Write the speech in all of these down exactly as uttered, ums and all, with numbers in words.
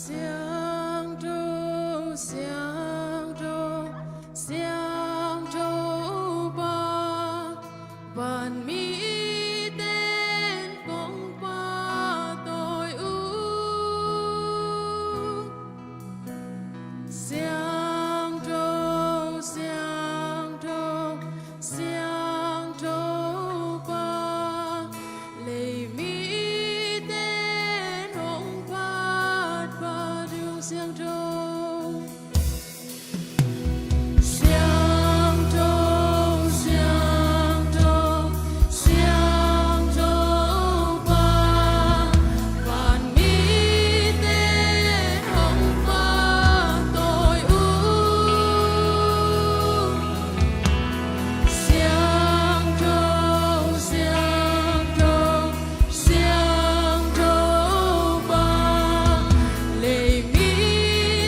Siangtho, siangtho, siangtho Pa, van mite in kong pahtawi uh. Siangtho, siangtho, siangtho Pa, lei mite in hong pahtawi uh. Siangtho, siangtho, siangtho, siangtho Pa, van mite in hong pahtawi uh. Siangtho, siangtho, siangtho Pa, lei mite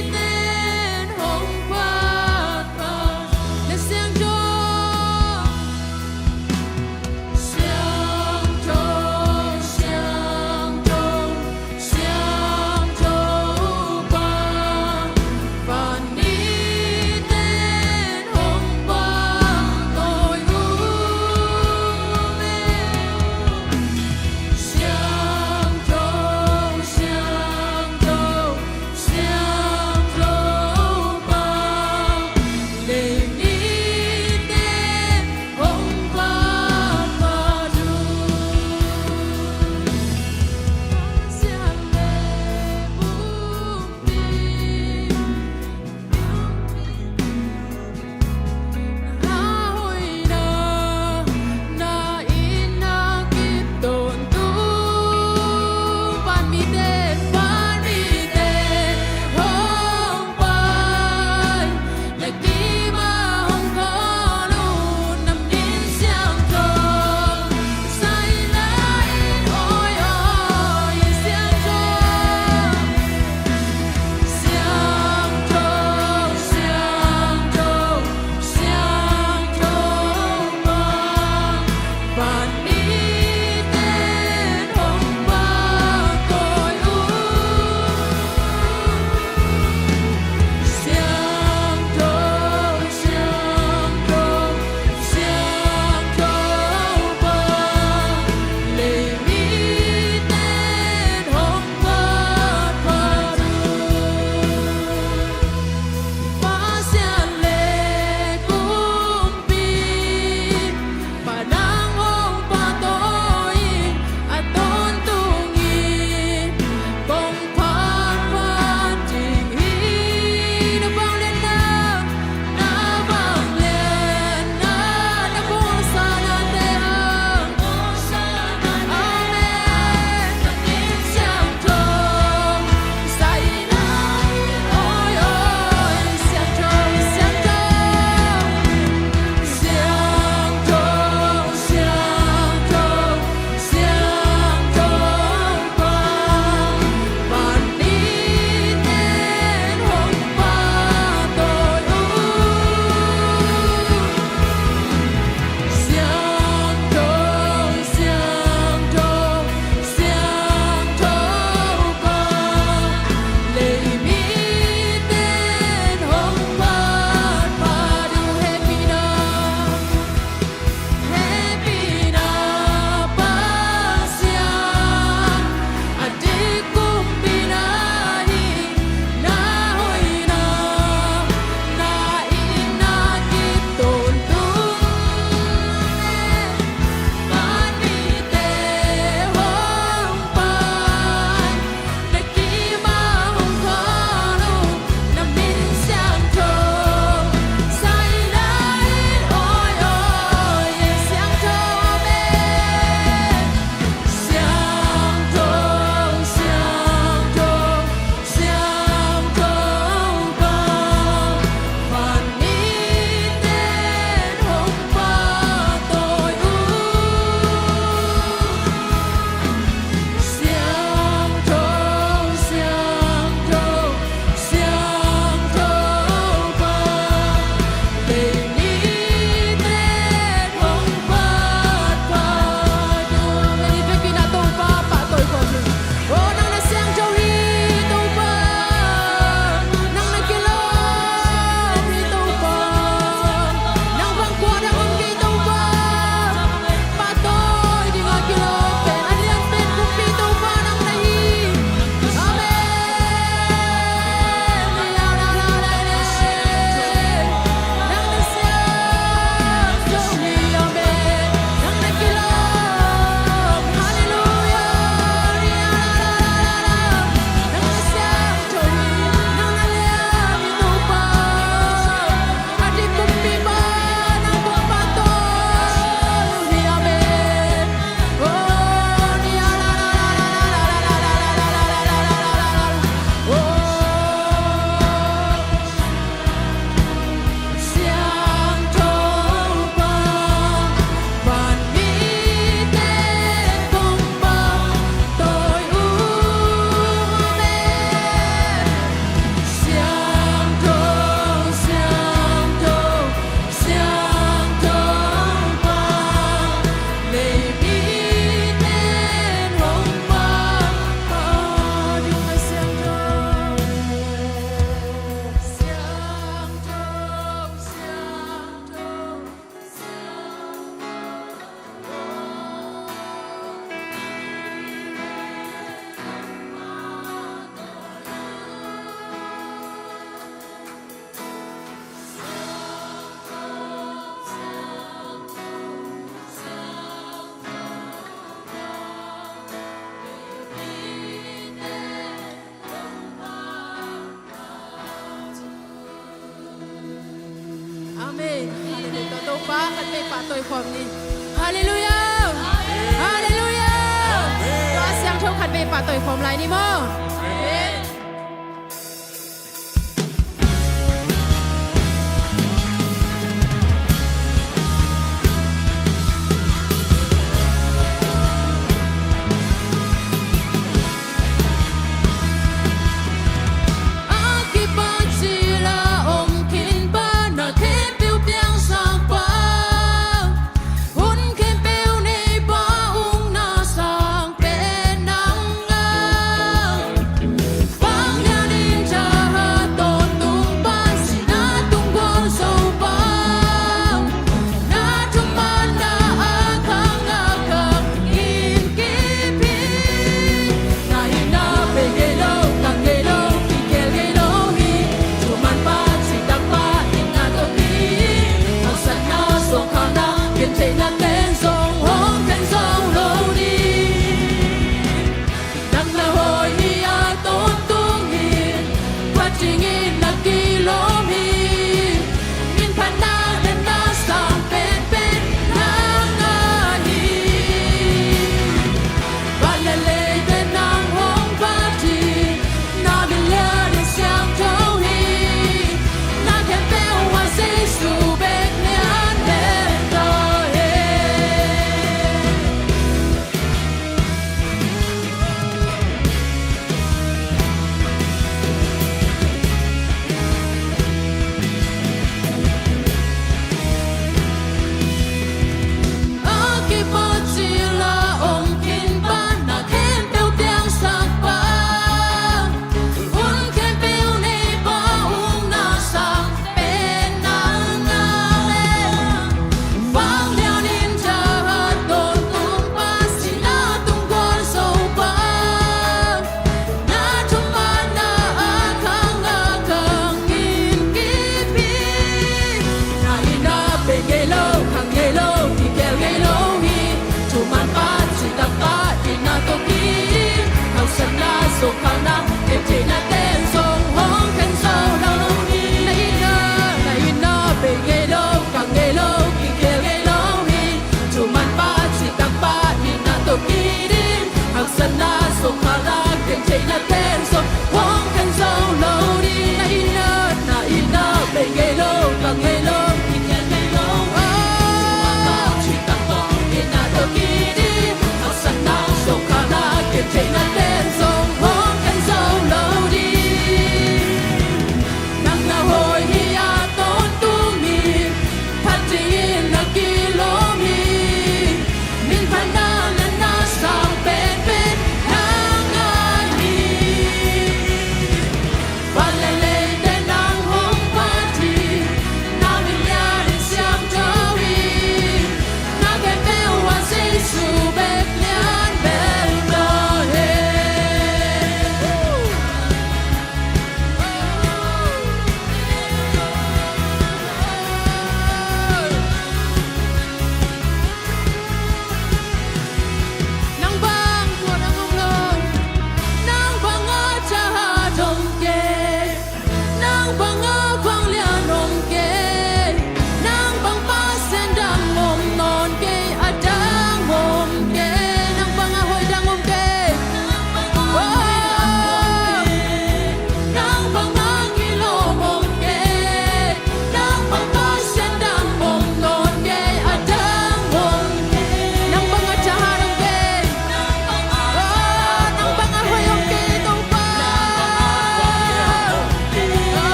Pa khat vei pahtawi khawm ni. Halleluiah. Halleluiah. Tua siangtho khat vei pahtawi khawm lai ni maw? Amen. A kipat cil a om khin Pa, na khempeuh piangsak Pa, hun khempeuh nei Pa, ukna sang pen nang a. Vanglian in thahat tawntung Pa, sihna tung gualzo Pa, na thumanna a khang a khang in kip hi. Na itna bei ngei lo, khang ngei lo, kikhel ngei lo hi. Thuman Pa, citak Pa, itna tawh kip hi. Haksatna, sawlkhalna, gentheihna ten zong hong khen zo lo ding. Nang na hoih hi a tawntung hi, phat dingin na kilawm hi. Minphatna, demna sang penpen nang ahi. Van le leite nang hong phat hi, na min lian in siangtho hi. Na khempeuh ah Jesu bek lian den ta hen. A kipat cil a om khin Pa, na khempeuh piangsak Pa, hun khempeuh nei Pa, ukna sang pen nang a. Vanglian in thahat tawntung Pa, sihna tung gualzo Pa, na thumanna a khang a khang in kip hi. Na itna bei ngei lo, khang ngei lo, kikhel ngei lo hi. Thuman Pa, citak Pa, itna tawh kip hi. Haksatna, sawlkhalna, gentheihna ten zong hong khen zo lo hi. Na itna, na itna bei ngei lo, khang ngei lo, kikhel ngei lo hi. Thuman Pa, citak Pa, itna tawh kip hi. Haksatna, sawlkhalna, gentheihna ten zong hong khen zo lo ding. Na itna, na itna bei ngei lo, khang ngei lo, kikhel ngei lo. Thuman Pa, citak Pa, itna tawh kip hi. Haksatna, sawlkhalna, gentheihna ten zong hong khen zo lo ding.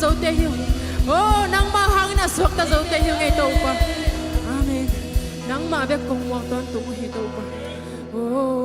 Zote hi ung. Oh, nangmah hangin a suakta zote hi ung ei Topa. Amen. Nangmah bek kong muak tawntung uh hi Topa. Oh.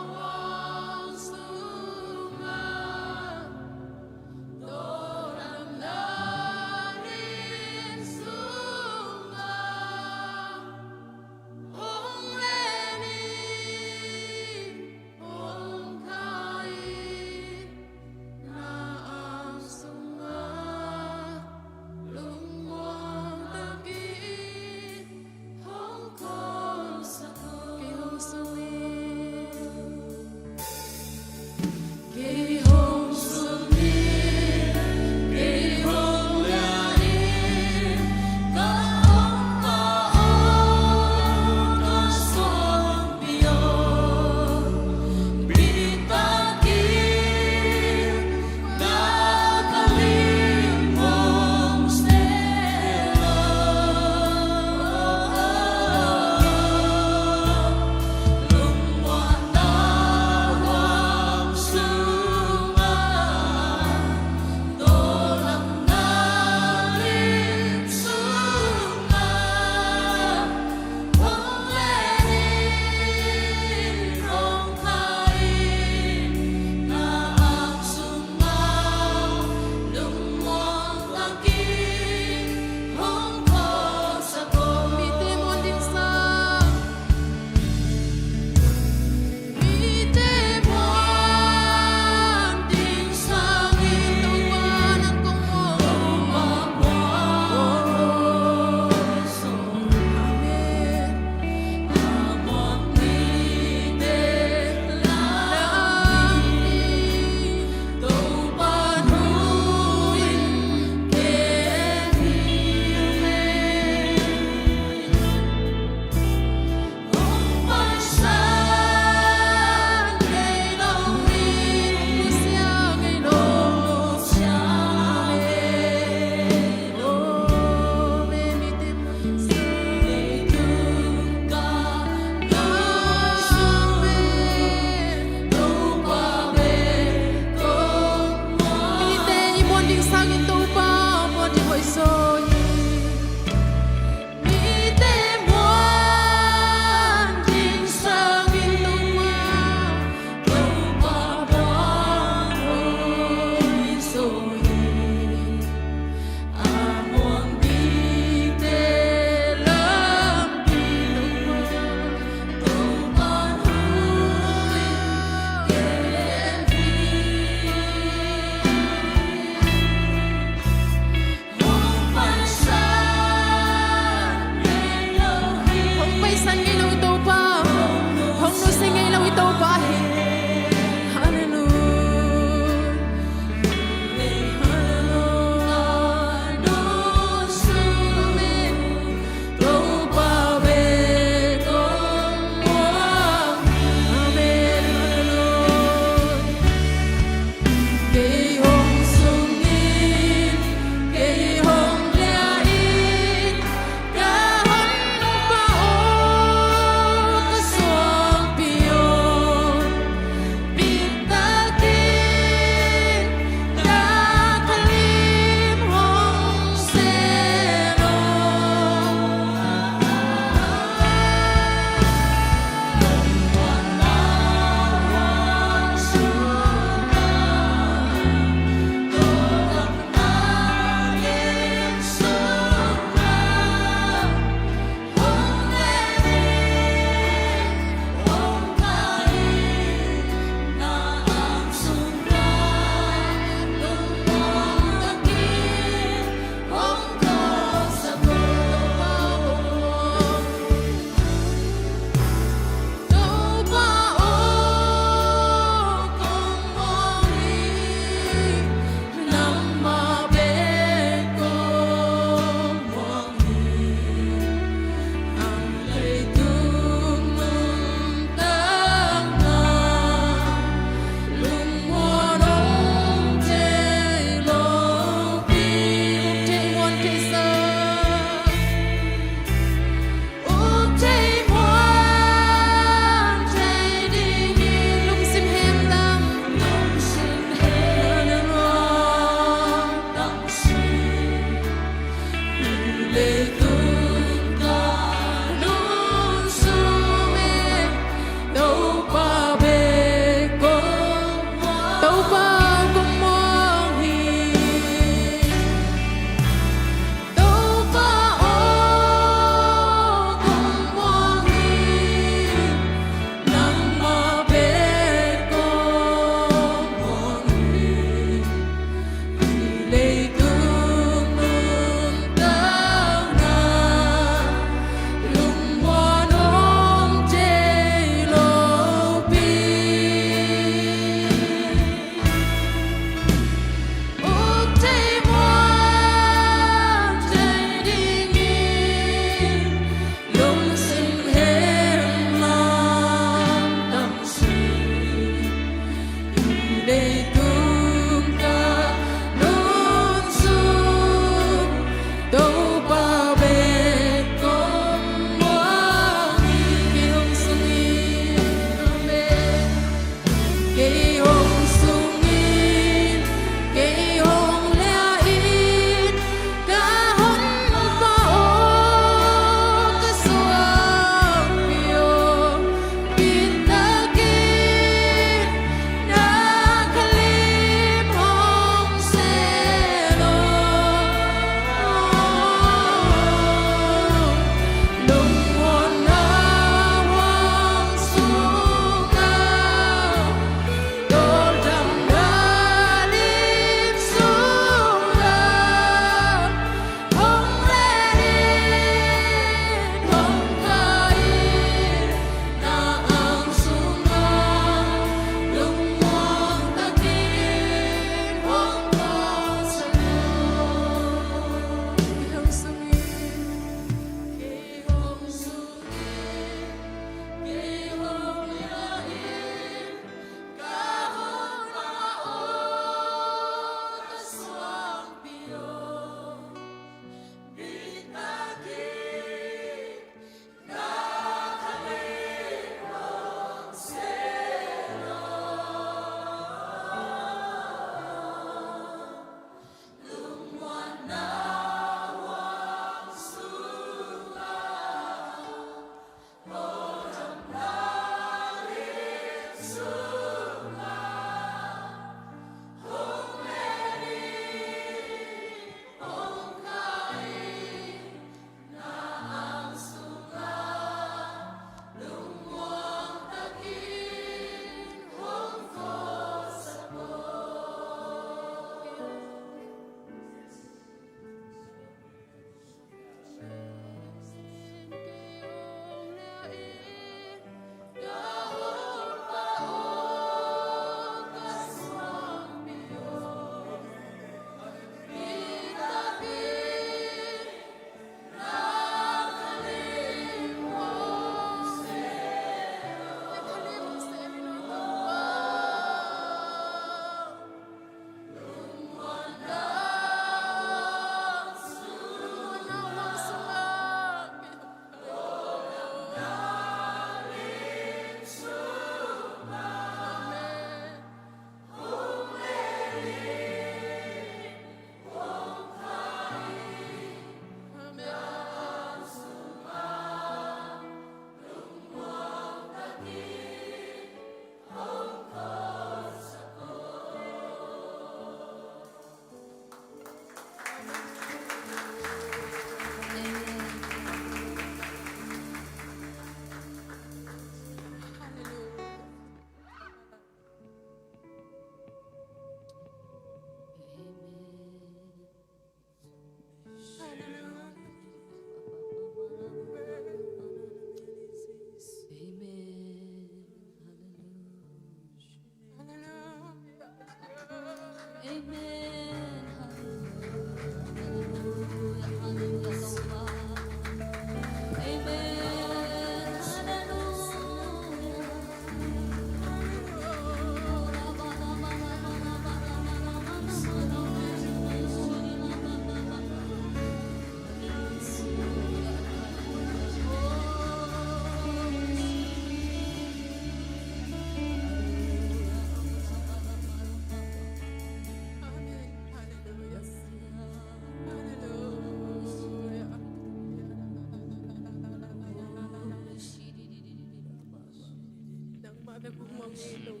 Halleluia.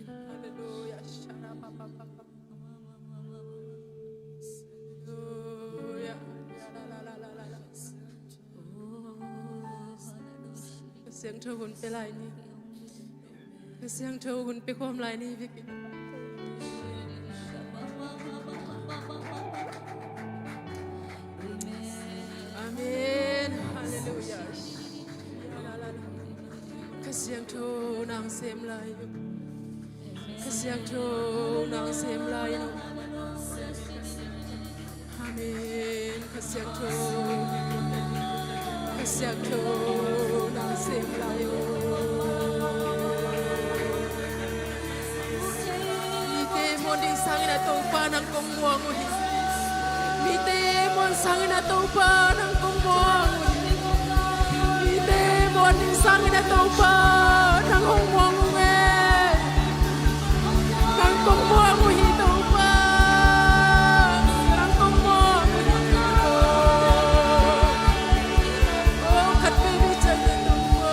Halleluia. Ka Siangtho hun pia lai ni. Ka Siangtho hun pia khawm lai ni, Vicky. Amen. Halleluia. Ka Siangtho nang sem lai. Ka Siangtho nang sem lai. Amen. Ka Siangtho, Ka Siangtho nang sem lai. Mite muan ding sangin a Topa nang kong muang uh hi. Mite muan sangin a Topa nang kong muang uh hi. Mite muan ding sangin a Topa nang hong muang uh hi. Nang kong muang uh hi Topa. Nang kong muang uh hi Topa. Oh, khat vei vei ciang Topa.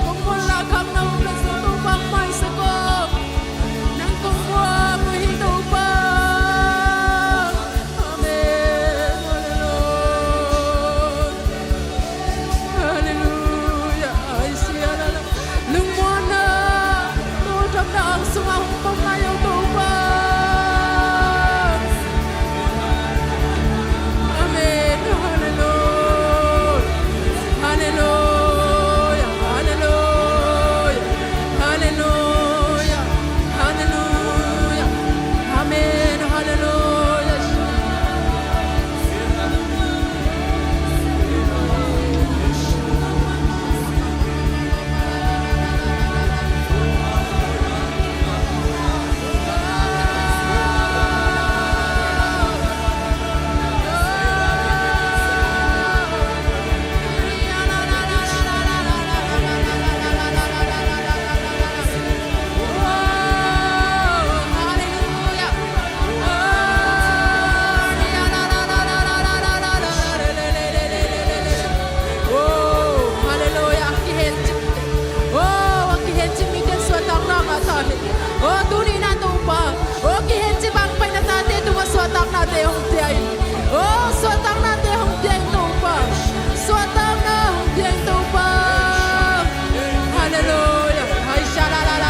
Kong muan la khang nang hong la sa Topa mai sa ko. Nang kong muang uh hi Topa. Amen. Halleluia. Halleluia. Ai, sia la la. Lungmuanna, tawldamna ang sungah hong pom lai o Topa. Amen. Halleluia. Halleluia. Halleluia. Halleluia. Halleluia. Amen. Halleluia. Oh, halleluia. Kihencip. Oh, a kihencip mite suahtakna ngah ta hen. Oh, tuni in a Topa. Oh, kihencip a hong paina tate tungah suahtaknate hong pia in. Oh, suahtaknate hong pia in Topa. Suahtakna hong pia in Topa. Halleluia. Hai sha la la la.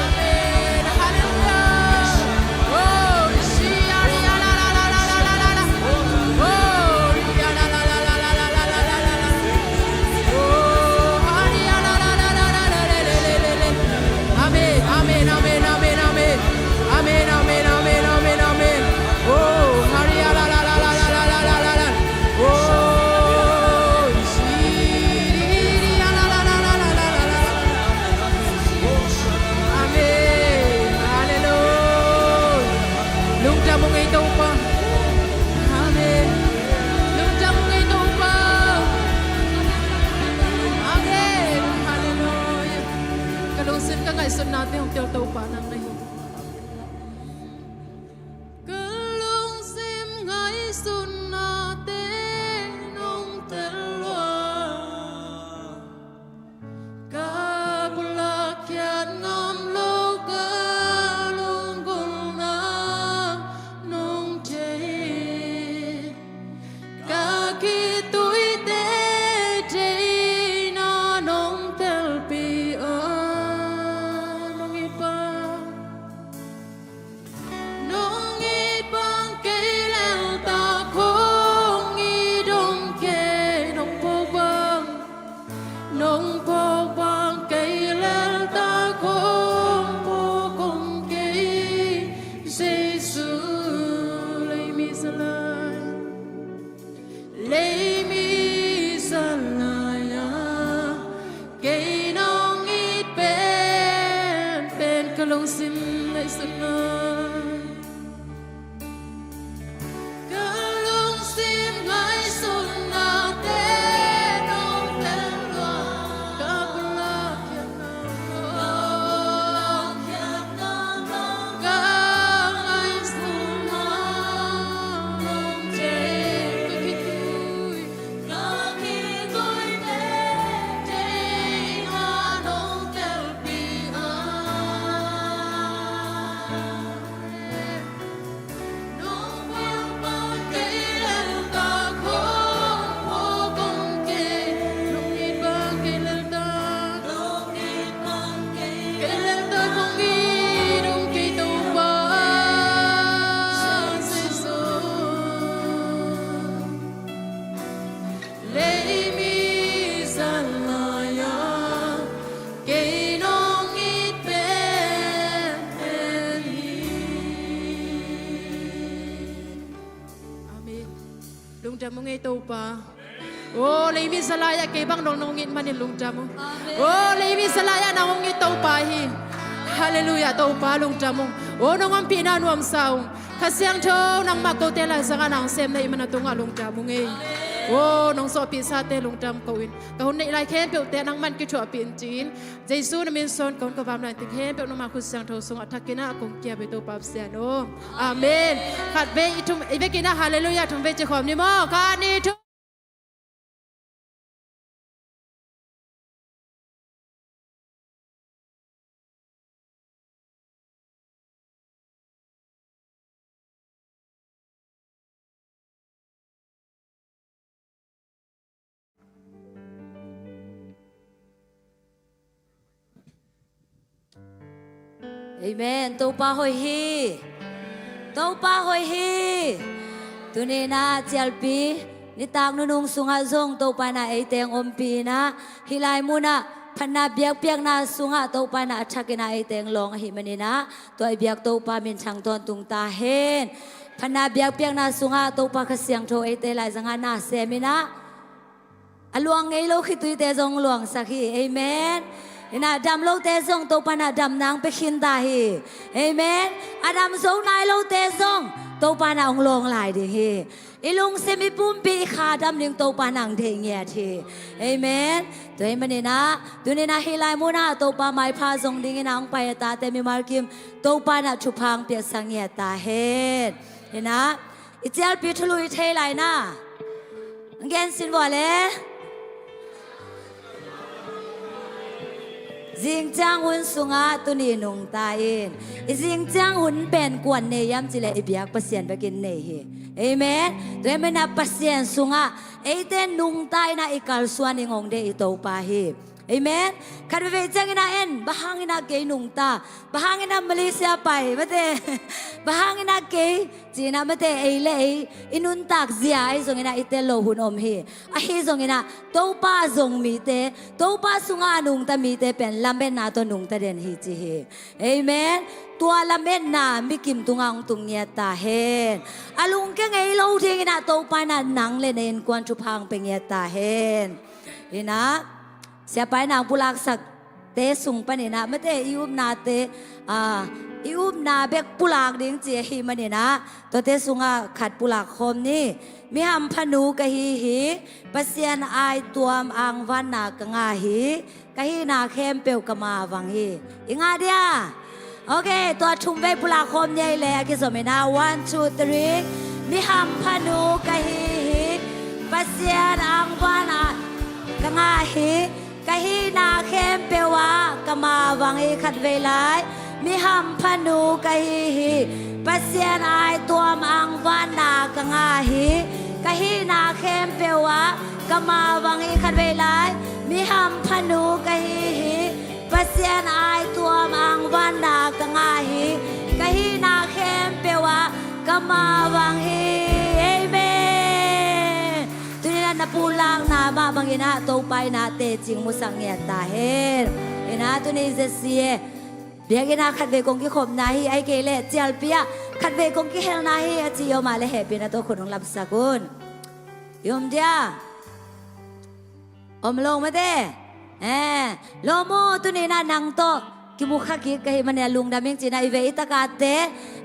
Amen. Halleluia. Oh, shi ya ri ya la la la. Oh, ri ya la la la. Oh, ha ri ya la la. Amen, amen, amen, amen, amen. Amen, amen, amen, amen, amen. Oh, ha ri ya la la la. Oh, shi ri ya la la. Amen. Halleluia. Lungdam ung ei Topa. Amen. Lungdam ung ei Topa. Amen. Halleluia. Ka lungsim ka ngaihsutnate hong tel Topa nang na hi. Ka lungsim ngaihsutnate nong tel lua. Ka pulak khiat ngam lo ka lunggulhna nong thei. Ka khitui teitei na nong telpih a, nong it bang. Nong it bang kei lel ta khong it om kei, nong phawk bang, nong phawk bang kei lel ta khong phawk om kei, Jesu. Lei mi za lai. Lei mi za lai-a kei nong it penpen ka lungsim ngaihsutna. Ka lungsim ngaihsutnate nong tel lua. Ka pulak khiat Ka ngaihsutna nong thei, ka khitui Leimi zan lai-a kei nong it penpen hi. Amen. Lungdam ung ei Topa. O, leimi zan lai-ah kei bang nong nong it manin lungdam ung. Amen. O, leimi zan lai-ah nang hong it Topa hi. Halleluiah, Topa lungdam ung. O, nong ompihna nuamsa ung. Kha Siangtho nangmah kote laizangah nang sem na hih manin a tungah lungdam ung ei. O, nong zawhpihsate lungdam ko-in, ka hun neih lai khempeuhte nangman kithuahpih in ci-in, Jesu na min suang ka hun ka vam lai-in ti khempeuh nangmah khut siangtho sungah thakin ah kong kiap hi Topa Pasian aw. Amen. Khat vei i thum, i vekin ah halleluiah thum vei ci khawm ni maw. Khat, nih, thum. Amen. Topa hoih hi. Topa hoih hi. Tuni-in ah cialpi nitak nunung sungah zong Topa in ah eite hong ompih in ah, hih lai munah phatna biakpiakna sungah Topa in ah a thakin ah eite hong lawng ahih manin ah, tua i biak Topa minthang tawntung ta hen. Phatna biakpiakna sungah Topa Kha Siangtho eite laizangah na sem in ah, a luang ngei lo khituite zong luangsak hi. Amen. In ah dam lote zong Topa in ah damna hong pia khin ta hi. Amen. A dam zo nai lote zong Topa in ah hong lawng lai ding hi. I lungsim i pumpi i kha dam ding Topa in ah hong deih ngiat hi. Amen. Tua ahih manin ah tuni-in ah hih lai munah Topa maipha zong dingin ah hong pai a tate mimal kim Topa in ah thupha hong piaksak ngiat ta hen. In ah i cialpi thulu i thei lai na. Gen sin vua le. Zingciang hun sungah tuni nungta in. I zingciang hun pen kuan nei hiam cih leh i biak Pasian bekin nei hi. Amen. Tua ahih manin ah Pasian sungah eite nungta in ah i kalsuan ding hong deih i Topa hi. Amen. Khat veivei ciangin ah en, bang hangin ah kei nungta, bang hangin ah Malaysia pai, mate, bang hangin ah kei, ci-in ah mate, ei le ei i nuntak zia ahi zongin ah i tel lo hun om hi. Ahi zongin ah Topa zong mite, Topa sungah a nungta mite pen lametna tawh nungta den hi ci hi. Amen. Tua lametna mikim tungah hong tung ngiat ta hen. A lungkia ngei lo dingin ah Topa in ah nang le na innkuan thupha hong pia ngiat ta hen. In ah siapa in ah hong pulaksakte sung panin ah mate, i upnate, ah, i upna bek pulak ding ci ahih manin ah tuate sungah khat pulak khawm ni. Mi hampha nu ka hi hi. Pasian aituam angvanna ka ngah hi. Ka hihna khempeuh ka mavang hi. I ngah dia? Ok, tua thum vei pulak khawm ni ei le, a kizom in ah. One, two, three. Mi hampha nu ka hi hi. Pasian angvanna ka ngah hi. Ka hihna khempeuh ah ka mavang hi. Khat vei lai. Mi hampha nu ka hi hi. Pasian aituam angvanna ka ngah hi. Ka hihna khempeuh ah ka mavang hi. Khat vei lai. Mi hampha nu ka hi hi. Pasian aituam angvanna ka ngah hi. Ka hihna khempeuh ah ka mavang hi. Amen. Tuni-in ah na pulakna mah bangin ah Topa in ah teci musak ngiat ta hen. In ah tuni J C A biakinn ah khat vei kong kikhopna hi, ahih kei leh cialpi ah khat vei kong kihelna hi a ci i om ah leh hehpihna tawh khut hong lapsak un. I om dia? Om lo mate. Eh, lawm aw, tuni-in ah nang tawh kimu kha kik ka hih manin ah lungdam ing ci-in ah i vei i takate,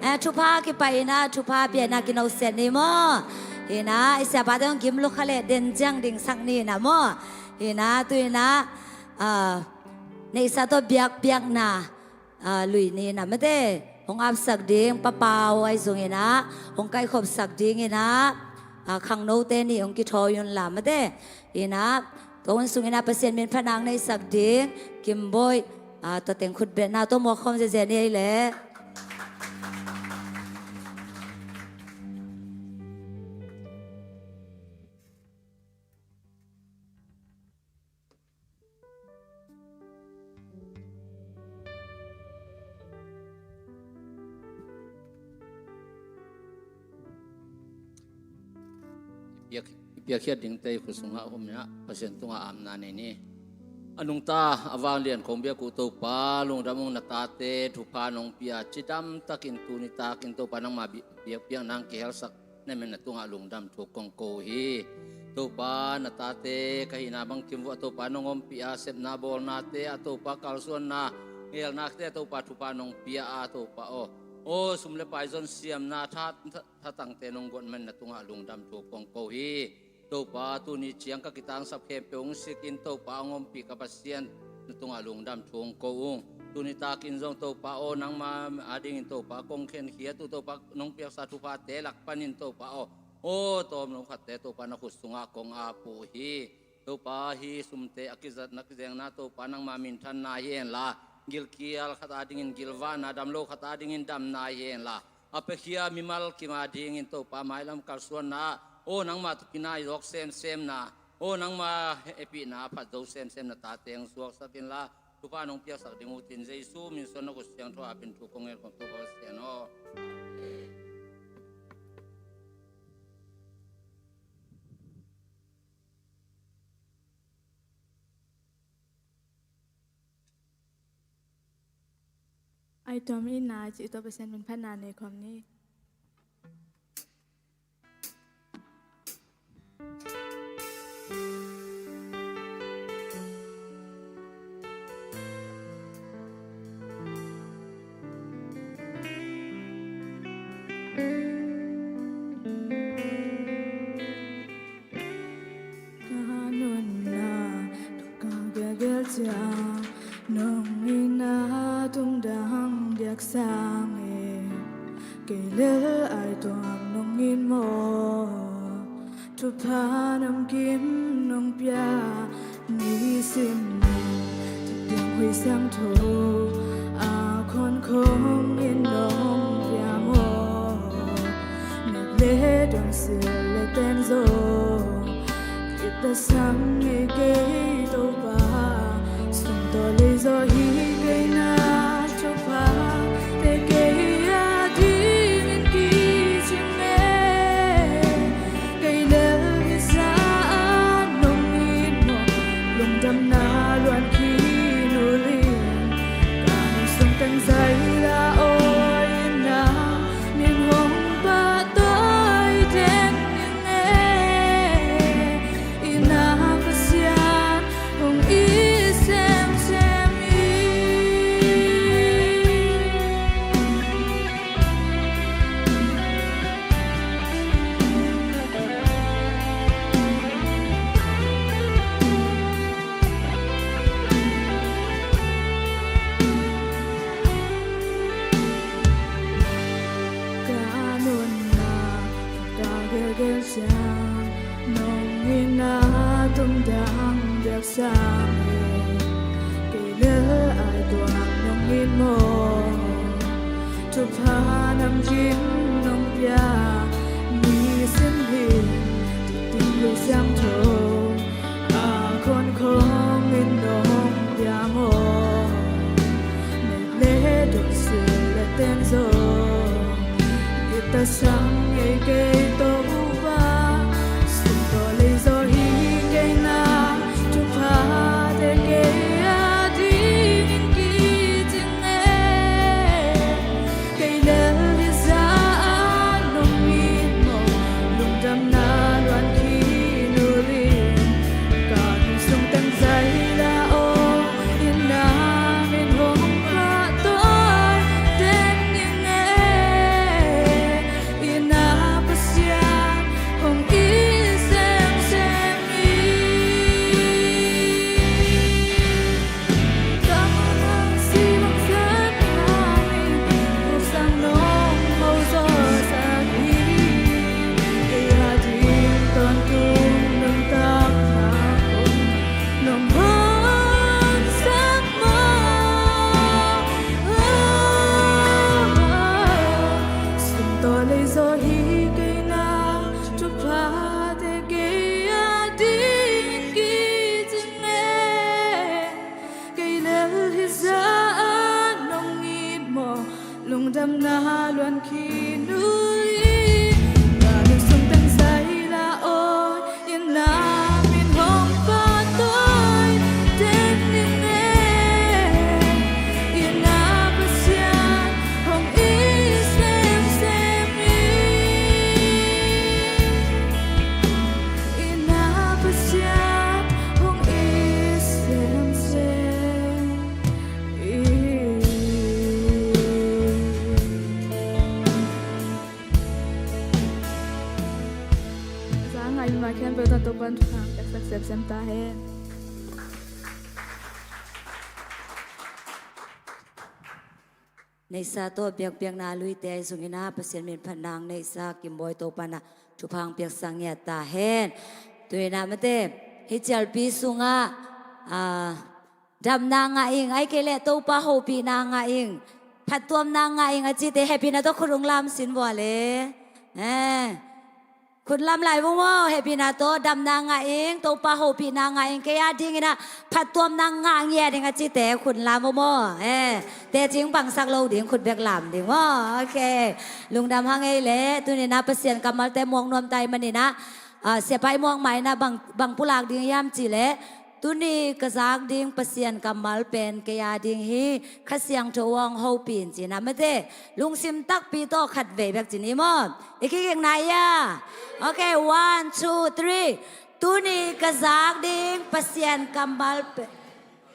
eh, thupha kipaih in ah thupha pia in ah kinawhsiat ni maw. Hi-in ah i siapate hong gim lukha leh den ciang dingsak ni in ah maw. Hi-in ah tu-in ah, ah, neihsa tawh biakpiakna, ah, lui ni in ah mate, hong apsak ding Pa Pau ahi zongin ah hong kaihkhopsak dingin ah, ah, khangnote nih hong kithawi un la mate. In ah tua hun sungin ah Pasian min phatna hong neihsak ding Kim Bawi, ah, tua teng khutbetna tawh muak khawm ziazia ni ei leh. I biak, i piakkhiat dingte i khut sungah om inah Pasian tungah apna nei ni. A nungta a vanglian khong biak uh Topa, lungdam ung, na tate thupha nong pia, cidam takin tuni takin Topa nangma bi-, biakpiak nang kihelsak na men na tungah lungdam thu kong ko uh hi. Topa, na tate ka hihna bangkim vuah Topa nong ompih a, sepna bawlnate a Topa, kalsuanna ngelnate a Topa thupha nong pia a Topa aw. Aw, sum le pai zon siamna tha, tha, thatangte nong guan men na tungah lungdam thu kong ko uh hi. Topa, tuni ciang ka kitangsap khempeuh hong sikin Topa hong ompih ka Pasian na tungah lungdam thu hong ko ung. Tuni takin zong Topa aw, nangma adingin Topa kong khenkhiat uh Topa nong piaksa thuphate lak panin Topa aw, aw tawm lo khatte Topa na khut sungah kong ap uh hi. Topa, hih sumte a kizatna kizengna Topa nangma minthanna hi henla, gilkial khat adingin gilvahna, damlo khat adingin damna hi henla, a piakhia mimal kim adingin Topa mailam kalsuanna aw, nangma tawh kinai zawk semsemna aw, nangma hehpihna a phat zo semsem na tate hong suaksak inla, thupha nong piaksak ding uh tin Jesu min suang na khut siangtho apin thu kong ngen khawm Topa Pasian aw. Ai tuam i na cih tawh Pasian min phatna nei khawm ni. Ka nunna thongkik gelgel ciang nong itna tung dang biak sangin, kei lel ai tuam nong it maw? Thupha namkim nong pia, nisim ding Khui Siangtho a khawn khawngin nong pia maw? Nek le tuang, sil le ten zong i tasam ngei kei Topa, sum tawh lei zaw hi kei na, thuphate kei adingin kicing e. Kei lel hi sa a nong it maw? Lungdamna luan khin ul in, ka nung sung teng zai la aw, in na min hong pahtawi teng ning e. I na Pasian hong it semsem hi. Ka nunna ka gelgel ciang nong itna tung dang biak sangin, kei lel ai tuam nong it maw? Thupha namkim nong pia, nisim hi ding Khui Siangtho a khawn khawngin nong pia maw? Nek le tuang, sil le ten zong i tasam ngei kei Topa, sum tawh lei zaw hi kei na, thuphate kei adingin kicing e. Kei lel hi sa a nong it maw? Lungdamna luan khin Topa'n thupha piaksak semsem ta hen. Neihsa tawh biakpiakna luite ahi zongin ah Pasian min phatna hong neihsa Kimbawi Topa'n ah thupha hong piaksak ngiat ta hen. Tuni-in ah mate, hih cialpi sungah, ah, damna ngah ing, ahih kei leh Topa hopihna ngah ing, phattuamna ngah ing a cite hehpihna tawh khut hong lam sin vua le. Eh. Khut lam lai vua maw, hehpihna tawh damna ngah ing, Topa hopihna ngah ing, kei a dingin ah phattuamna ngah ngiat ing a cite khut lam vua maw. Eh, teci pangsak lo ding, khut bek lam ding maw. Ok. Lungdam hang ei leh, tuni-in ah Pasian kammalte muak nuam ta ahih manin ah, ah, siapa i muak ma-in ah bang, bang pulak ding hiam cih leh, tuni ka zak ding Pasian kammal pen kei a ding hi, Kha Siangtho hong hopih in ci-in ah mate, lungsim takpi tawh khatvei bek ci ni maw. I kikikna ia. Ok, one, two, three. Tuni ka zak ding Pasian kammal pen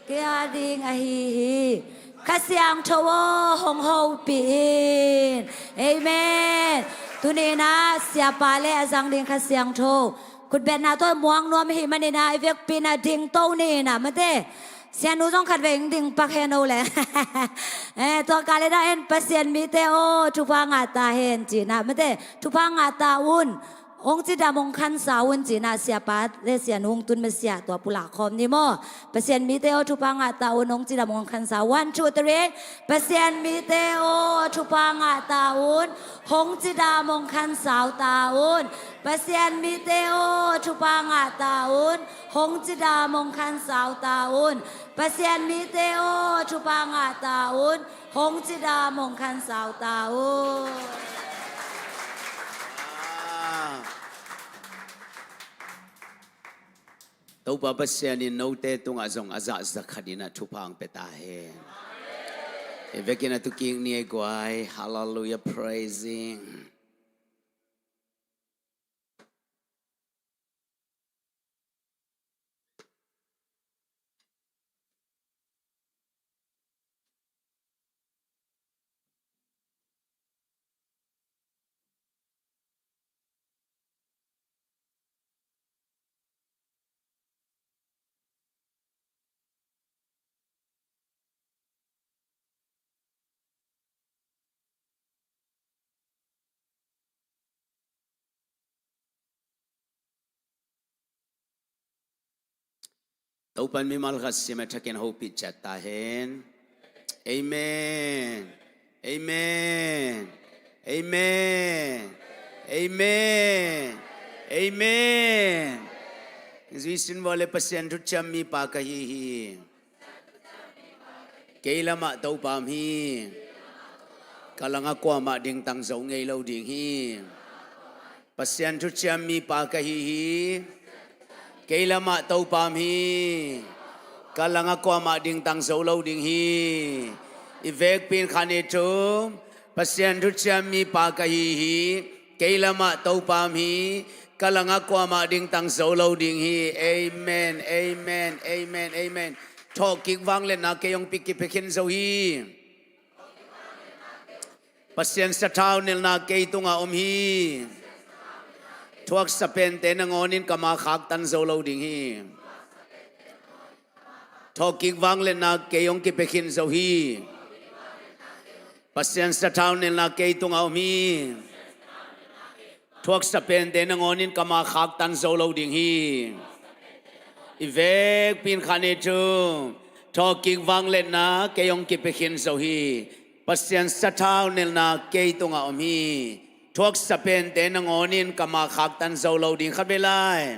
kei a ding ahi hi, Kha Siangtho aw hong hopih in. Amen. Tuni-in ah siapa le a zang ding Kha Siangtho khutbetna tawh muak nuam ahih manin ah i vekpi-in ah dingto ni-in ah mate. Sianu zong khatvei hong ding pak hen o le. Eh, tua kal in ah en, Pasian mite aw, thupha ngah ta hen ci-in ah mate, thupha ngah ta un, hong cidam hong khansa un ci-in ah siapa le sianu hong tun masiah tua pulak khawm ni maw. Pasian mite aw, thupha ngah ta un, hong cidam hong khansa. One, two, three. Pasian mite aw, thupha ngah ta un, hong cidam hong khansa ta un. Pasian mite aw, thupha ngah ta un, hong cidam hong khansa ta un. Pasian mite aw, thupha ngah ta un, hong cidam hong khansa ta un. Ah. Topa Pasian in note tungah zong a zahzah khat in ah thupha hong pia ta hen. I vekin a tukik ni ei guai. Hallelujah, praising. Topa'n mimal khat sim a thakin hopih ciat ta hen. Amen. Amen. Amen. Amen. Amen. Zui sin vua le, Pasian thuciam mipa ka hi hi. Kei lamah Topa om hi. Ka langah kuamah dingtang zo ngei lo ding hi. Pasian thuciam mipa ka hi hi. Kei lamah Topa om hi. Ka langah kuamah dingtang zo lo ding hi. I vekpi in khan i thum. Pasian thuciam mipa ka hi hi. Kei lamah Topa om hi. Ka langah kuamah dingtang zo lo ding hi. Amen, amen, amen, amen. Thawhkik vangliatna kei hong pi kipia khin zo hi. Pasian sathau nelna kei tungah om hi. Thuaksa pente nangawnin ka ma khaktan zo lo ding hi. Thawhkik vangliatna kei hong kipia khin zo hi. Pasian sathau nelna kei tungah om hi. Thuaksa pente nangawnin ka ma khaktan zo lo ding hi. I vekpi in khan i thum. Thawhkik vangliatna kei hong kipia khin zo hi. Pasian sathau nelna kei tungah om hi. Thuaksa pente nangawnin ka ma khaktan zo lo ding. Khat vei lai.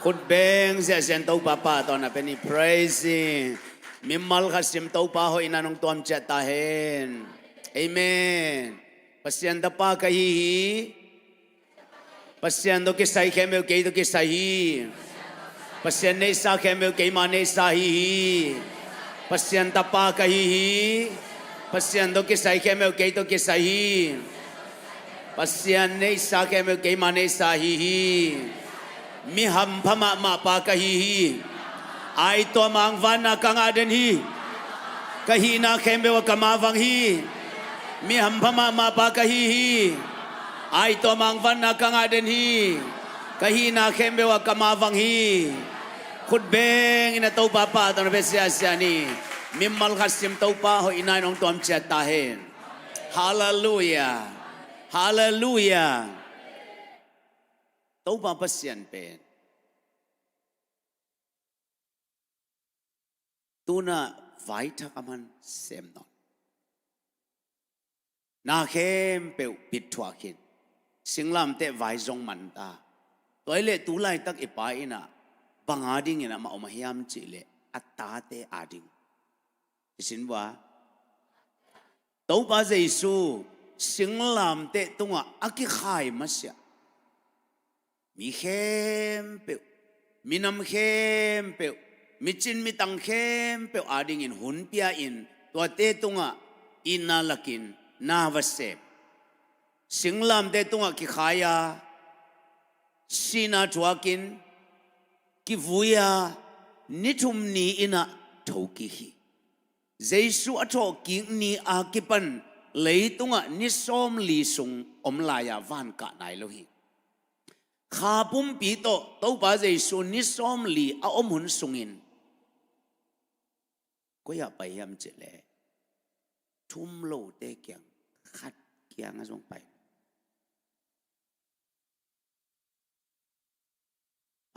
Khut beng ziahziah in Topa pahtawina pia ni. Praising. Mimal khat sim, Topa hoihna in hong tuam ciat ta hen. Amen. Pasian tapa ka hi hi. Pasian tawh kisai khempeuh kei tawh kisai hi. Pasian neihsa khempeuh keima neihsa hi hi. Pasian tapa ka hi hi. Pasian tawh kisai khempeuh kei tawh kisai hi. Pasian neihsa khempeuh keima neihsa hi hi. Mi hampha mahmah pa ka hi hi. Ai tua mang vanna ka ngah den hi. Ka hihna khempeuh ah ka mavang hi. Mi hampha mahmah pa ka hi hi. Aituam mangvanna ka ngah den hi. Ka hihna khempeuh ah ka mavang hi. Khut beng in a Topa pahtawi na pia siasia ni. Mimal khat sim, Topa hoihna in hong tuam ciat ta hen. Halleluia. Halleluia. Topa Pasian pen tu-in ah vaithak a man sem nawn. Na khempeuh bit thuah khin. Singlamteh vai zong man ta. Tua hi leh tu laitak i pa in ah bang adingin amah om a hiam cih leh a tate ading. I sin vua. Topa Jesu singlamteh tungah a kikhai masiah mi khempeuh, minam khempeuh, micin mitang khempeuh adingin hun pia-in tuate tungah itna lakin na va sem. Singlamteh tungah kikhai a, sihna thuakin, kivui a, ni thum ni-in ah thokik hi. Jesu a thawhkik ni a kipan leitungah ni sawmli sung om lai-a van kah nai lo hi. Kha pumpi tawh Topa Jesu ni sawmli a om hun sungin koi-ah pai hiam cih leh thum lote kiang, khat kiangah zong pai.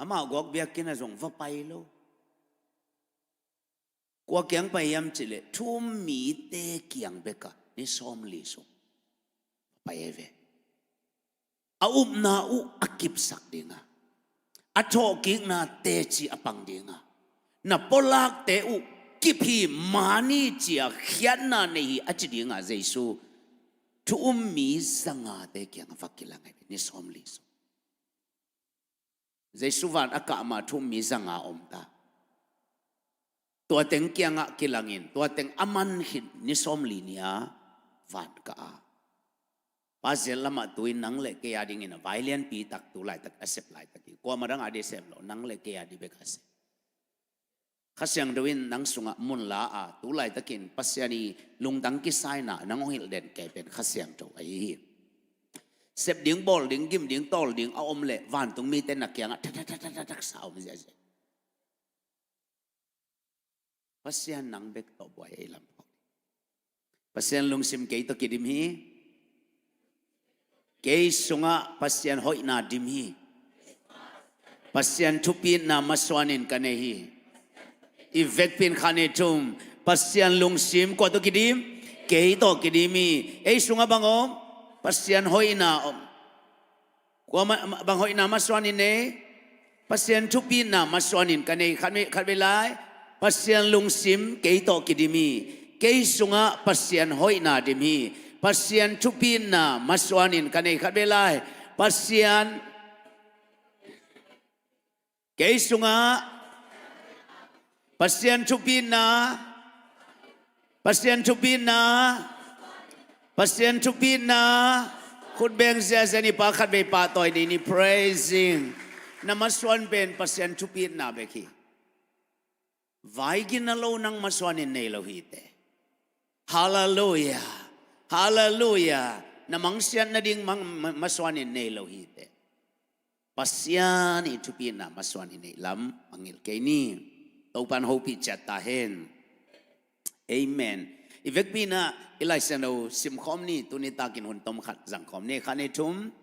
Amah guak biakinn ah zong va pai lo. Kua kiang pai hiam cih leh thu-um mite kiang bekah ni sawmli sung va pai ahi ve. A upna uh a kipsak ding a, a thawhkikna teci a pang ding a, na pulakte uh kip hi, mani ci-a khiatna nei hi a ci ding a, Jesu thu-um mi zangate kiangah va kilang ahi ve, ni sawmli sung. Jesu van a kah ma thu-um mi zanga om ta. Tua teng kiangah kilangin, tua teng a man khit ni sawmli ni-a van kah a, pa ziat lamah tu-in nang le kei adingin a vai lianpi tak tu laitak a sep laitakin kuamah dang adi sem lo, nang le kei adi bek a sep. Kha Siangtho in nang sungah mun la a, tu laitakin Pasian i lungtang kisaina nang hong hilh den kei pen Kha Siangtho ahi hi. Sep ding, bawl ding, gim ding, tawl ding a om leh vantung mite na kiangah thathathaksa om ziahziah. Pasian nang bek tawh buai ei lam. Pasian lungsim kei tawh kidim hi. Kei sungah Pasian hoihna dim hi. Pasian thupitna masuanin ka nei hi. I vekpi-in khat, nih, thum, Pasian lungsim kua tawh kidim? Kei tawh kidim hi. Ei sungah bang om? Pasian hoihna om. Kua ma-, ma-, bang hoihna masuanin nei? Pasian thupitna masuanin ka nei. Khat vei, khat vei lai. Pasian lungsim kei tawh kidim hi. Kei sungah Pasian hoihna dim hi. Pasian thupitna masuanin ka nei. Khat vei lai. Pasian, kei sungah Pasian thupitna, Pasian thupitna, Pasian thupitna. Khut beng ziahziah ni, pa khat vei pahtawi ni, ni praising. Na masuan pen Pasian thupitna bek hi. Vai gina lo nang masuanin nei lo hi teh. Halleluia. Halleluia. Na mangsiat nading mang, ma-, masuanin nei lo hi teh. Pasian i thupitna masuanin neih lam mangngilh kei ni. Topan hopih ciat ta hen. Amen. I vekpi-in ah i Lai Siangtho simkhawm ni, tuni takin hun tom khat zangkhawm ni. Khat, nih, thum.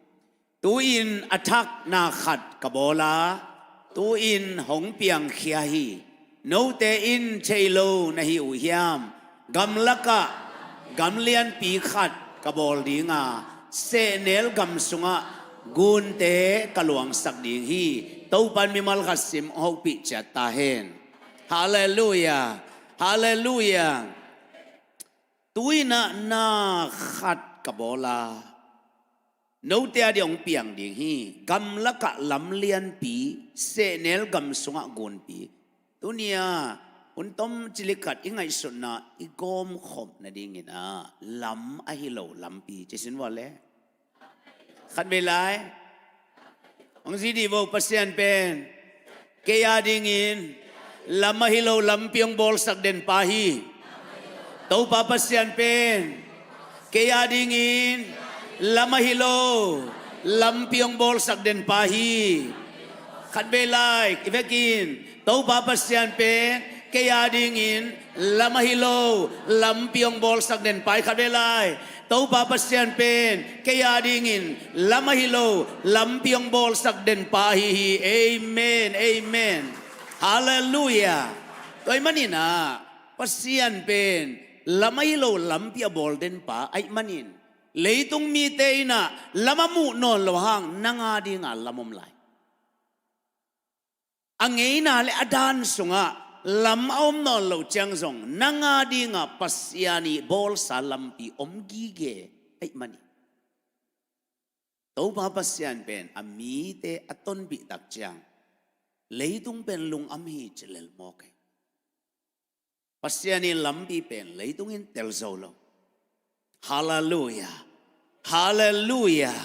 Tu-in a thak na khat ka bawl a, tu-in hong piangkhia hi. Note in thei lo na hi uh hiam? Gamlakah gam lianpi khat ka bawl ding a, sehnel gam sungah gunte ka luangsak ding hi. Topan mimal khat sim hopih ciat ta hen. Halleluia. Halleluia. Tu-in ah na khat ka bawl a, note a ding hong piang ding hi. Gamlakah lam lianpi, sehnel gam sungah gunpi. Tuni-a hun tom cilik khat i ngaihsutna i gawmkhop nadingin ah lam ahi lo lampi ci sin vua le. Khat vei lai. Hong zi dih vo, Pasian pen kei adingin lam ahi lo lampi hong bawlsak den pa hi. Topa Pasian pen kei a dingin lam ahi lo, lampi hong bawlsak den pa hi. Khat vei lai, i vekin, Topa Pasian pen kei a dingin lam ahi lo, lampi hong bawlsak den pa hi. Khat vei lai, Topa Pasian pen kei a dingin lam ahi lo, lampi hong bawlsak den pa hi hi. Amen, amen. Halleluiah. Tua ahih manin ah Pasian pen lam ahi lo lampi a bawl den pa ahih manin, leitung mite in ah lam a muh nawn lo hang nang a dingah lam om lai. A ngeina le a dan sungah lam a om nawn lo ciang zong nang a dingah Pasian i bawlsa lampi om gige ahih manin, Topa Pasian pen a mite a tonpih tak ciang leitung pen lung am hi ci lel mawk hi. Pasian i lampi pen leitung in tel zo lo. Halleluiah. Halleluiah.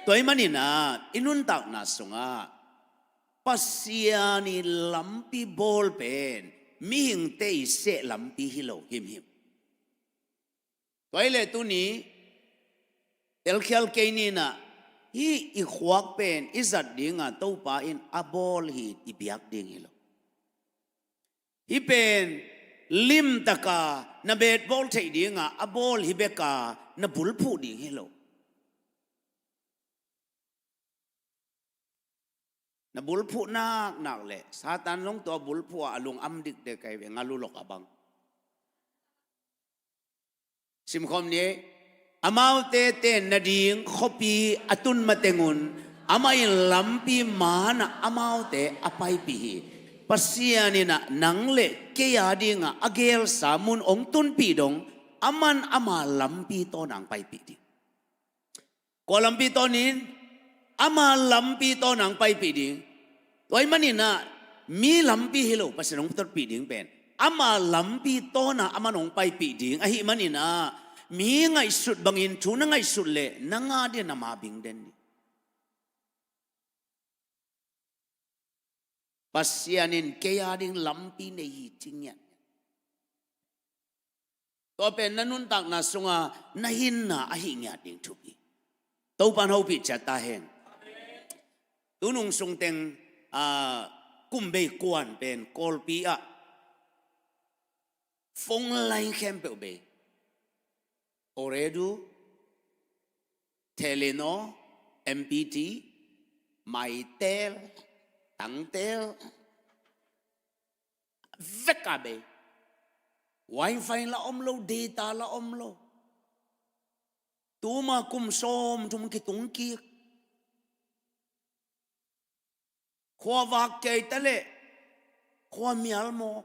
Tua ahih manin ah i nuntakna sungah Pasian i lampi bawl pen mihingte i seh lampi hi lo himhim. Tua ahih leh tuni telkhial kei ni in ah, hih i khuak pen i zat dingah Topa in a bawl hi i biak ding hi lo. Hih pen limtaka na beetbawl theih dingah a bawl hi beka na bulphuh ding hi lo. Na bulphuh naknak leh Satan zong tua bulphuh ah a lung am dikdek ahi ve, ngalulok a bang. Simkhawm ni. Amaute tenna ding khuapi a tun matengun amah in lampi manah amaute a paipih hi. Pasian in ah nang le kei a dingah a gelsa mun hong tunpih dong, aman ama lampi tawnah hong paipih ding. Kua lampi tawnin? Ama lampi tawnah hong paipih ding. Tua ahih manin ah mi lampi hi lo Pasian hong tonpih ding pen ama lampi tawnah aman hong paipih ding ahih manin ah, mi ngaihsut bangin thu na ngaihsut leh nang a dingah na mabing den ding. Pasian in kei a ding lampi nei hi ci ngiat. Tua pen na nuntakna sunga na hinna ahi ngiat ding thupi. Topan hopih ciat ta hen. Tunung sungteng, ah, kum bei kuan pen Kawlpi ah phone line khempeuh bei. Ooredoo, Telenor, M P T, Mytel, Tangtel, vek a bei. Wi-Fi la om lo, data la om lo. Tuma kum sawmthum kitung kik. Khua vak kei ta leh khua mial mawk.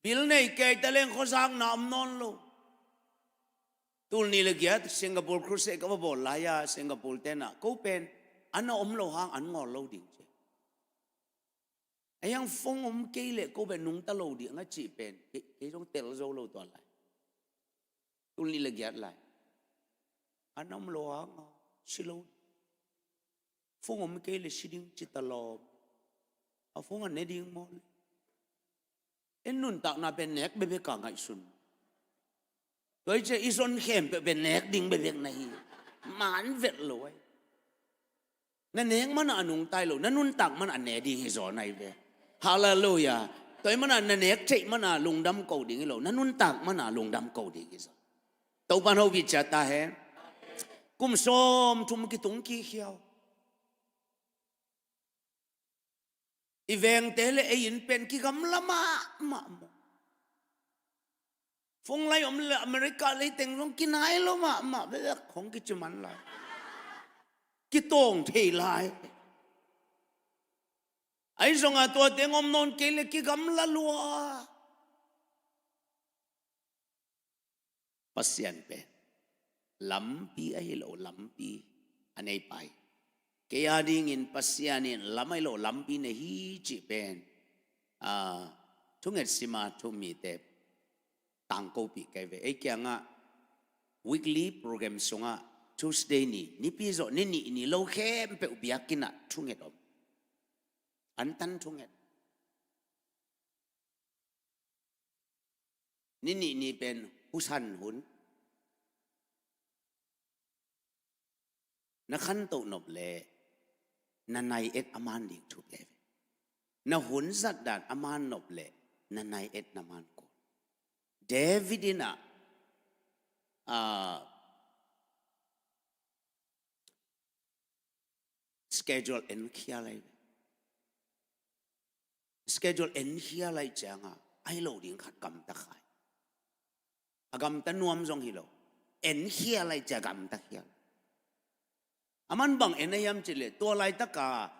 Bil nei kei ta leng khuazakna om nawn lo. Tul nih le giat Singapore Crusade ka va bawl lai-a Singapore tenah ko pen an a om lo hang an ngawl lo ding ci. A hiang phone om kei leh ko pen nungta lo ding a cih pen kei, kei zong tel zo lo tua lai. Tul nih le giat lai. An om lo hang a si lo. Phone om kei leh si ding ci ta lawm. A phone a ne ding maw le? En nuntakna pen nek bekbek a ngaihsun. Tua hi ciah i zon khempeuh pen nek ding bekbek na hi. Man vet lo ai. Na nek mana a nungta hi lo, na nuntak mana a ne ding hi zaw na hi ve. Halleluiah. Tua hi mana na nek theih mana lungdam ko ding hi lo, na nuntak mana lungdam ko ding hi zaw. Topan hopih ciat ta hen. Kum sawmthum kitung kik hiau. I vengte le ei inn pen kigamla mahmah maw. Phone line om le America leiteng zong kinai lo mahmah bekbek hong kici man lai. Kitawng thei lai. Ahi zongah tua teng om nawn kei le kigamla lua. Pasian pen lampi ahi lo lampi a nei pa hi. Kei a dingin Pasian in lam ahi lo lampi nei hi cih pen, ah, thunget sima thu-um mite tangkopih ka hi ve. Ei kiangah weekly program sungah Tuesday ni, nipi zawh ni nih ni lo khempeuh biakinn ah thunget om. An tan thunget. Ni nih ni pen husan hun. Na khantoh nop leh na nai et a man ding thu pia ve. Na hun zat dan a man nop leh na nai et na man kul. David in ah, ah, schedule en khial ahi ve. Schedule en khial ahi ciangah ahi lo ding khat gamta kha hi. A gamta nuam zong hi lo. En khial ahi ciah gamta khial. A man bang en ahiam cihleh tua laitaka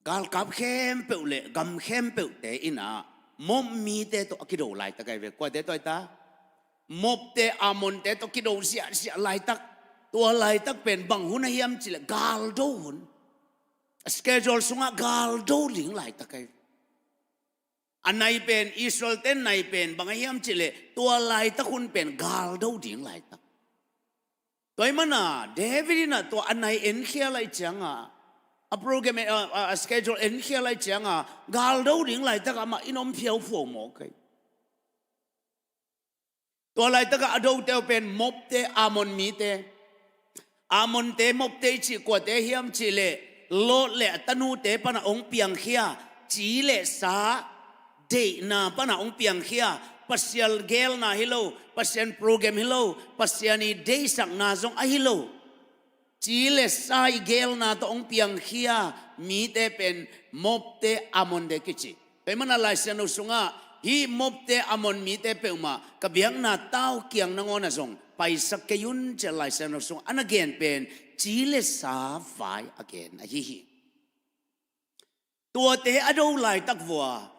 galkap khempeuh le gam khempeuhte in ah Moab mite tawh a kido laitak ahi ve. Kuate tawh ahi ta? Moabte, Ammonte tawh kido ziahziah laitak. Tua laitak pen bang hun ahiam cihleh galdo hun. A schedule sungah galdo ding laitak ahi ve. A nai pen, Israel-te nai pen bang ahiam cihleh tua laitak hun pen galdo ding laitak. Tua ahih manin David in ah tua a nai en khial ahi ciangah, a program, a, a, a schedule en khial ahi ciangah galdo ding laitak amah in om phiauphiau mawk ahi. Tua laitakah a dote uh pen Moabte, Ammon mite. Ammonte, Moabte i cih kuate hiam cihleh Lot le a tanute panah hong piangkhia, ci le sa deihna panah hong piangkhia, Pasian geelna hi lo, Pasian program hi lo, Pasian i deihsakna zong ahi lo. Ci le sa i geelna tawh hong piangkhia mite pen Moabte, Ammonte kici. Tua ahih manin Lai Siangtho sungah hih Moabte, Ammon mite peuhmah ka biakna tau kiang nangawnah zong paisak kei un ci-a Lai Siangtho sungah a na gen pen ci le sa vai a gen ahi hi. Tuate a do laitak vua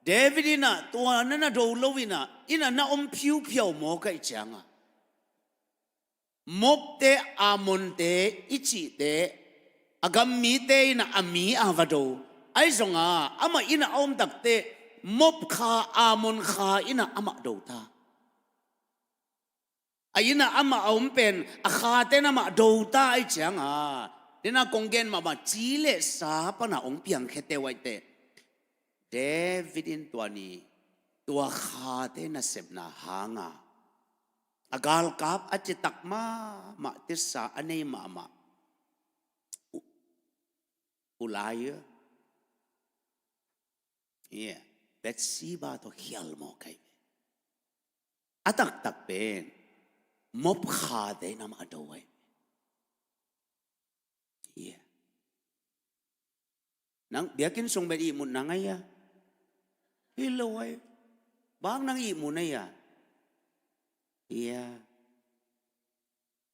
David in ah tua na na do lo in ah, in ah na om phiuphiau mawk ahih ciangah Moabte, Ammonte i cihte a gam mite in ah a mi a va do. Ahi zongah amah in ah a om takteh Moab kha, Ammon kha in ah amah do ta. A in ah amah a om pen a khate in amah do ta ahih ciangah, den a kong gen mahmah ci le sa panah hong piangkhiate uh ahi teh David in tua ni, tua khate nasepna hanga a galkap a citak mahmah, tisa a nei mahmah U-, Uriah, yeah, Bathsheba tawh khial mawk ahi. A taktak pen Moab khate in amah do ahi. Yeah. Nang biakinn sung pen ihmut nang ahi a? Hi lo ahi. Bang nang ihmut ahi a? Hi a.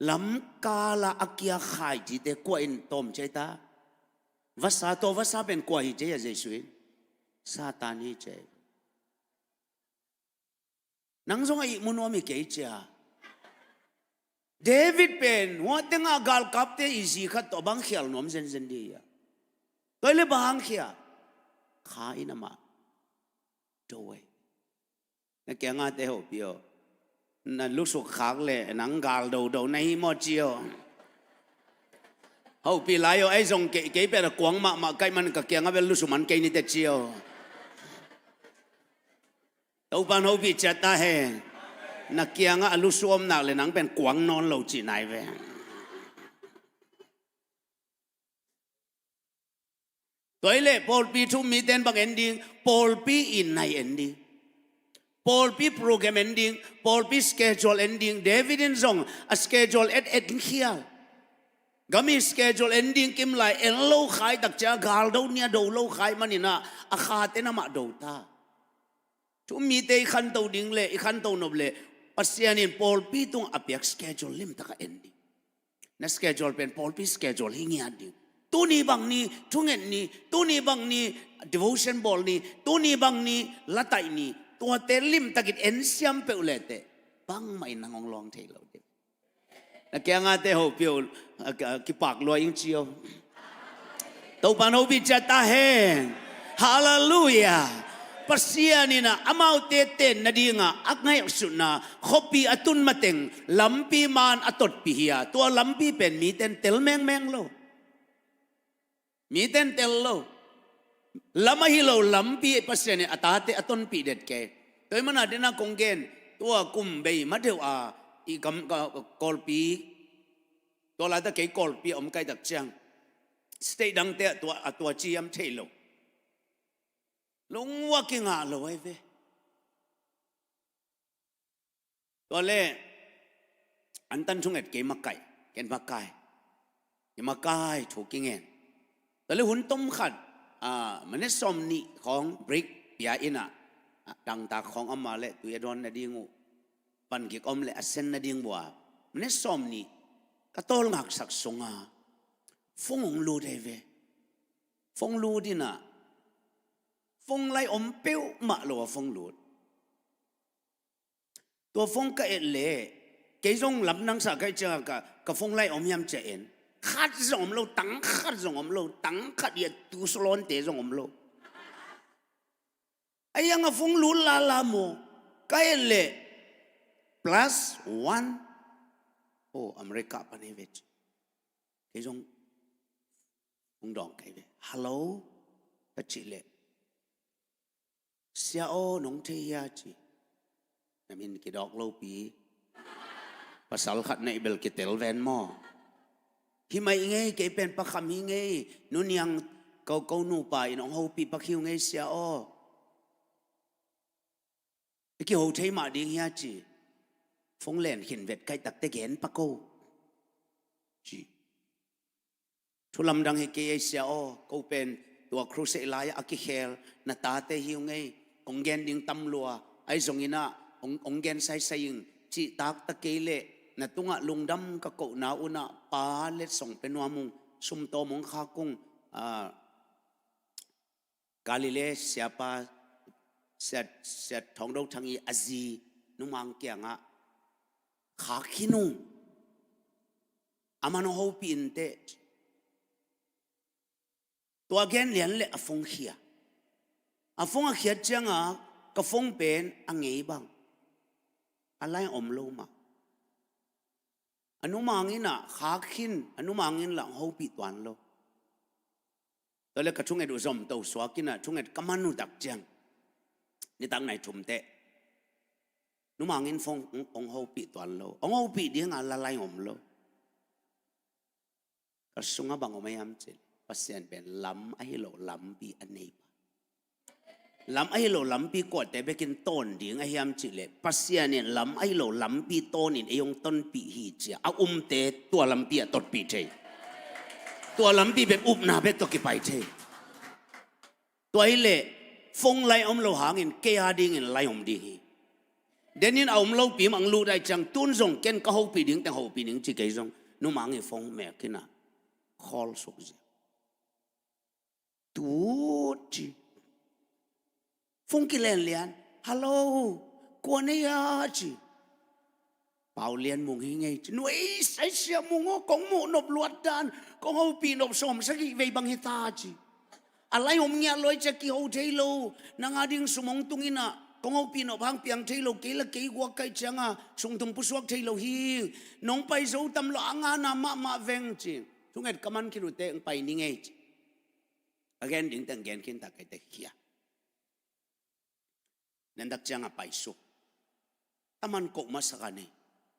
Lamkala a kia khaicite kua in tawm ci ahi ta? Vasa, tua vasa pen kua hi ci ahi a Jesu in? Satan hi ci ahi. Nang zong a ihmu nuam hi kei cia. David pen hua tengah galkapte i zi khat tawh bang khial nuam zenzen dih hi a. Tua hi le bang khia? Kha in amah do ahi. Na kiangah te hopih aw. Na lusuk khak le nang gal dodo na hi maw ci aw. Hopih lai aw, ei zong kei, kei pen a kuang mahmah ka hih man ka kiangah bel lusuk man kei ni teh ci aw. Topa'n hopih ciat ta hen. Na kiangah a lusu om nak le nang pen kuang nawn lo cih nai ve. Tua hi leh pawlpi thu-um mite in bang en ding? Pawlpi in nai en ding. Pawlpi program en ding. Pawlpi schedule en ding. David in zong a schedule et et khial. Gam i schedule en ding kim lai, en lo khai tak ciang a galdo ni a do lo khai manin ah a khate'n amah do ta. Thu-um mite i khanto ding le i khanto nop le Pasian in pawlpi tungah a piak schedule limtak ah en ding. Na schedule pen pawlpi schedule hi ngiat ding. Tuni bang ni thunget ni, tuni bang ni devotion bawl ni, tuni bang ni lataih ni, tuate limtakin en siam peuh le teh bangmah in nang hong luang thei lo ding. Na kiangah te hopih uh, a, a, kipak lua ing ci aw. Topa'n hopih ciat ta hen. Halleluiah. Pasian in ah amaute ten nadingah a ngaihsutna khuapi a tun mateng lampi man a totpih hi a, tua lampi pen mite'n tel mengmeng lo. Mite'n tel lo. Lam ahi lo lampi Pasian in a tate a tonpih det kei. Tua hi mana dena kong gen, tua kum bei ma deuh a i gam, ka, Kawlpi, tua lata kei Kawlpi a om kaitak ciang state dangte ah tua, a tua ci hiam thei lo. Lungua kingah lo ahi ve. Tua le, antan thunget kei makaih, ken makaih, kei makaih thu kingen. Tua le hun tom khat, ah, minute sawm nih khawng break pia in ah, ah, dangtak khawng om a le tui a dawn nading uh, van gik om le a sen nading uh a, minute sawm nih ka tawlngaksak sunga phone hong lut ahi ve. Phone lut in ah, phone lai om peuhmah lo a phone lut. Tua phone ka et leh, kei zong lamdang sa ka hih ciangah ka, ka phone lai om hiam ci-a en. Khat zong om lo, tang khat zong om lo, tang khat hi a tu sulawnte zong om lo. A hiangah phone lut lala maw. Ka et leh, plus one. Oh, America pan hi ve ci. Kei zong phone dawng ka hi ve. Hello? Ka cih leh, "Sia aw, nong thei hia?" ci. Na min kidawk lopi. Pasal khat na i bel kitel ven maw. "Hi mai ngei, kei pen Pa Kham hi ngei. Nu Niang ko, ko nupa in hong hopih pak hi uh ngei, Sia aw. I kiho thei mah ding hia?" ci. Phone len khin vet kaitakte gen pak o, ci. "Thu lamdang hi kei ei, Sia aw, ko pen tua crusade lai-ah a kikhel na tate hi uh ngei, kong gen ding tam lua, ahi zongin ah hong, hong gen saisai ing, cihtak ta kei leh na tungah lungdam ka kohna un ah Pa letsong pia nuam ung, sumtawm hong khak ung, ah, Galilee siapa, Sia, Sia Thawng Do Thang i a zi Nu Mang kiangah khak khin ung. Aman hong hopih inteh." Tua gen lian leh a phone khia. A phone a khiat ciangah ka phone pen a ngei bang, a lai om lo mah. A Nu Mang in ah khak khin, a Nu Mang in lah hong hopih tuan lo. Tua le ka thunget uh zom to suak in ah, thunget ka man uh tak ciang, nitak nai thum teh, Nu Mang in phone hong, hong hopih tuan lo. Hong hopih ding a la lai om lo. Ka sungah bang om a hiam cih leh, Pasian pen lam ahi lo lampi a nei pa. Lam ahi lo lampi kuate bekin tawn ding a hiam cih leh, Pasian in lam ahi lo lampi tawnin ei hong tonpih hi, ci a. A umte tua lampi ah totpih thei. Tua lampi pen upna bek tawh kipai thei. Tua hi leh phone lai om lo hangin kei a dingin lai om ding hi. Denin a om lopi mah hong lut ahih ciang, tun zong ken ka hopih ding teng hopih ning ci, kei zong Nu Mang i phone mek in ah call suk zia. Tut ci. Phone kilen lian. "Hello, kua na hia?" ci. "Pau Lian Mung hi ngei," ci. "Nu ei, sai Sia Mung aw, kong muh nop luat dan, kong hopih nop sawm sagih vei bang hi ta," ci. "A lai om ngiat lo hi," ci, "a kiho thei lo. Nang a ding sum hong tung in ah, kong hopih nop hang piang thei lo, kei la kei guak ka hih ciangah sung tung pusuak thei lo hi. Nong pai zo tam lo, a ngana mahmah veng," ci. Thunget ka man khin uh teh, "Hong pai ni ngei," ci. A gen ding teng gen khin ta kei teh, khia. Nang tak ciangah paisuk. Taman koh masak a nei.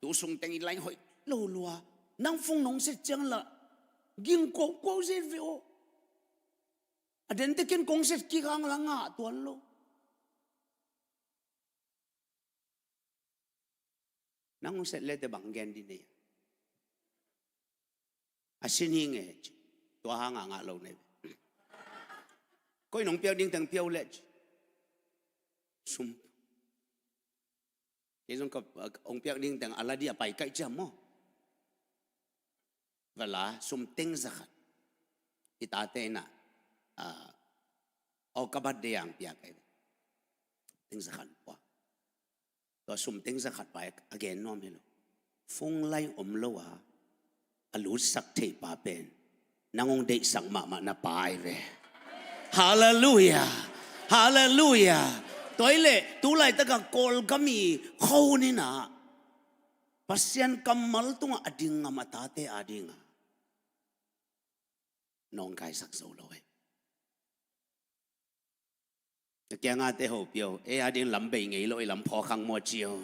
Tu sung teng i lai hoih lo lua. Nang phone nong set ciang lah ging kuaukuau zen ve aw. A den teh ken kong set kik hang lah ngah tuan lo. Nang hong set le teh bang gen ding na hia? "A sin hi nge," ci. "Tua hang a ngah lo na hi ve. Koi in hong piak ding teng pia uh leh," ci. Sum. Kei zong ka, hong piak ding teng a la ding a pai ka hih ciang maw, va la sum teng za khat. I tate in ah, ah, aw, ka birthday a hong piak ka hi ve. Teng za khat pua. Tua sum teng za khat pai a gen nuam hi lo. Phone lai om lo a, a lutsak theih pa pen nang hong deihsak mahmah na pa ahi ve. Halleluiah. Halleluiah. Tua hi leh tu laitak a Kawlgam i khuahun in ah Pasian kammal tungah a ding ngam a tate a ding a nawngkaisak zo lo hi. Na kiangah te hopih o, ei a ding lam bei ngei lo, ei lam phawk hang maw ci o.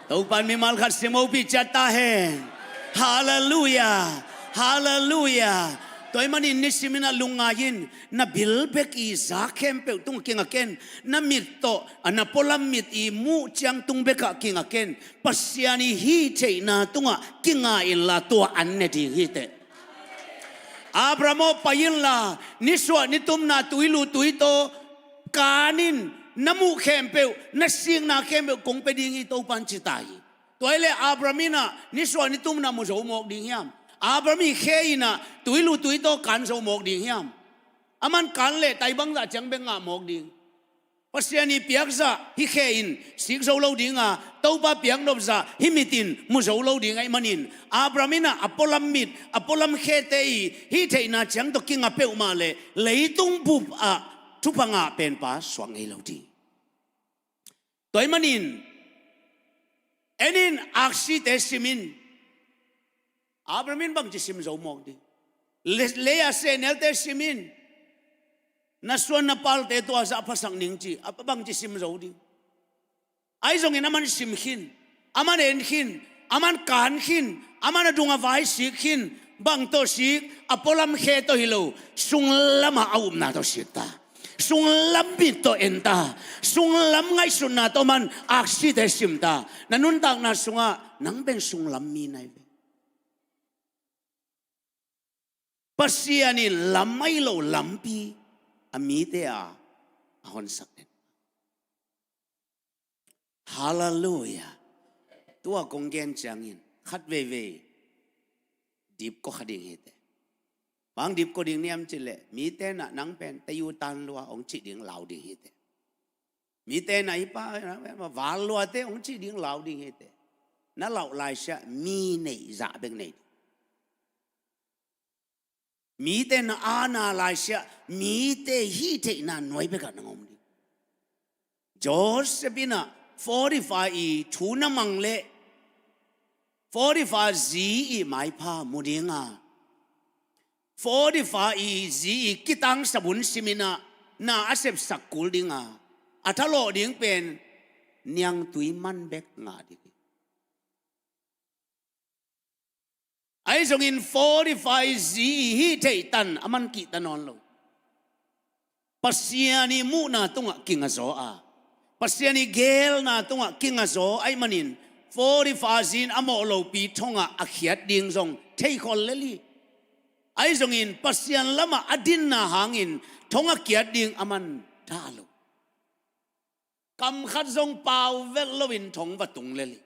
Topan mimal khat sim hopih ciat ta hen. Halleluiah. Halleluiah. Tua ahih manin nisimin ah lungngai in, na bil bek i zak khempeuh tungah kinga ken. Na mit tawh, a na pualam mit i muh ciang tung bekah kinga ken. Pasian i hih theihna tungah kinga inla tua an ne ding hi teh. Abraham aw, pai inla, nisuah nitumna tuilu tuitaw kan in, na muh khempeuh, na sikna khempeuh kong pia ding hi, Topan ci ta hi. Tua hileh Abraham in ah nisuah nitumna mu zo mawk ding hiam? Abraham i khe in ah tuilu tuitaw kan zo mawk ding hiam? Aman kan leh tai bangzah ciang bek ngah mawk ding. Pasian i piakzah hih khe in sik zo lo ding a, Topa piaknop zah hih mit in mu zo lo ding ahih manin, Abraham in ah a pualam mit, a pualam khete i hih theihna ciang tawh kinga peuhmah leh leitung bup ah thupha ngah penpa suak ngei lo ding. Tua ahih manin, en in, aksite sim in. Abraham in bangci sim zo mawk ding? Le-, lei a sehnelte sim in. Na suan na palte tua zah phasak ning ci, a bangci sim zo ding? Ahi zongin aman sim khin, aman en khin, aman kan khin, aman a dung a vai sik khin. Bang tawh sik? A pualam khe tawh hi lo, sunglamah a upna tawh sik ta. Sunglam mit tawh en ta. Sunglam ngaihsutna tawh man aksite sim ta. Na nuntakna sungah nang pen sunglam mi na hi ve. Pasian in lam ahi lo lampi a mite a, a honsak den. Halleluiah. Tua kong gen ciangin khat veivei dipkua kha ding hi teh. Bang dipkua ding niam cih leh, mite in ah nang pen tei u tan lua hong cih ding lau ding hi teh. Mite in ah i pa val lua teh hong cih ding lau ding hi teh. Na lauh laisiah mi neih zah bek nei ding. Mite na aana laisiah, mite hih theihna nuai bekah nang om ding. Joseph in ah Potiphar i thu na mang leh, Potiphar zi i maipha mu ding a, Potiphar i zi i kitangsap hun sim in ah na a sepsak kul ding a, a thalawh ding pen niangtui man bek ngah ding hi. Ahi zongin Potiphar i zi i hih theih tan a man kihta nawn lo. Pasian i muhna tungah kinga zaw a, Pasian i geelna tungah kinga zaw ahih manin, Potiphar zi in a mawh lopi thongah a khiat ding zong theikhol lel hi. Ahi zongin Pasian lamah a dinna hangin thong a kiat ding a man dah lo. Kam khat zong pau velh loin thong va tung lel hi.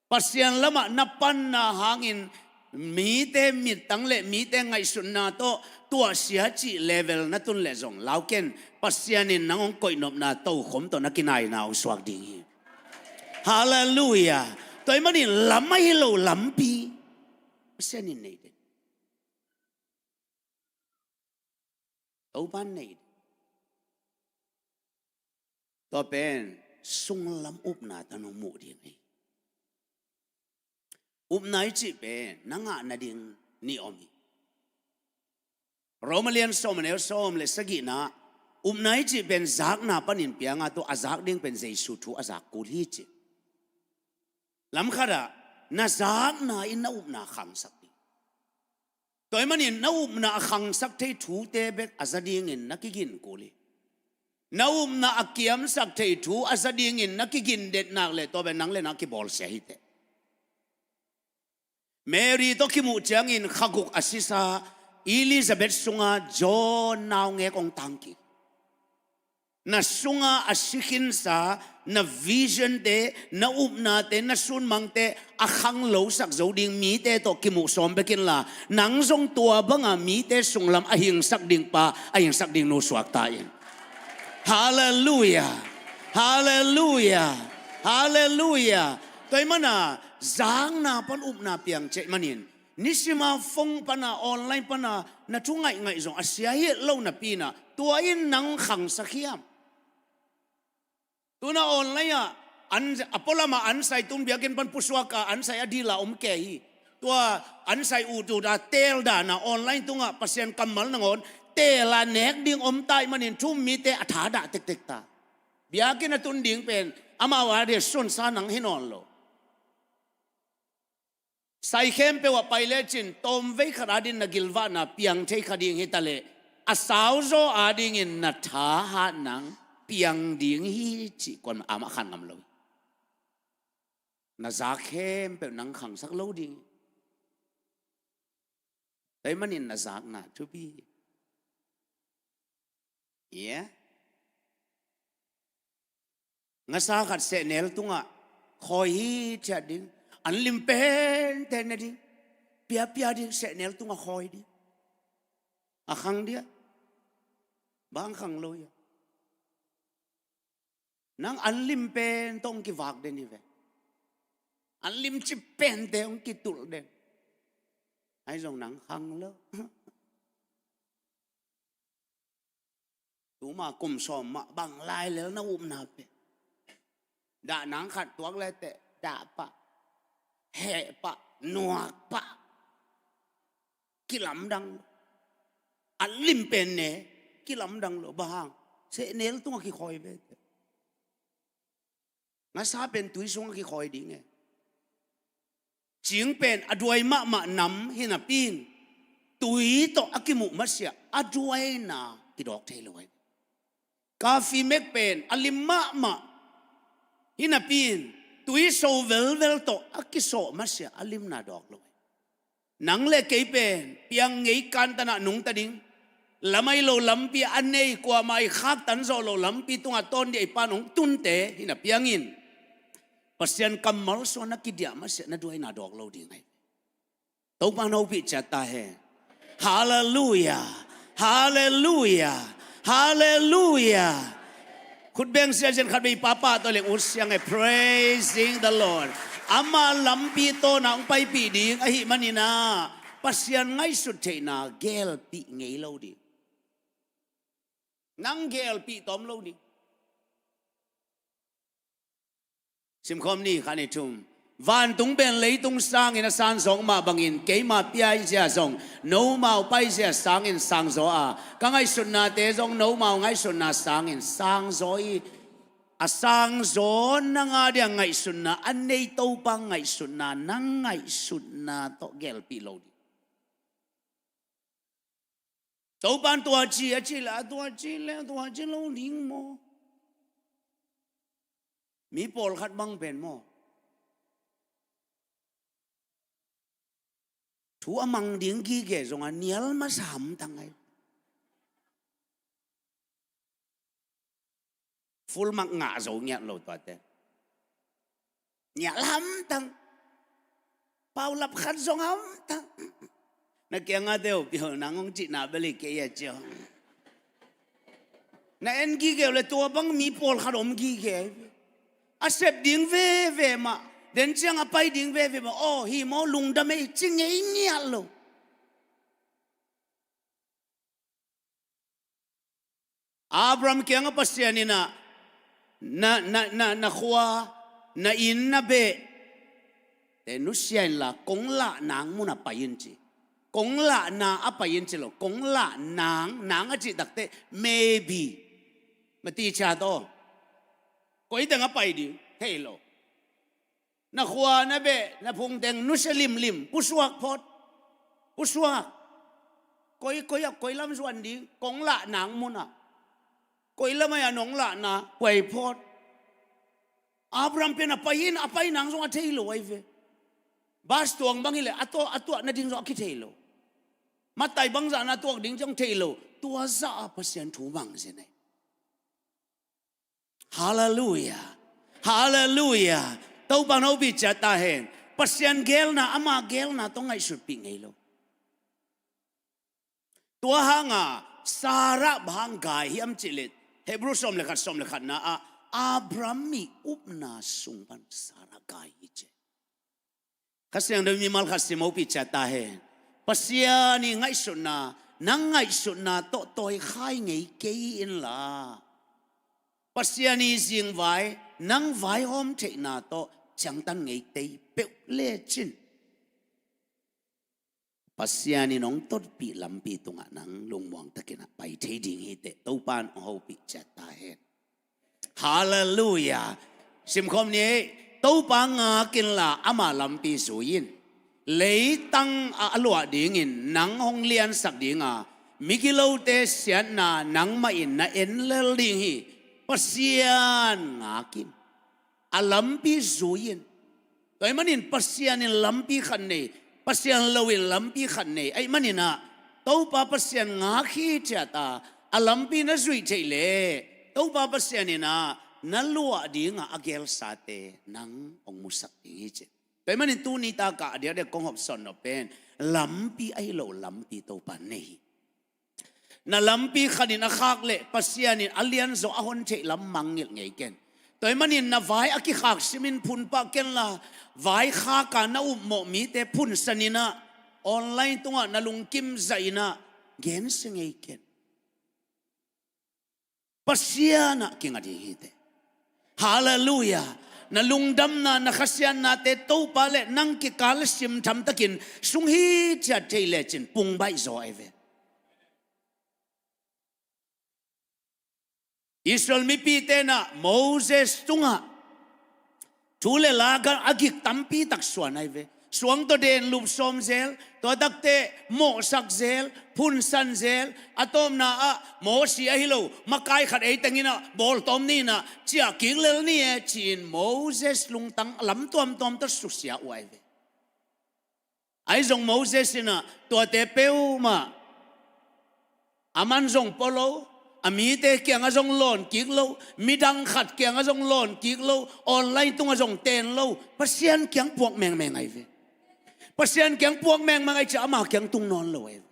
Pasian lamah na panna hangin mite mittang le mite ngaihsutna tawh tuahsia cih level na tun leh zong lau ken, Pasian in nang hong koihnopna tokhom tawh na kinaina hong suak ding hi. Halleluiah. Tua ahih manin lam ahi lo lampi Pasian in nei den. Topan nei. Tua pen sunglam upna tawh nong muh ding hi. Upna i cih pen na ngah nading nih om hi. Roma lian sawm a neu sawm le sagihna, upna i cih pen zakna panin pianga, tua a zak ding pen Jesu thu a zak kul hi ci. Lam khatah na zakna in na upna khangsak ding. Tua ahih manin na upna a khangsak thei thute bek a za dingin na kigin kul hi. Na upna a kiamsak thei thu a za dingin na kigin det nak leh tua pen nang le nang kibawlsia hi teh. Mary tawh kimuh ciangin kha guk a sisa Elizabeth sunga John naungek hong tang kik. Na sunga a si khinsa na vision te, na upnate, na sunmangte a khanglosak zo ding mite tawh kimuh sawm bek inla, nang zong tua banga mite sunglam a hingsak ding pa, a hingsak ding nu suak ta in. Halleluiah. Halleluiah. Halleluiah. Tua ahih mana zakna pan upna piang cih manin, nisima phone pana, online pana na thu ngaihngaih zong a sia hi lo napi-in ah, tua in nang khangsak hiam? Tu-in ah online ah an, a pualamah ansai tun biakinn pan pusuak a ansai a dila om kei hi. Tua ansai utut a teel dan a online tungah Pasian kammal nangawn Teel a nek ding om ta ahih manin thu-um mite a thadah tektek ta. Biakinn a tun ding pen amau a dia sunsa nang hi nawn lo. Sai khempeuh ah pai lecin tawmvei khat adingin na gilvahna piang thei kha ding hi taleh, a sauzaw adingin na thahat nang piang ding hi cih kuamah khan ngam lo hi. Na zak khempeuh nang khangsak lo ding hi. Tua ahih manin na zakna thupi hi. Yeah. Ngasa khat sehnel tungah khawi hithiat ding. An lim pente ne ding. Piapia ding, sehnel tungah khawi ding. A khang dia? Bang khang lo hia? Nang an lim pen tawh hong kivak den hi ve. An lim cip pente hong kitulh den. Ahi zong nang khang lo. Tuma kum sawm mah bang lai lel na upna pen. Dah nang khat tuak leteh dah pah, heh pah, nuak pah. Kilamdang lo. A lim pen ne, kilamdang lo. Bang hang? Sehnel tungah kikhawi veve. Ngasa pen tui sungah kikhawi ding e. Cing pen a duai mahmah nam hi napi in, tui tawh a kimuh masiah a duaina kidawk thei lo ahi. Kafi mek pen a lim mahmah hi napi in, tui so velvel tawh a kisawh masiah a limna dawk lo ahi. Nang le kei pen piang ngei kantanah nungta ding. Lam ahi lo lampi a nei, kuamah i khaktan zawh loh lampi tungah tawn ding i pan hong tunte hi na piangin, Pasian kammal sungah na kidiah masiah na duaina dawk lo ding ahi. Topa na hopih ciat ta hen. Halleluiah. Halleluiah. Halleluiah. Khut beng siazian khat vei papa tawh leng ut siang e, praising the Lord. Ama lampi tawna hong paipih ding ahih maninah Pasian ngaihsut theihna gelpih ngei lo ding. Nang gelpih tawm lo ding. Simkhawm ni, kha ni thum. Vantung pen leitung sangin a sang zawk mah bangin keima pia ahih zia zong nomau pai zia sangin sang zaw a, ka ngaihsutnate zong nomau ngaihsutna sangin sang zaw hi. A sang zaw nang a dia ngaihsutna a nei Topa ngaihsutna nang ngaihsutna tawh gelpih lo ding. Topan tua ci a ci le, a tua ci le, a tua ci lo ding maw? Mi pawlkhat bang pen maw, thu a mang ding gige zongah nial masa hamtang ahi. Full mark ngah zo ngiat lo tuate. Nial hamtang. Paulap khat zong hamtang. Na kiangah teu piau nang hong cihna beli kei a cio. Na en gige uh le tua bang mi pawlkhat om gige. A sep ding veve mah, den ciang a pai ding veve mah, aw hi maw, lungdam ei ci ngei ngiat lo. Abraham kiangah Pasian in ah, na, na, na, na khua, na inn, na beh te nusia inla kong lah nang munah pai in ci. Kong lahna a pai in ci lo, kong lah nang, nang a cih takteh maybe. Mati ciat aw. Koi teng a pai ding thei lo. Na khua, na beh, na phungteng nusia limlim, pusuak phot. Pusuak. Koi, koi ah, koi lam zuan ding, kong lah nang munah. Koi lam ah nong lahna, puai phot. Abraham pen a pai in, a pai nang zong a thei lo ahi ve. Bas tuang bang hileh, a tuah, a tuah nading zong a kithei lo. Matai bangzah na tuak ding zong thei lo. Tua zah a Pasian thu mang zen ahi. Halleluiah. Halleluiah. Topa na hopih ciat ta hen. Pasian gelna, ama gelna tawh ngaihsutpih ngei lo. Tua hanga Sarah bang hang gai hiam cih leh, Hebrew sawm le khat, sawm le khatna ah Abraham i upna sung pan Sarah gai hi ci. Kha Siangtho mimal khat sim hopih ciat ta hen. Pasian i ngaihsutna, nang ngaihsutna tawh tawikhai ngei kei inla, Pasian i zingvai, nang vaihawm theihna tawh ciangtan ngei tei peuh lecin, Pasian in hong totpih lampi tungah nang lungmuang takin ah pai thei ding hi teh, Topa in hong hopih ciat ta hen. Halleluiah. Simkhawm ni. Topa ngak inla ama lampi zui in. Leitang ah a luah dingin nang hong liansak ding a, migilote siatna nangmah in na en lel ding hi. Pasian ngak in. A lampi zui in. Tua ahih manin Pasian in lampi khat nei, Pasian lo in lampi khat nei ahih manin ah, Topa Pasian ngak hi ciat a, a lampi na zuih theih leh, Topa Pasian in ah na luah dingah a gelsate nang hong musak ding hi ci. Tua ahih manin tuni tak ah a diakdiak kong hopsawn nop pen, lampi ahi lo lampi Topa nei hi. Na lampi khat in a khak leh Pasian in a lianzaw a hon theih lam mangngilh ngei ken. Tua ahih manin na vai a kikhak simin phun pah kenla, vai khak a na upmawh mite phunsan in ah, online tungah na lungkim zah in ah, gensia ngei ken. Pasian ah kinga ding hi teh. Halleluiah. Na lungdamna, na khasiatnate Topa leh nang kikal sim thamtakin sung hi ciat thei lecin pungbaih zaw ahi ve. Israel mipite in ah Moses tungah thu leh la a gik tampi tak suan ahi ve. Suang tawh den lup sawm zel, tua tak teh mawhsak zel, phunsan zel, a tawpna ah Mosi ahi lo, makai khat ei teng in ah bawltawm ni in ah ciah kik lel ni e ci-in Moses lungtang lam tuamtuam tawh susia uh ahi ve. Ahi zong Moses in ah tuate peuhmah, aman zong pua lo, a mite kiangah zong lawn kik lo, midang khat kiangah zong lawn kik lo, online tungah zong ten lo, Pasian kiang puak mengmeng ahi ve. Pasian kiang puak mengmeng ahi ciah ama kiang tung nawn lo ahi ve.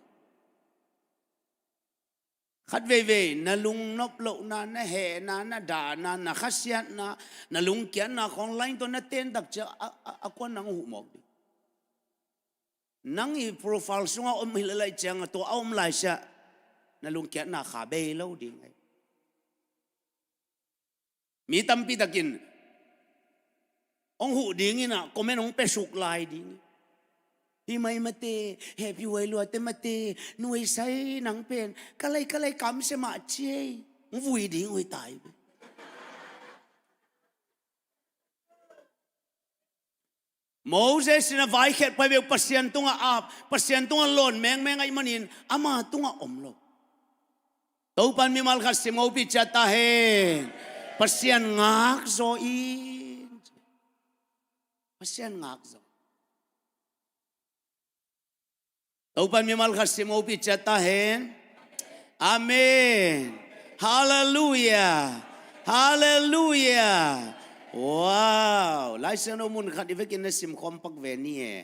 Khat veivei na lungnop lohna, na hehna, na dahna, na khasiatna, na lungkiatna khawng line tawh na ten tak ciah a, a, a kuan nang huh mawk ding. Nang i profile sungah om hi lel ahih ciangah tua a om lai siah na lungkiatna kha bei lo ding ahi. Mi tampi takin hong huh ding in ah comment hong pia suk lai ding. Hi mai mate, happy huai luate mate, nuaisai nang pen, ka lai ka lai kamsia mah ci ei. Hong vui ding uh hi tai. Moses in a vaikhiat pai beuh Pasian tungah ap, Pasian tungah lawn mengmeng ahih manin ama tungah om lo. Topan mimal khat sim hopih ciat ta hen. Pasian ngak zaw in. Pasian ngak zaw. Topan mimal khat sim hopih ciat ta hen. Amen. Halleluiah. Halleluiah. Wow. Laisiangtho mun khat i vekin na sim khawm pak ve ni e.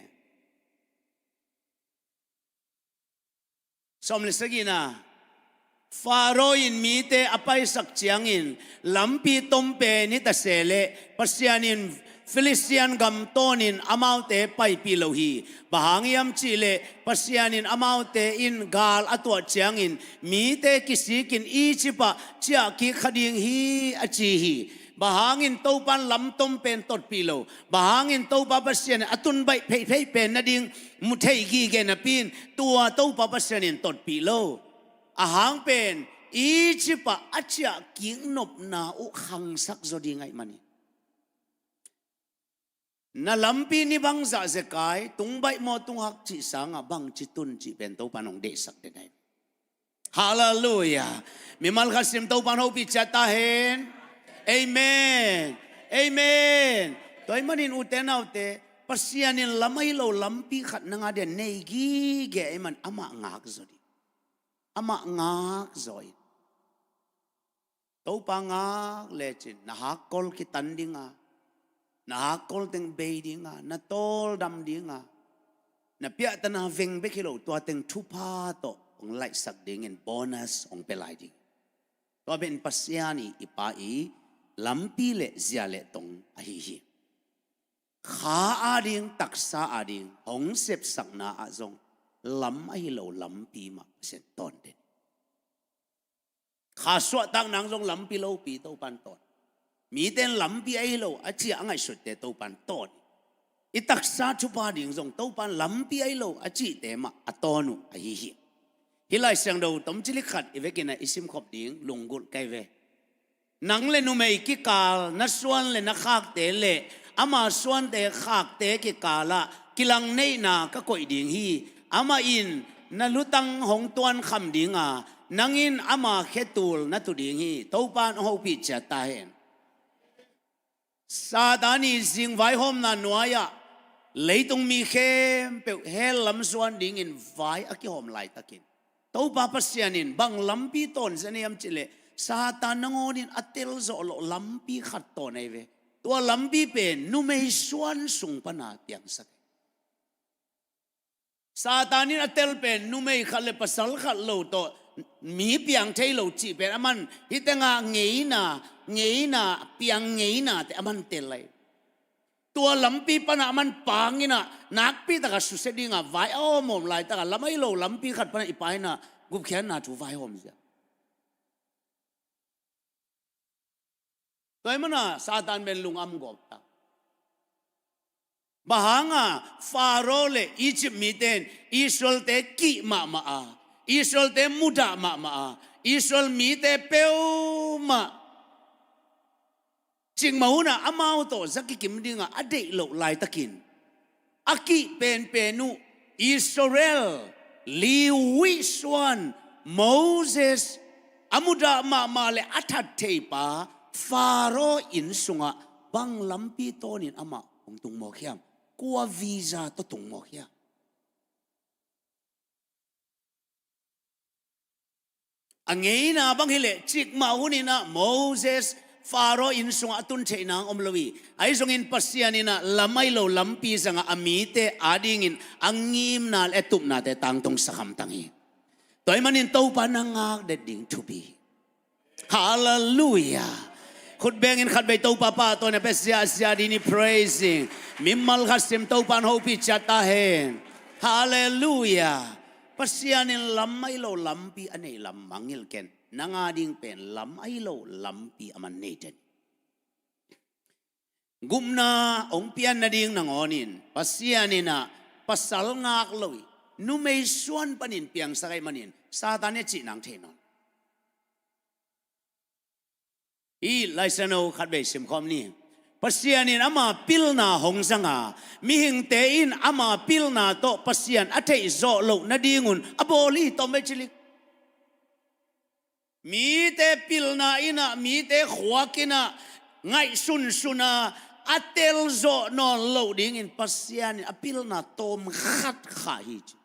Sawm le sagihna. Faro in mite a paisak ciangin lampi tom pen hi ta se leh Pasian in Philistine gam tawnin amaute paipih lo hi. Bang hang hiam cih leh Pasian in amaute in gal a tuah ciangin mite kisikin Egypt ah ciah kik kha ding hi a ci hi. Bang hangin Topan lam tom pen totpih lo? Bang hangin Topa Pasian in a tun baih pheihpheih pen nading mu thei gige napi in tua Topa Pasian in totpih lo? A hang pen Egypt ah a ciah kik nopna uh khangsak zaw ding ahih manin. Na lampi ni bangzah zekai, tung baih maw tung hak cih sangah bangci tun cih pen Topan hong deihsak den ahi. Halleluiah. Mimal khat sim Topan hopih ciat ta hen. Amen. Amen. Tua ahih manin ute naute, Pasian in lam ahi lo lampi khat nang a dia nei gige ahih man amah ngak zaw ding. Amah ngak zaw in. Topa ngak lecin na hakkol kitan ding a, na hakkol teng bei ding a, na tawldam ding a, na piahtana veng bek hi lo, tua teng thupha tawh hong laihsak dingin bonus hong pia lai ding. Tua pen Pasian i, i Pa i lampi le zia le tong ahi hi. Kha ading, taksa ading hong sepsakna ah zong lam ahi lo lampi mah Pasian tawn den. Kha suahtak nang zong lampi lopi Topan tawn. Mite in lampi ahi lo a ciah a ngaihsutte Topan tawn. i taksa thupha ding zong Topa in lampi ahi lo a cihte mah a tawn uh ahi hi. Hih Lai Siangtho tomcilik khat i vekin ah i simkhop ding lunggulh ka hi ve. Nang le numei kikal, na suan le na khakte le ama suante khakte kikalah kilangneihna ka koih ding hi. Amah in na lutang hong tuankham ding a, nang in ama khetul na tu ding hi. Topa in hong hopih ciat ta hen. Satan i zing vaihawmna nuai-ah leitung mi khempeuh hell lam zuan dingin vai a kihawm laitakin Topa Pasian in bang lampi tawn zen hiam cihleh Satan nangawnin a tel zawh loh lampi khat tawn ahi ve. Tua lampi pen numei suan sung pana piangsak hi. Satan in a tel pen numei khat le pasal khat lo tawh mi piang thei lo cih pen aman hih tengah ngeina, ngeina, piang ngeinate aman tel lai. Tua lampi panah aman pang inah nakpi takah susia dingah vai a awmawm laitakah lam ahi lo lampi khat panah i pa inah gupkhiatna thu vaihawm zia. Tua ahih manah Satan pen lungam gawp ta. Bang hanga Faro le Egypt mite in Israel-te kih mahmah a, Israel-te mudah mahmah a, Israel mite peuhmah cikmah hunah amau tawh za kikim dingah a deih loh laitakin a kih penpen uh Israel, Levi suan, Moses, a mudah mahmah le a that theipa Faro inn sungah bang lampi tawnin amah hong tung mawk hiam? Kua visa tawh tung mawk hiam? A ngeina bang hileh cikmah huninah Moses Faro inn sungah a tun theih nang om lo hi. Ahi zongin Pasian inah lam ahi lo lampi zangah a mite adingin a ngimna le a tupnate tangtungsak hamtang hi. Tua ahih manin Topa na ngakdet ding thupi hi. Halleluiah. Khut bengin khatvei Topa pahtawi na pia ziahziah dingin i praising. Mimal khat sim Topa in hopih ciat ta hen. Halleluiah. Pasian in lam ahi lo lampi a neih lam mangngilh ken. Nang ading pen lam ahi lo lampi a man nei den. Gupna hong pian nading nangawnin Pasian inah pasal ngak lo hi. Numei suan panin piangsak ahih manin Satan in a cih nang thei nawn. Hih Lai Siangtho khatvei simkhawm ni. Pasian in ama pilna hong zanga, mihingte in ama pilna tawh Pasian a theih zawh loh nadingun a bawl hi. Tawm bek cilik. Mite pilna inah, mite khuak inah ngaihsunsun a, a tel zawh nawn loh dingin Pasian in a pilna tawm khat khah hi ci.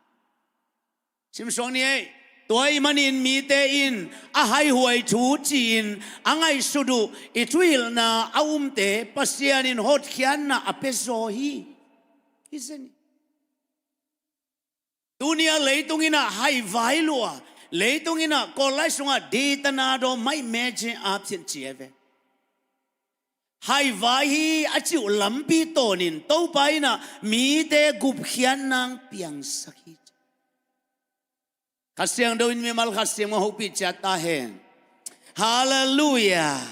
Simsuak ni ei. Tua ahih manin mite in a haihuai thu ci-in a ngaihsut uh i thuhilhna a umte Pasian in hotkhiatna a pia zaw hi. Hi zen hi. Tuni-a leitung inah haivai lua, leitung inah Kawl lai sungah detonado mai magic up sin ci e ve. Haivai hi a cih uh lampi tawnin Topa inah mite gupkhiat nang piangsak hi. Kha Siangtho in mimal khat sim hong hopih ciat ta hen. Halleluiah.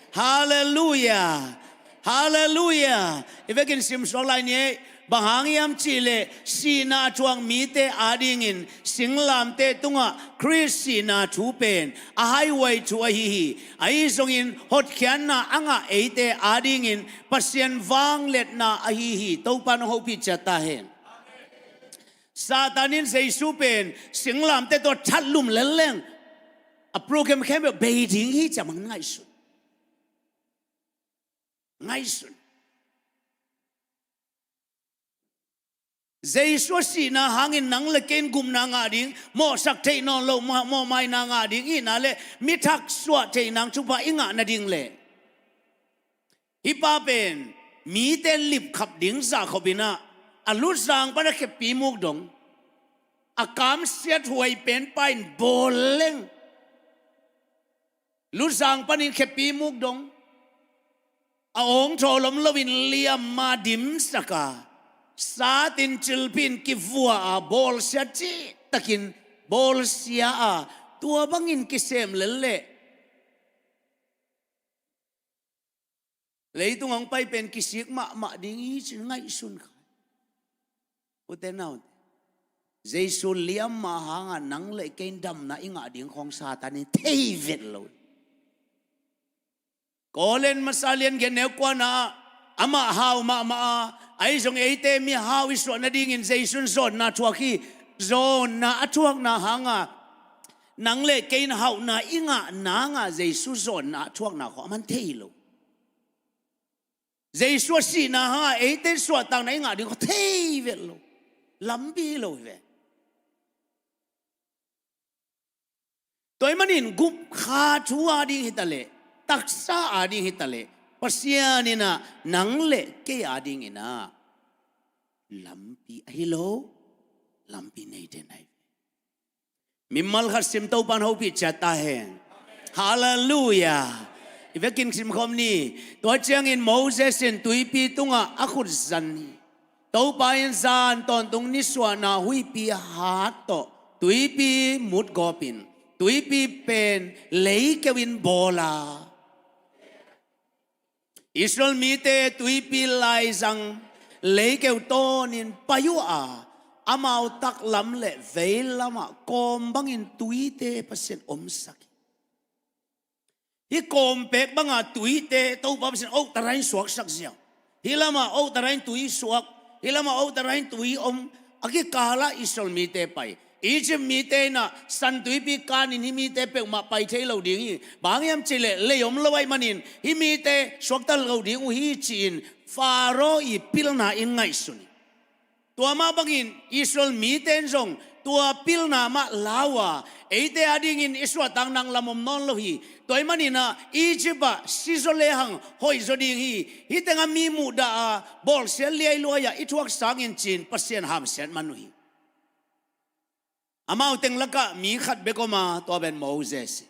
Halleluiah. Halleluiah. I vekin simsuak lai ni ei. Bang hang hiam cihleh sihna a thuak mite adingin singlamteh tungah Khrist sihna thu pen a haihuai thu ahi hi. Ahi zongin hotkhiatna a ngah eite adingin Pasian vangliatna ahi hi. Topa in hong hopih ciat ta hen. Satan in Jesu pen singlamteh tawh thatlum lelleng a program khempeuh bei ding hi ci-a mangin ngaihsun. Ngaihsun. Jesu a sihna hangin nang le kei in gupna ngah ding, mawhsak theih nawn loh mawh, mawhmaina ngah ding ihna le mi thaksuah theih nang thupha i ngah nading le. Hih pa pen mite lipkhap ding zahkhop inah a lutzang pana khepi muk dong, a kamsiat huai pen pa in bawl leng. Lutzang panin khepi muk dong, a awngthaw lom loin liamma dimsak a, satin cilphin kivua a bawlsia cihtakin bawlsia a, tua bangin kisem lel leh leitung hong pai pen kisik mahmah ding hi ci-in ngaihsun kha. Ute naute, Jesu liamma hanga nang le kei damna i ngah ding khawng Satan in thei vet lo. Korin masa lian giat neu kuana ah, amah hau mahmah a, ahi zong eite mihau i suah nadingin Jesu in zawnna thuak hi. Zawnna a thuakna hanga nang le kei in hauhna i ngah nanga Jesu zawnna a thuakna khawng aman thei lo. Jesu a sihna hanga eite suahtakna i ngah ding khawng thei vet lo. Lampi hi lo hi ve. Tua ahih manin gupkha thu ading hi taleh, taksa ading hi taleh, Pasian in ah nang le kei adingin ah lampi ahi lo, lampi nei den ahi. Mimal khat sim, Topa'n hopih ciat ta hen. Halleluiah. I vekin simkhawm ni. Tua ciangin Moses in tuipi tungah a khut zan hi. Topa in zan tawntung nisuahna huihpi hat tawh tuipi mutgawpin tuipi pen leikeu in bawl a, Israel mite tuipi laizang leikeu tawnin pai uh a, amau taklam le veilamah kawm bangin tuite Pasian omsak hi. Hih kawmpek banga tuite Topa Pasian oktak in suaksak ziau. Hih lamah oktak in tui suak, hih lamah oktak in tui om. A kikalah Israel mite pai. Egypt mite in ah San Tuipi kanin hih mite peuhmah pai thei lo ding hi. Bang hiam cihleh lei om lo ahih manin hih mite suakta lo ding uh hi ci-in Faro i pilna in ngaihsun hi. Tua mah bangin Israel mite in zong tua pilna mah la uh a, eite adingin i suahtakna lam om nawn lo hi. Tua ahih manin ah Egypt ah sizaw lehang hoihzaw ding hi. Hih tengah mi muhdah a, bawlsia liailuai a i thuak sangin ci-in Pasian hamsiat man uh hi. Amau teng lakah mi khat bek om a, tua pen Moses hi.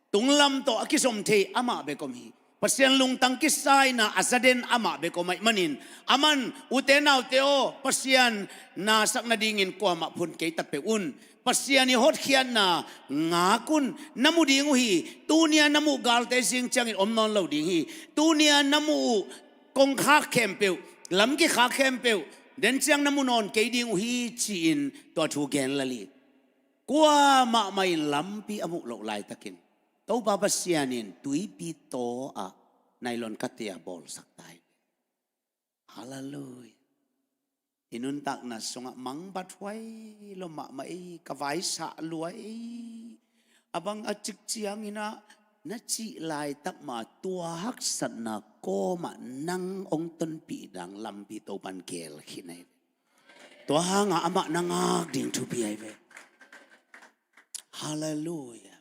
Tunglam tawh a kizom thei amah bek om hi. Pasian lungtang kisai-in ah a zaden amah bek om ahih manin, aman, ute naute aw, Pasian nasak nadingin kuamah phun kei ta peuh un. Pasian i hotkhiatna ngak un. Na mu ding uh hi. Tuni-a na muh galte zing ciangin om nawn lo ding hi. Tuni-a na muh uh kongkhak khempeuh, lam kikhak khempeuh, den ciang na mu nawn kei ding uh hi ci-in tua thu gen lel hi. Kuamah mah in lampi a muh loh laitakin Topa Pasian in tuipi taw ah nailon kate a bawlsak ta hi. Halleluiah. I nuntakna sungah mangbathuai lua mahmah ei, ka vaisah lua ei. A bang a cik ciangin ah na cih laitak mah tua haksatna kawmah nang hong tonpih ding lampi Topa'n gelkhin ahi. Tua hangah amah na ngak ding thupi ahi ve. Halleluiah.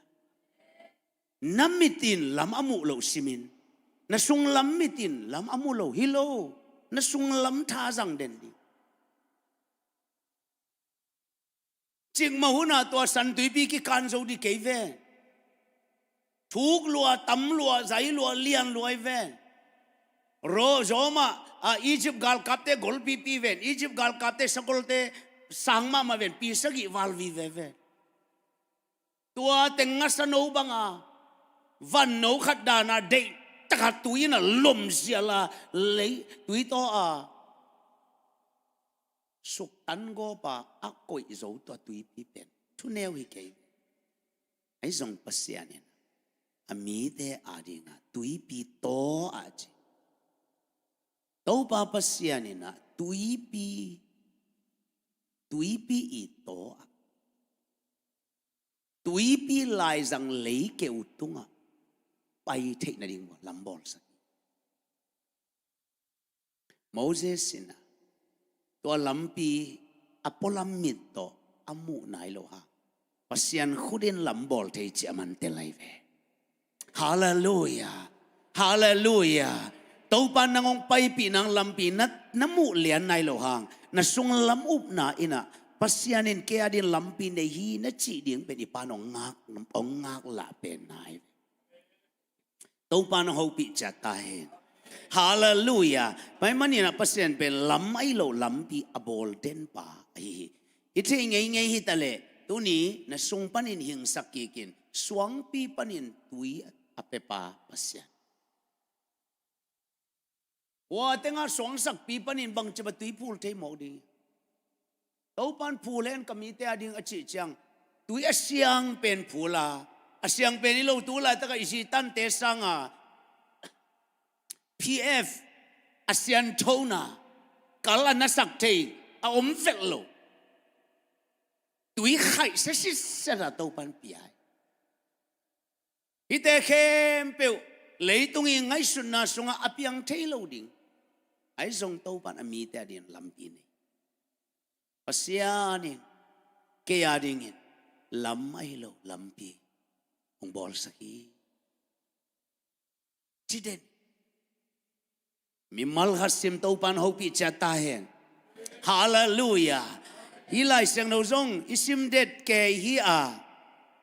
Na mit in lam a muh loh simin, na sunglam mit in lam a mu lo hi lo. Na sunglam tha zang den ding. Cikmah hunah tua San Tuipi kikan zo ding kei ve. Thuk lua, tam lua, zai lua, lian lua hi ve. Ro, Roma ah, a, Egypt galkapte golpipi ven, Egypt galkapte sakolte sang mahmah ven, pi sagih val vive ven. Tua teng ngasa no banga, van no khat dana deih taka tui in a lomzial a, lei tui taw a suktan gawpa a koih zo tua tuipi pen thuneu hi kei. Ahi zong Pasian in a mite adinga tuipi taw a ci. Topa Pasian in a tuipi, tuipi i taw a, tuipi laizang leikeu tungah pai theih nading lam bawlsak. Moses in a tua lampi a pualam mit tawh a muh nai lo hang Pasian khut in lam bawl thei cih a man tel ahi ve. Halleluiah. Halleluiah. Topa nang hong paipih nang lampi na, na muh lian nai lo hang na sunglam upna in a Pasian in kei ading lampi nei hi na cih ding pen i Pa'n hong ngak, hong ngak lah pen nai ve. Topa nang hopih ciat ta hen. Halleluiah. Pai manin a Pasian pen lam ahi lo lampi a bawl denpa ahi hi. I theih ngeingei hi taleh tuni na sung panin hingsak kikin suangpi panin tui a pepa Pasian. Hua tengah suangsakpi panin bangci bang tui phul thei mawk ding. Topan phul hen ka mite a ding a cih ciang, tui a siang pen phul a, a siang pen hi lo, tu laitak a i zi tante sanga P F a sianthona kal a na sak thei a om vet lo. Tui khaih sisisa Topan pia hi. Hihte khempeuh leitung i ngaihsutna sungah a piang thei lo ding. Ahi zong Topan a mite a dingin lampi nei. Pasian in kei a dingin lam ahi lo lampi hong bawlsak hi. Ci den. Mimal khat sim Topan hopih ciat ta hen. Halleluiah. Hih Lai Siangtho zong i sim det kei hi a,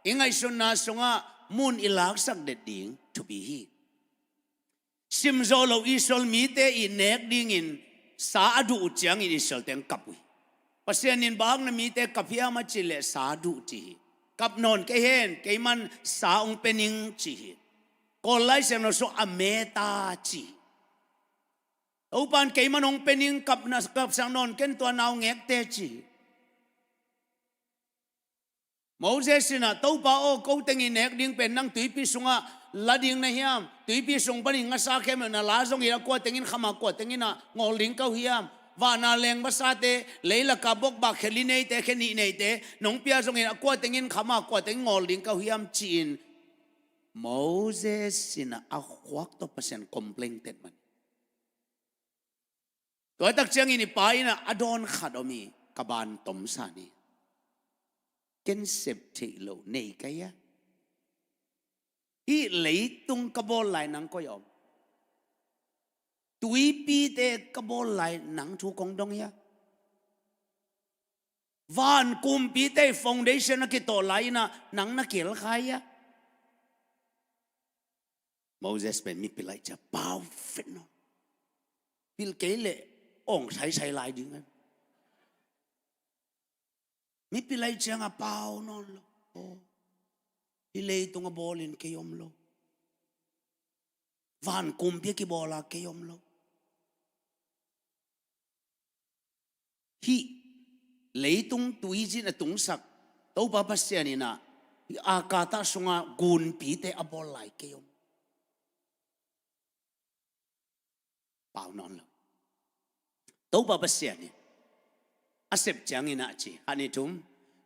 i ngaihsutna sungah mun i laksak det ding thupi hi. Sim zawh lo Israel mite i nek dingin sa a duh uh ciangin Israel teng kap uh hi. Pasian in bang na mite kap hiam a cih leh sa duh ci hi. Kap nawn kei hen, keiman sa hong pia ning ci hi. Kawl Lai Siangtho sung a meta ci hi. Topan keiman hong pia ning, kap na, kap sang nawn ken tua na hong ngekte ci hi. Moses in ah, Topa aw, ko teng i nek ding pen nang tuipi sungah la ding na hiam? Tuipi sung panin ngasa khempeuh na la zongin a kua tengin kham a, kua tengin ah ngawl ding ka uh hiam? Vana leng vasate, leilaka bokbak khe li neite, khe nih neite nong pia zongin a kua tengin kham a, kua tengin ngawl ding ka uh hiam ci-in Moses in ah a khuak tawh Pasian complain tet man. Tua tak ciangin i pa in ah a dawn khat om hi, ka ban tomsa ni. Ken sep theih lo nei ka hia? Hih leitung ka bawl lai nang koi a om? Tuipite ka bawl lai nang thu kong dong hia? Van kumpite foundation a kitawh lai in ah nang na kil kha hia? Moses pen mipil lai cia pau vet nawn. Pil kei leh awng saisai lai ding a. Mipil lai ciangah pau nawn lo. Aw, hih leitung a bawlin kei om lo. Van kumpi a kibawla kei om lo. Hih leitung tuizin a tungsak Topa Pasian in ah hih a kata sunga gunpite a bawl lai kei om. Pau nawn lo. Topa Pasian in a sep ciangin ah ci, a ni thum.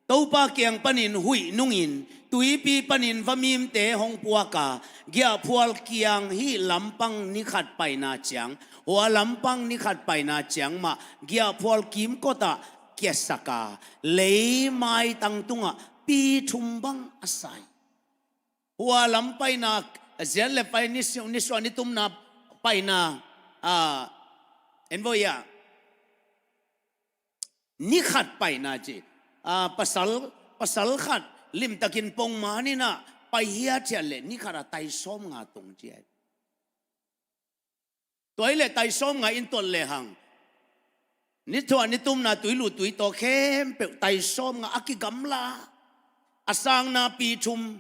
Topa kiang panin huih nungin, tuipi panin vamimte hong puak a, giahphual kiang hih lampang ni khat paina ciang, hua lampang ni khat paina ciang mah, giahphual kimkot ah kiasak a, leimai tang tungah pi thum bang a sai. Hua lam paina, a ziat le pai ni si-, ni suah ni tumna paina, a, en voi a. Ni khat paina ci. A, pasal, pasal khat limtakin pongman in ah pai hiathiat leh ni khat a tai sawm nga tung ci ai. Tua hi leh tai sawm nga in tuat lehang, ni thuah ni tumna tuilut tuitaw khempeuh tai sawm nga a kigamla, a sangna pi thum,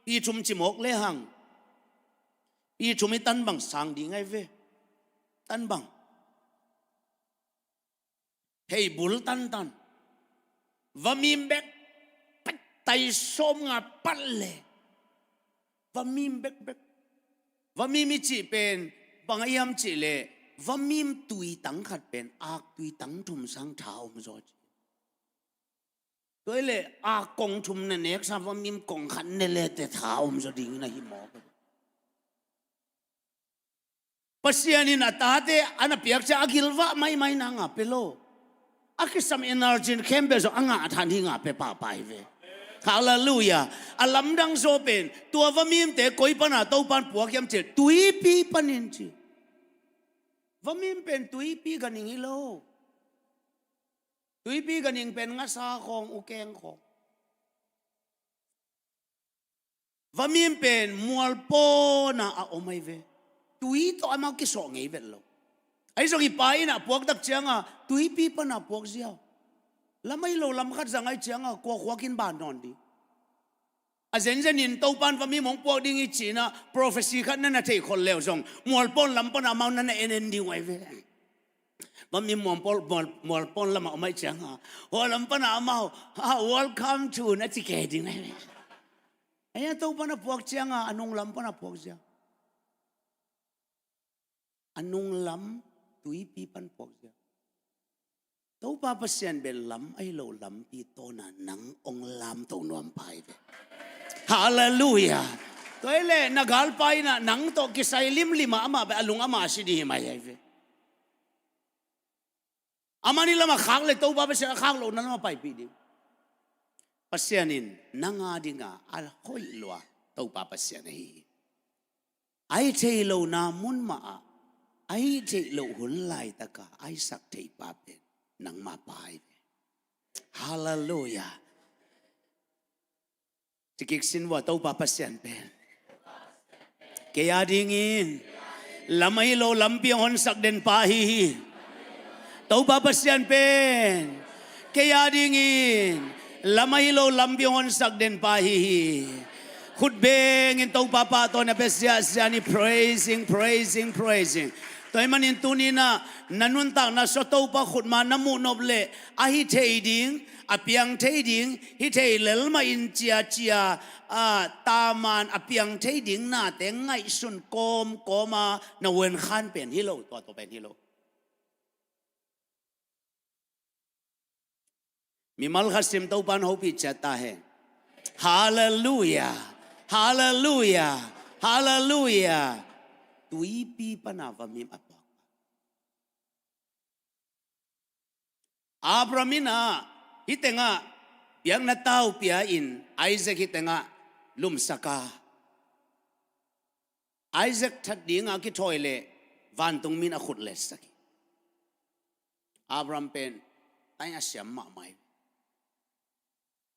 pi thum ci mawk lehang, pi thum hi tan bang sang ding ai ve? Tan bang? Hei bul tantan. Vamim bekbek, tai sawm nga pat le. Vamim bekbek. Vamim i cih pen bang a hiam cih leh, vamim tui tang khat pen ak tui tang thum sang tha om zaw ci. Tua hi leh ak kong thum na neksa vamim kong khat ne le te tha om zaw ding na hi mawk. Pasian in a tate a na piak ciang a gilvah maimai na ngah pia lo. A kisam energy khempeuh zong a ngah a than hi ngah pia pahpah hi ve. Halleluiah. A lamdang zaw pen tua vamimte koi pana Topan puak hiam cih leh tuipi panin ci. Vamim pen tuipi ganhing hi lo. Tuipi ganhing pen ngasa khawng, ukeng khawng. Vamim pen mualpawna a om ai ve. Tui tawh amau kisawh ngei vet lo. Ahi zong i pa in a puak tak cianga tuipi pana puak ziau. Lam ai lo lam khat zang ai cianga kua khuakin ban nawn ding. A zenzenin Topan vamim hong puak ding i cina prophecy khat na na thei khol leu zong mualpawn lam pana amau na na en en ding uh ai ve. Bang mi mualpawn, mual, mualpawn lamah om ahih cianga, hua lam pana amau, "Ah, welcome to," na ci kei ding ahi ve. Ahi a, Topa na puak cianga a nung lam pana puak zia. A nung lam tuipi pan puak zia. Topa Pasian pen lam ahi lo lampi tawna nang ong lamto nuam pai ve. Halleluiah. Tua hi leh na galpa inah nang tawh kisai limlim a, amah pen a lung ama si ding hi mai ahi ve. Amah ni lamah khak le Topa Pasian a khak lohna lamah paipih ding. Pasian in nang a dinga a hoih lua Topa Pasian ahi hi. A hih theih lohna mun mah ah, a hih theih loh hun laitaka a hisak theihpa pen nangma pa hi ve. Halleluiah. Ci kik sin vua, Topa Pasian pen kei a dingin lam ahi lo lampi hong honsak den pa ahi hi. Topa Pasian pen kei a dingin lam ahi lo lampi hong honsak den pa ahi hi. Khut bengin Topa pahtawi na pia ziahziah ni. Praising, praising, praising. Tua ahih manin tuni inah na nuntakna sua Topa khutma na muhnop leh a hi thei ding, a piang thei ding, hi thei lel mahin ciacia, a, taman a piang thei ding nate ngaihsun kawmkawma na wen khan pen hi lo, tua tua pen hi lo. Mimal khat sim Topa in hopih ciat ta hen. Halleluiah. Halleluiah. Halleluiah. Tuipi pana va mim a puak. Abraham inah hih tengah biakna tau pia-in Isaac hih tengah lumsak a, Isaac that dinga kithawi leh vantung min a khut letsak hi. Abraham pen tai a siam mahmah hi.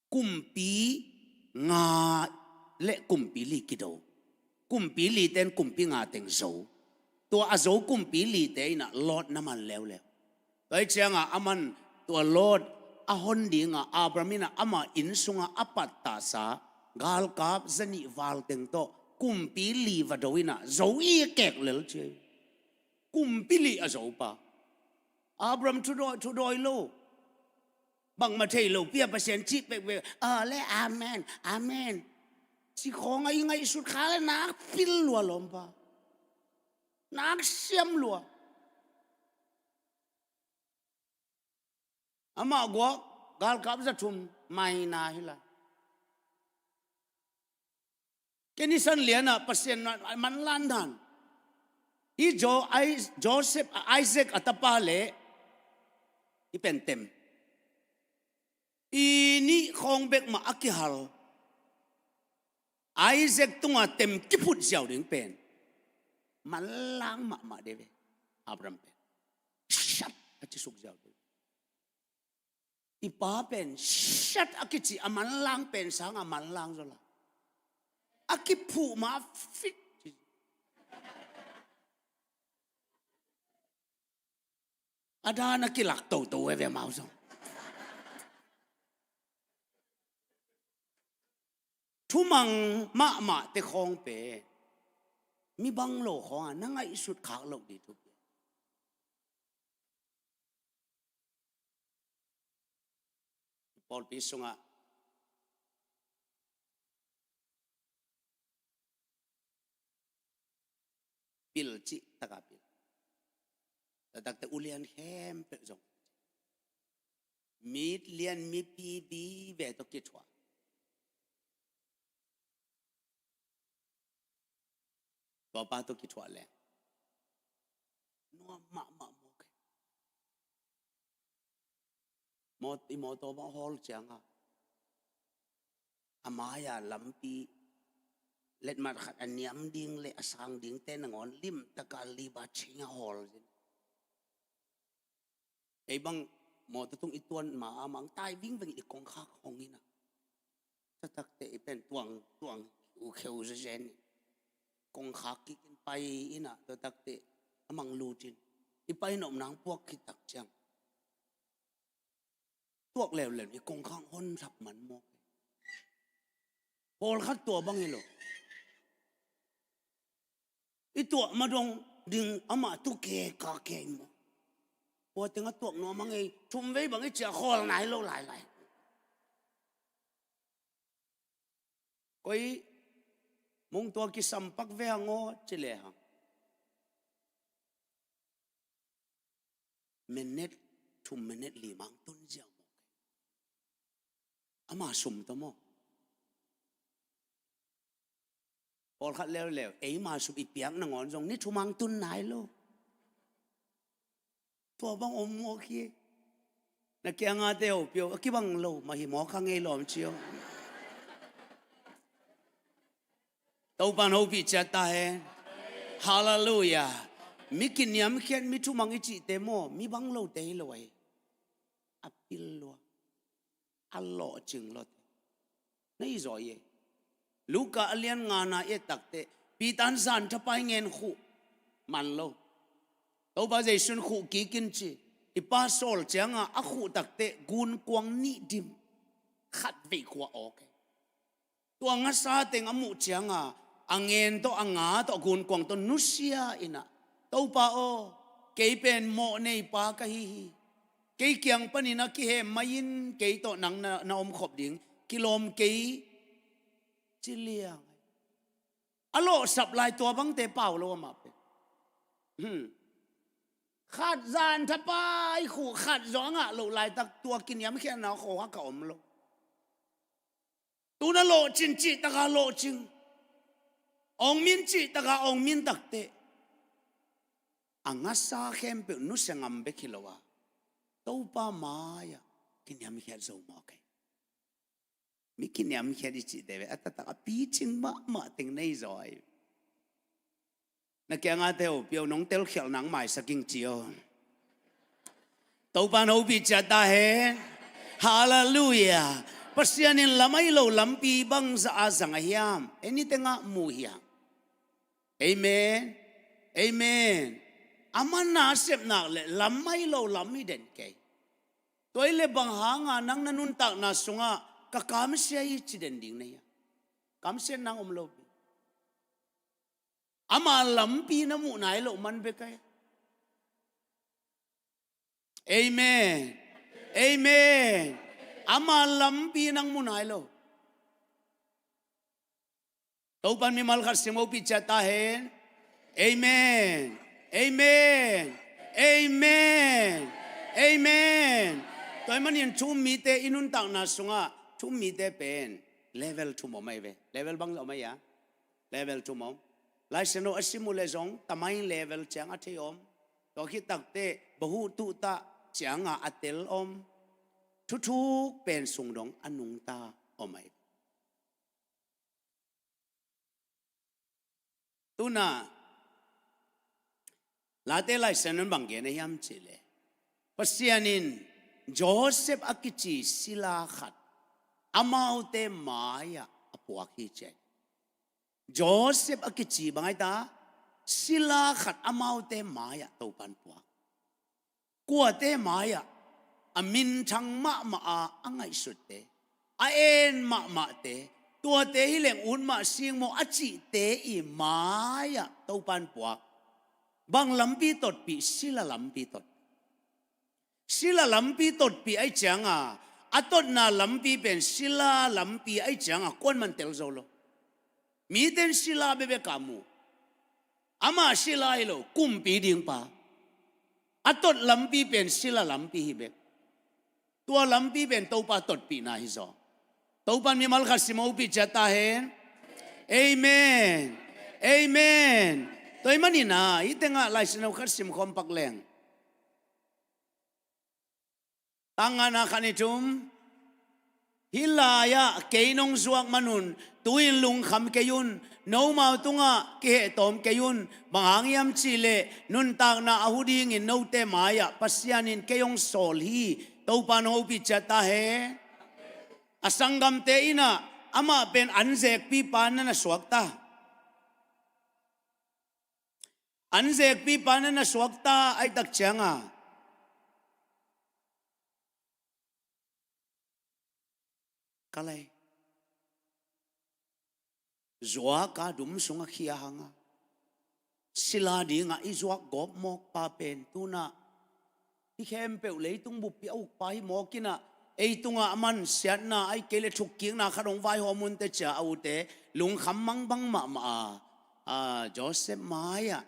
Kumpi nga le kumpi li kido. Kumpi lite in kumpi nga teng zo. Tua a zo kumpi lite inah Lot na man leuleu. Tua hi cianga aman tua Lot a hon dinga Abraham inah ama inn sunga a pattahsa galkap zanih val teng tawh kumpi li va do inah zo i kek lel ci. Kumpi li a zo pa. Abraham thudawi, thudawi lo. Bangmah thei lo pi a Pasian cih pekpek, a le amen, amen. Ci khawng a i ngaihsut kha le nak pil lua lawmpa. Nak siam lua. Amah guak galkap za thum maina hi lai. Ken i san lianah Pasian manlan dan. Hi Jo-, Ai-, Joseph, Isaac a tapa le i pen tem. I nih khawng bek mah a kihal. Isaac tunga tem kiphut ziau ding pen manlang mahmah de ve. Abraham pen shat a cisuk ziau ding. I pa pen shat a kici a manlang pen sanga manlang zaw la. A kiphuh ma fit. A dan a kilak toto e ve mau zong. Thumang mahmah te khawng pen mi bang lo khawngah na ngaihsut khak loh dih thupi. Pawlpi sungah pil cih taka pil. Taktakte ulian khempeuh zong mi lian mipi bi ve tawh kithuah. Tua pa tawh kithuah leng nuam mahmah mawk hi. Mawt-, i mawtaw bang hawl cianga a mai-a lampi letmat khat a niam ding le a sang dingte nangawn limtaka liba chinga hawl zin. Ei bang mawtaw tung i tuan ma a mang tai vingveng i kongkhak hong ina. Taktakte i pen tuang tuang u kheu zezen i kongkhak kikin pai ina. Taktakte a mang lutin i pai nop nang puak khit tak ciang tuak leuleu i kongkhak hon hlak man mawk. Pawlkhat tua bang hi lo. I tuah madong ding amah tu ke ka ke maw? Kua teng a tuak nuam a ngei, thum vei bang i cih a khawl nai lo lailai. Koi mung tua kisam pak ve hang aw ci le hang. Minute, thum minute li mang tun ziau maw. Ama sum tawh maw. Pawlkhat leuleu, eima sum i piak nangawn zong ni thum hang tun nai lo. Tua bang om mawk hi. Na kianga te ho pio, a kibang lo, mah hi mawk kha ngei lawm cio. Topan hopih ciat ta hen. Halleluiah. Mi kiniamkhiat, mi thumang i cihte maw, mi bang lote hi lo ahi. A pil lua. A lawhcing lawte. Na i zaw i ei. Luka a lian ngana i et takteh, Peter in zan thapai ngen khuh man lo. Topa Jesu in khuh kik in ci. I pa sawl cianga a khuh takteh gunkuang nih dim. Khat veih khua awk ei. Tua ngasa teng a muh cianga a ngen tawh a nga tawh a gunkuang tawh nusia inah, Topa aw, kei pen mawh nei pa ka hi hi. Kei kiang panin a kihem mai in kei tawh nang na, na omkhop ding kilawm kei ci liang. A lawhsap lai tua bangte pau lo amah pen. Hmm. Khat zan thapai khuh khat zaw a ngah loh laitak tua kiniamkhiatna khawh a ka om lo. Tuna lawhcin cihtaka lawhcing. Awngmin cihtaka awngmin takteh a ngasa khempeuh nusia ngam bek hi lo a, Topa mai-ah kiniamkhiat zo mawk ei. Mi kiniamkhiat i cihte ve a taktak a picing mahmah teng nei zaw ahi. Na kianga te ho pio, nong telkhialh nang maisak ing cio. Topan hopih ciat ta hen. Halleluiah. Pasian in lam ahi lo lampi bangzah a zang a hiam? Ei ni tengah mu hiam? Amen. Amen. Amah na sepnak le lam ahi lo lam hi den kei. Tua hi le bang hanga nang na nuntakna sungah ka kamsia hi ci den ding na hiam? Kamsia nang om lo pi. Ama lampi na muh nai loh man bek ahi. Amen. Amen. Ama lampi nang muh nai lo. Topan mimal khat sim hopih ciat ta hen. Amen. Amen. Amen. Amen. Tua ahih manin thu-um mite i nuntakna sungah thu-um mite pen level thum om ahi ve. Level bang om ahi a? Level thum om. Laisiangtho a sim uh leh zong tamai level ciang a thei om. Tua khit takteh bahuh tuhtah cianga a tel om. Thuthuk pen sung dong a nungta om ahi. Tuna Late Laisiangtho in bang gen a hiam cih leh, Pasian in Joseph a kici sila khat amaute mai-ah a puak hi ci. Joseph a kici bang ahi ta, sila khat amaute mai-ah Topan puak. Kuate mai-ah a minthang mahmah a, a ngaihsutte, a en mahmahte, tuate hi leng ut mah sing maw a cihte i mai-ah Topan puak. Bang lampi totpih? Sila lampi tot. Sila lampi totpih ahi cianga, a totna lampi pen sila lampi ahi cianga kuaman tel zo lo. Mite in sila bekbek a mu. Amah sila hi lo, kumpi dingpa. A tot lampi pen sila lampi hi bek. Tua lampi pen Topa totpihna hi zaw. Topan mimal khat sim hopih ciat ta hen. Amen. Amen. Tua ahih manin ah hih tengah Laisiangtho khat simkhawm pak leng. Tang ngana khat ni thum. Hih lai-ah kei nong zuak manun tu-in lungkham kei un, nomau tungah kiheh tawm kei un. Bang hang hiam cih leh nuntakna a hu dingin note mai-ah Pasian in kei hong sawl hi. Topan hong hopih ciat ta hen. A sanggamte in ah amah pen an zekpipa na na suak ta. An zekpipa na na suak ta ahih tak cianga, ka lai, zuak a dum sungah khia hanga, sila dingah i zuak gawp mawkpa pen tu-in ah Hih khempeuh leitung buppi a ukpa hi mawk inah, ei tungah a man siatna ahih kei leh thukkikna khat hong vaihawm un teh ci-a a ute lungkham mangbang mahmah a, a, Joseph mai-ah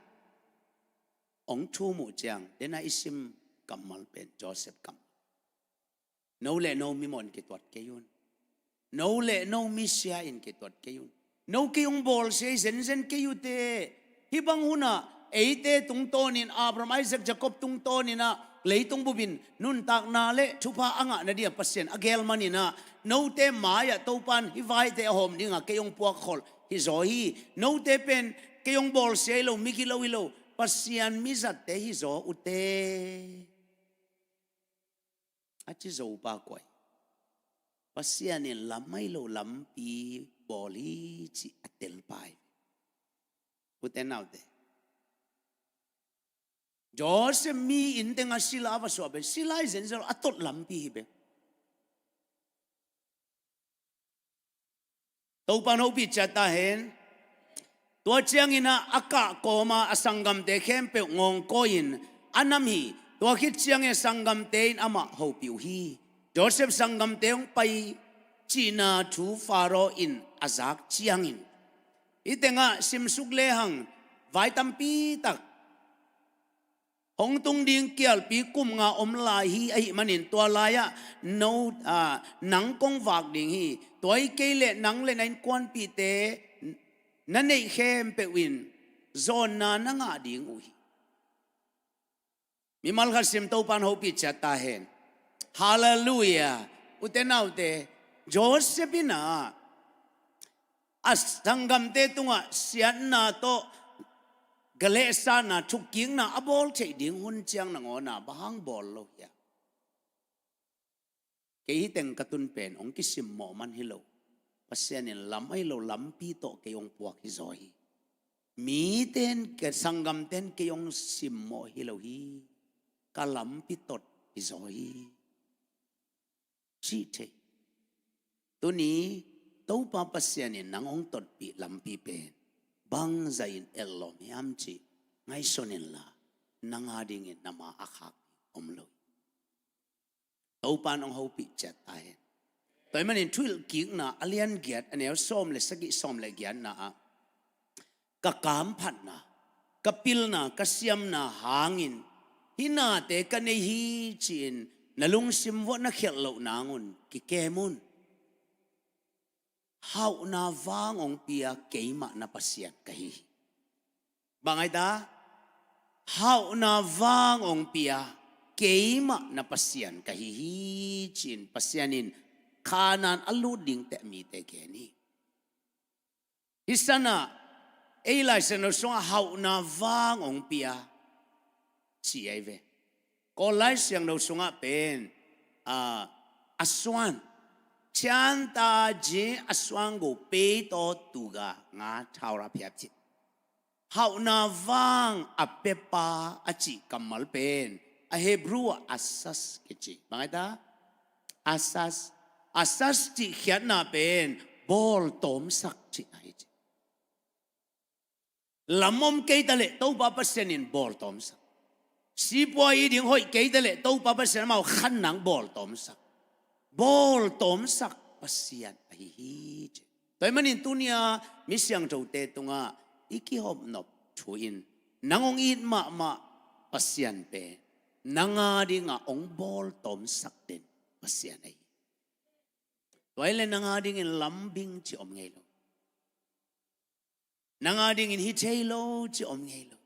hong thum uh ciang, dena i sim kammal pen Joseph kammal. No le no mimawh in kituat kei un. No le no misia in kituat kei un. No kei hong bawlsia hi zenzen kei uh teh. Hih bang hunah eite tungtawnin, Abraham, Isaac, Jacob tungtawninah leitung bupin nuntakna le thupha a ngah nadinga Pasian a geel maninah, note mai-ah Topan hih vaite a hawm dinga kei hong puakholh hizaw hi. Note pen kei hong bawlsia hi lo, mi gilo hi lo, Pasian mizatte hizaw ute, a ci zo pa kua hi? Pasian in lam ahi lo lampi bawl hi cih a tel pa hi. Ute naute, Joseph mi inn tengah sila a va suah pen sila hi zenzen lo, a tot lampi hi bek. Topan hopih ciat ta hen. Tua cianginah a kah kawma a sanggamte khempeuh ngawngkawi-in a nam hi. Tua khit ciangin a sanggamte in amah hopih uh hi. Joseph sanggamte hong pai cihna thu Pharaoh in a zak ciangin, hih tengah simsuk lehang vai tampitak hong tung ding kialpi kum nga om lai hi. Ahih manin tua lai-ah no, aa, nang kong vak ding hi. Tua hi kei leh nang le na innkuanpihte na neih khempeuh in zawnna na ngah ding uh hi. Mimal khat sim, Topan hopih ciat ta hen. Halleluiah. Ute naute, Joseph inah a sanggamte tungah siatna tawh galehsana, thukkikna a bawl theih ding hun ciang nangawna bang hang bawl lo hiam? Kei hih teng ka tun pen hong kisimmawh man hi lo, Pasian in lam ahi lo lampi tawh kei hong puak hizaw hi. Mite in, ka sanggamte in kei hong simmawh hi lo hi. Ka lampi tot hizaw hi, cih thei. Tuni Topa Pasian in nang hong totpih lampi pen bangzah in etlawm hiam cih ngaihsun inla, nang adingin na ma a khak om lo hi. Topan hong hopih ciat ta hen. Tua ahih manin Thuhilhkikna a lian giat, a neu sawm le sagih, sawm le giatna ah, ka kamphatna, ka pilna, ka siamna hangin hih nate ka nei hi ci-in na lungsim vuah na khialh loh nangun kikem un. Hauhna vang hong pia keimah na Pasian ka hi hi. Bang a hita? Hauhna vang hong pia keimah na Pasian ka hi hi, ci-in Pasian in Kanaan a lut ding teh mite gen hi. Hih sanah ei Lai Siangtho sungah hauhna vang hong pia ci ahi ve. Kawl Lai Siangtho sungah pen, a, a suan, 全大祭司 a suan go pei taw tuga nga thaura phiap cih. Hauhna vang a piapa a cih kammal pen a Hebrew ah asas kici. Bang a hita? Asas. Asas cih khiatna pen bawltawmsak cihna hi ci. Lam om kei ta leh Topa Pasian in bawltawmsak. Sipuai ding hoih kei ta leh Topa Pasian amau khan nang bawltawmsak. Bawltawmsak Pasian ahi hi ci. Tua ahih manin tuni-a mi siangthote tungah i kihopnop thu in, nang hong it mahmah Pasian pen nang adingah hong bawltawmsak den Pasian ahi. Tua ahih leh nang adingin lambing cih om ngei lo. Nang adingin hi thei lo cih om ngei lo.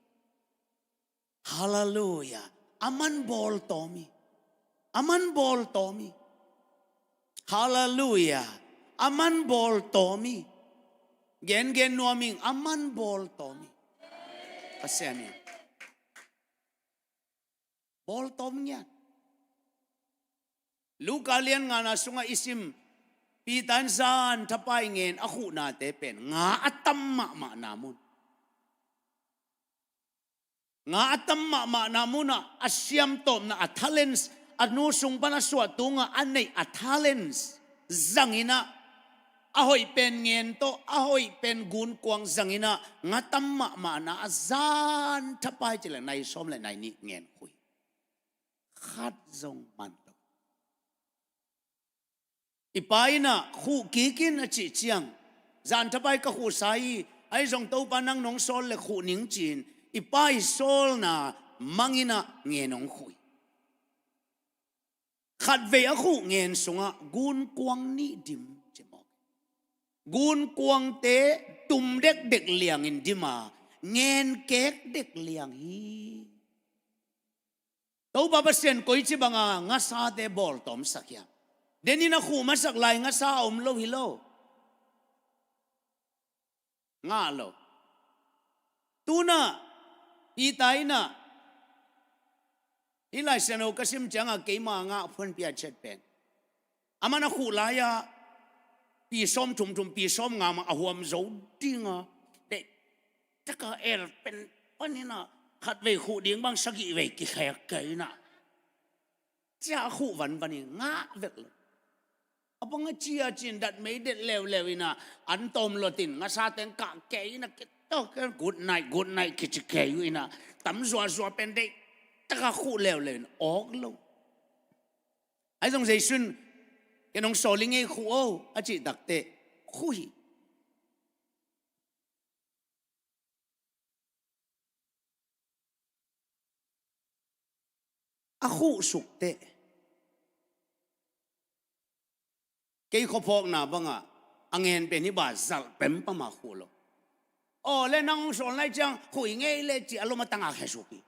Halleluiah. Aman bawltawm hi. Aman bawltawm hi. Halleluiah. Aman bawltawm hi. Gengen nuam ing, aman bawltawm hi. Pasian in bawltawm ngiat. Luka lian ngana sungah i sim, Peter in zan thapai ngen a khuhnate pen nga a tam mahmahna mun. Nga a tam mahmahna munah a siamtawpna, a talents, a nu sung pan a suah tungah a neih a talents zanginah, a hoih pen ngen tawh, a hoih pen gunkuang zanginah nga tam mahmahna a zan thapai ci leh nai sawm le nai nih ngen khui. khat zong man lo. I pa in ah khuh kik in a cih ciang, zan thapai ka khuhsa hi, ahi zong Topa nang nong sawl le khuh ning ci-in i pa i sawlna mang in ah ngen hong khuh hi. Khatvei a khuh ngen sungah gunkuang nih dim ci mawk. Gunkuangte tum dekdek liangin dim a, ngen kek dek liang hi. Topa Pasian koici banga ngasate bawltawmsak hiam? Denin a khuh masak lai ngasa a om lo hi lo. Ngah lo. Tunah Peter in ah, hih Lai Siangtho ka sim ciangah keima ngah phuanpia ciat pen, aman a khuh lai-ah pi sawm thumthum, pi sawm nga mah a huam zo dinga, deih taka el pen panin ah khatvei khuh ding bang sagih vei kikhek kei in ah, cia a khuh vanvan in ngah vek lo. A bang a cia cin dat mei det leuleu in ah, an tawm lotin ngasa teng kah kei in ah, kitawk good night, good night kici kei uh in ah, tam zuazua pen deih taka khuh leuleu in awk lo. Ahi zong Jesu in, ken hong sawl ing ei, khuh o, a cih takteh khuh hi. A khuh suk teh, kei khuaphawkna bangah a ngen pen hih bang zalh pempam a khuh lo. Aw le, nang hong sawl nai ciang khuh hi ngei le ci a lom a tanga khesuk hi.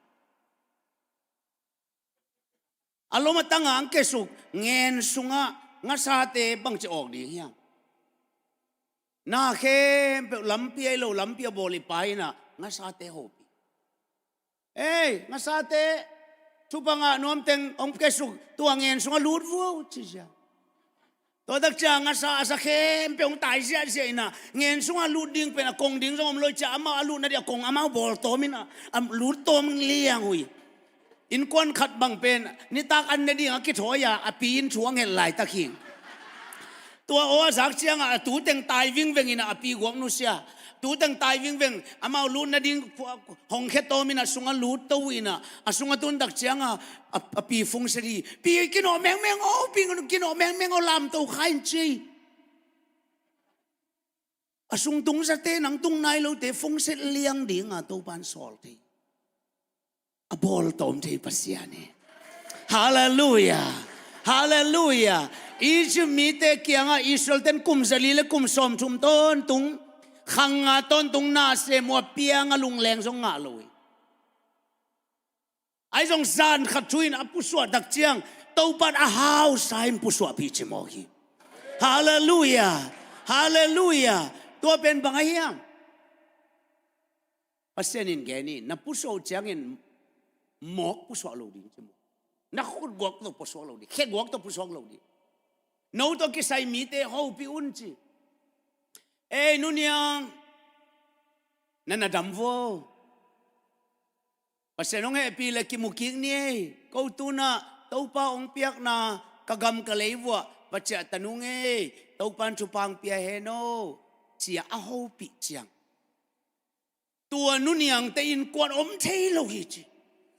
A lom a tanga ang khesuk ngen sungah ngasate bangci awk ding hiam? Na khempeuh lampi a i lo, lampi a bawl i pa in ah ngasate hopih. Ei, ngasate, thupha ngah nuamteng hong khesuk, tua ngen sungah lut vuau ci sia. Tua tak ciang ngasa a sa khempeuh hong tai ziahziah in ah, ngen sungah lut ding pen a kong ding zong om lo i ciah, amau a lut nading a kong amau bawltawm in ah, a lut tawm liang uh hi. Innkuan khat bang pen nitak an nading a kithawi a, a pi in thu a nget laitak hi. Tua aw a zak ciangah a tuteng tai vingveng in ah a pi guak nusia. Tuteng tai vingveng, amau lut nading hong khe tawm in ah sungah lut to uh in ah, a sungah tun tak ciangah a, a pi fungset hi. Pi, kinawh mengmeng aw, pi, kinawh mengmeng aw, lamto kha in ci. A sung tung zate, nang tung nai lote fungset liang dinga Topa in sawl thei, a bawltawm thei Pasian hi. Halleluiah. Halleluiah. Egypt mite kiangah Israel ten kum zali le kum sawmthum tawntung, khang nga tawntung na sem uh a, piang a lungleng zong ngah lo hi. Ahi zong zan khat thu in a pusuah tak ciang, Topa in a hausa in pusuahpih ci mawk hi. Halleluiah. Halleluiah. Tua pen bang a hiam? Pasian in gen hi, na pusuah uh ciangin mawk pusuak lo ding ci mawk. Na khut guak tawh pusuak lo ding, khe guak tawh pusuak lo ding. No tawh kisai mite hopih un ci. Ei, nu Niang, na na dam vo. Pasian hong hehpih le kimu kik ni ei. Ko tunah Topa hong piakna ka gam ka lei vuah va ciah ta nung ei. Topa in thupha hong pia hen aw, ci-a a hopih ciang, tua nu Niangte innkuan om thei lo hi ci.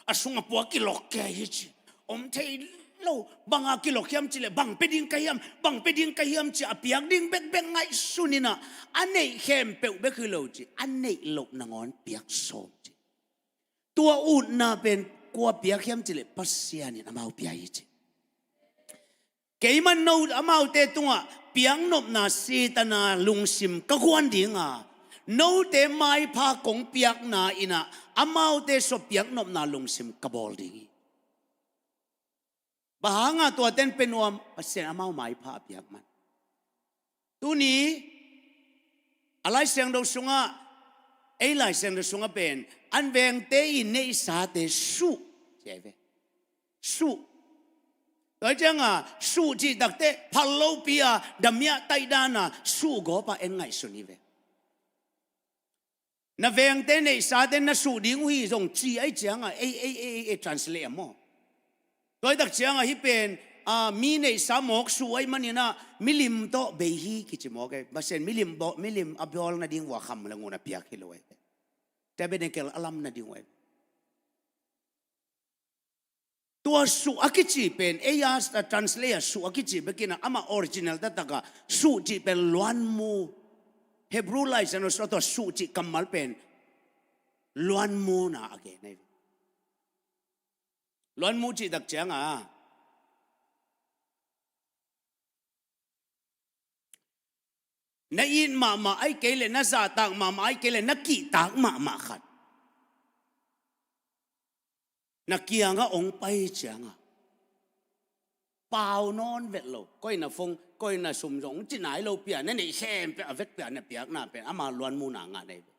A sungah pua kilok kei hi ci. Om thei lo. Banga kilok hiam cih leh, bang pia ding ka hiam, bang pia ding ka hiam ci-a a piak ding bekbek ngaihsun in ah, a neih khempeuh bek hi lo ci, a neih loh nangawn piak sawm ci. Tua utna pen kua piak hiam cih leh Pasian in amau pia hi ci. Keiman no amaute tungah piaknopna, sitana lungsim ka guan ding a, note maipha kong piakna in ah amaute sua piaknopna lungsim ka bawl ding hi. Bang hanga tuate in pia nuam? Pasian amau maipha a piak man. Tuni a Lai Siangtho sungah, ei Lai Siangtho sungah pen, an vengte i neihsate suh ci hi ve. Suh. Tua hi cianga suh cih takteh phal lopi a, damiah taih dana suh gawpa en ngaihsun hi ve. Na vengte neihsate na suh ding uh hi zong ci ahi cianga, ei, ei, ei, ei, ei translate a maw? Tua hi tak cianga hih pen, a, mi neihsa mawk suh ahi maninah milim tawh bei hi kici mawk ei. Pasian milim bawl, milim a bawl nading uh a kham le ngun a piak hi lo ei. Tabernacle a lam nading uh ei. Tua suh a kici pen, ei a translate a suh a kici bekin a, amah original taktak a suh cih pen luanmu. Hebrew laisiangtho sung tua suh cih kammal pen luanmuna a gen ahi. Luanmu cih tak ciang a, na it mahmah ahih kei leh, na zahtak mahmah ahih kei leh, na kihtak mahmah khat na kiangah hong pai ciang a, pau nawn vet lo, koi na phone, koi na sum zong hong ci nai lo pi a, na neih khempeuh a vekpi a na piakna pen ama luanmuna ngah na hi ve.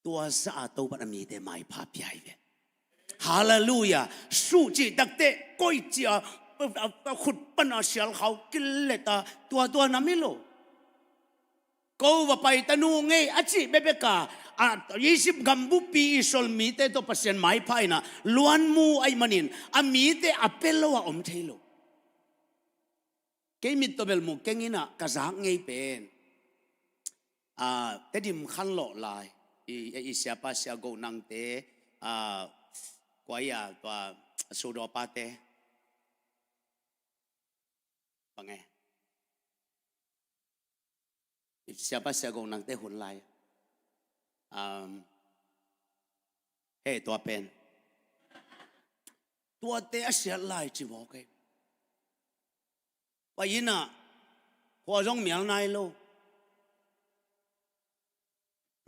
Tua zah a Topa'n a mite maipha pia hi ve. Halleluiah. Suh cih takteh koi ci a, a, a khut pan a sialkhau kilet a, tua tua nam hi lo. Ko va pai ta, nu ngei a cih bekbek a, a, Egypt gam buppi Israel mite tawh Pasian maipha in a, luanmu ahih manin a mite a pia lo a om thei lo. Kei mit tawh bel mu keng in a, ka zak ngei pen, a, Tedim khanlawh lai i, i siapa sia Go Nangte, a, kua hi a, tua, a Sudo pate, bang e, i siapa sia Go Nangte hun lai, um, he, tua pen, tuate a siat lai ci mawk e. Pai in a, khua zong mial nai lo.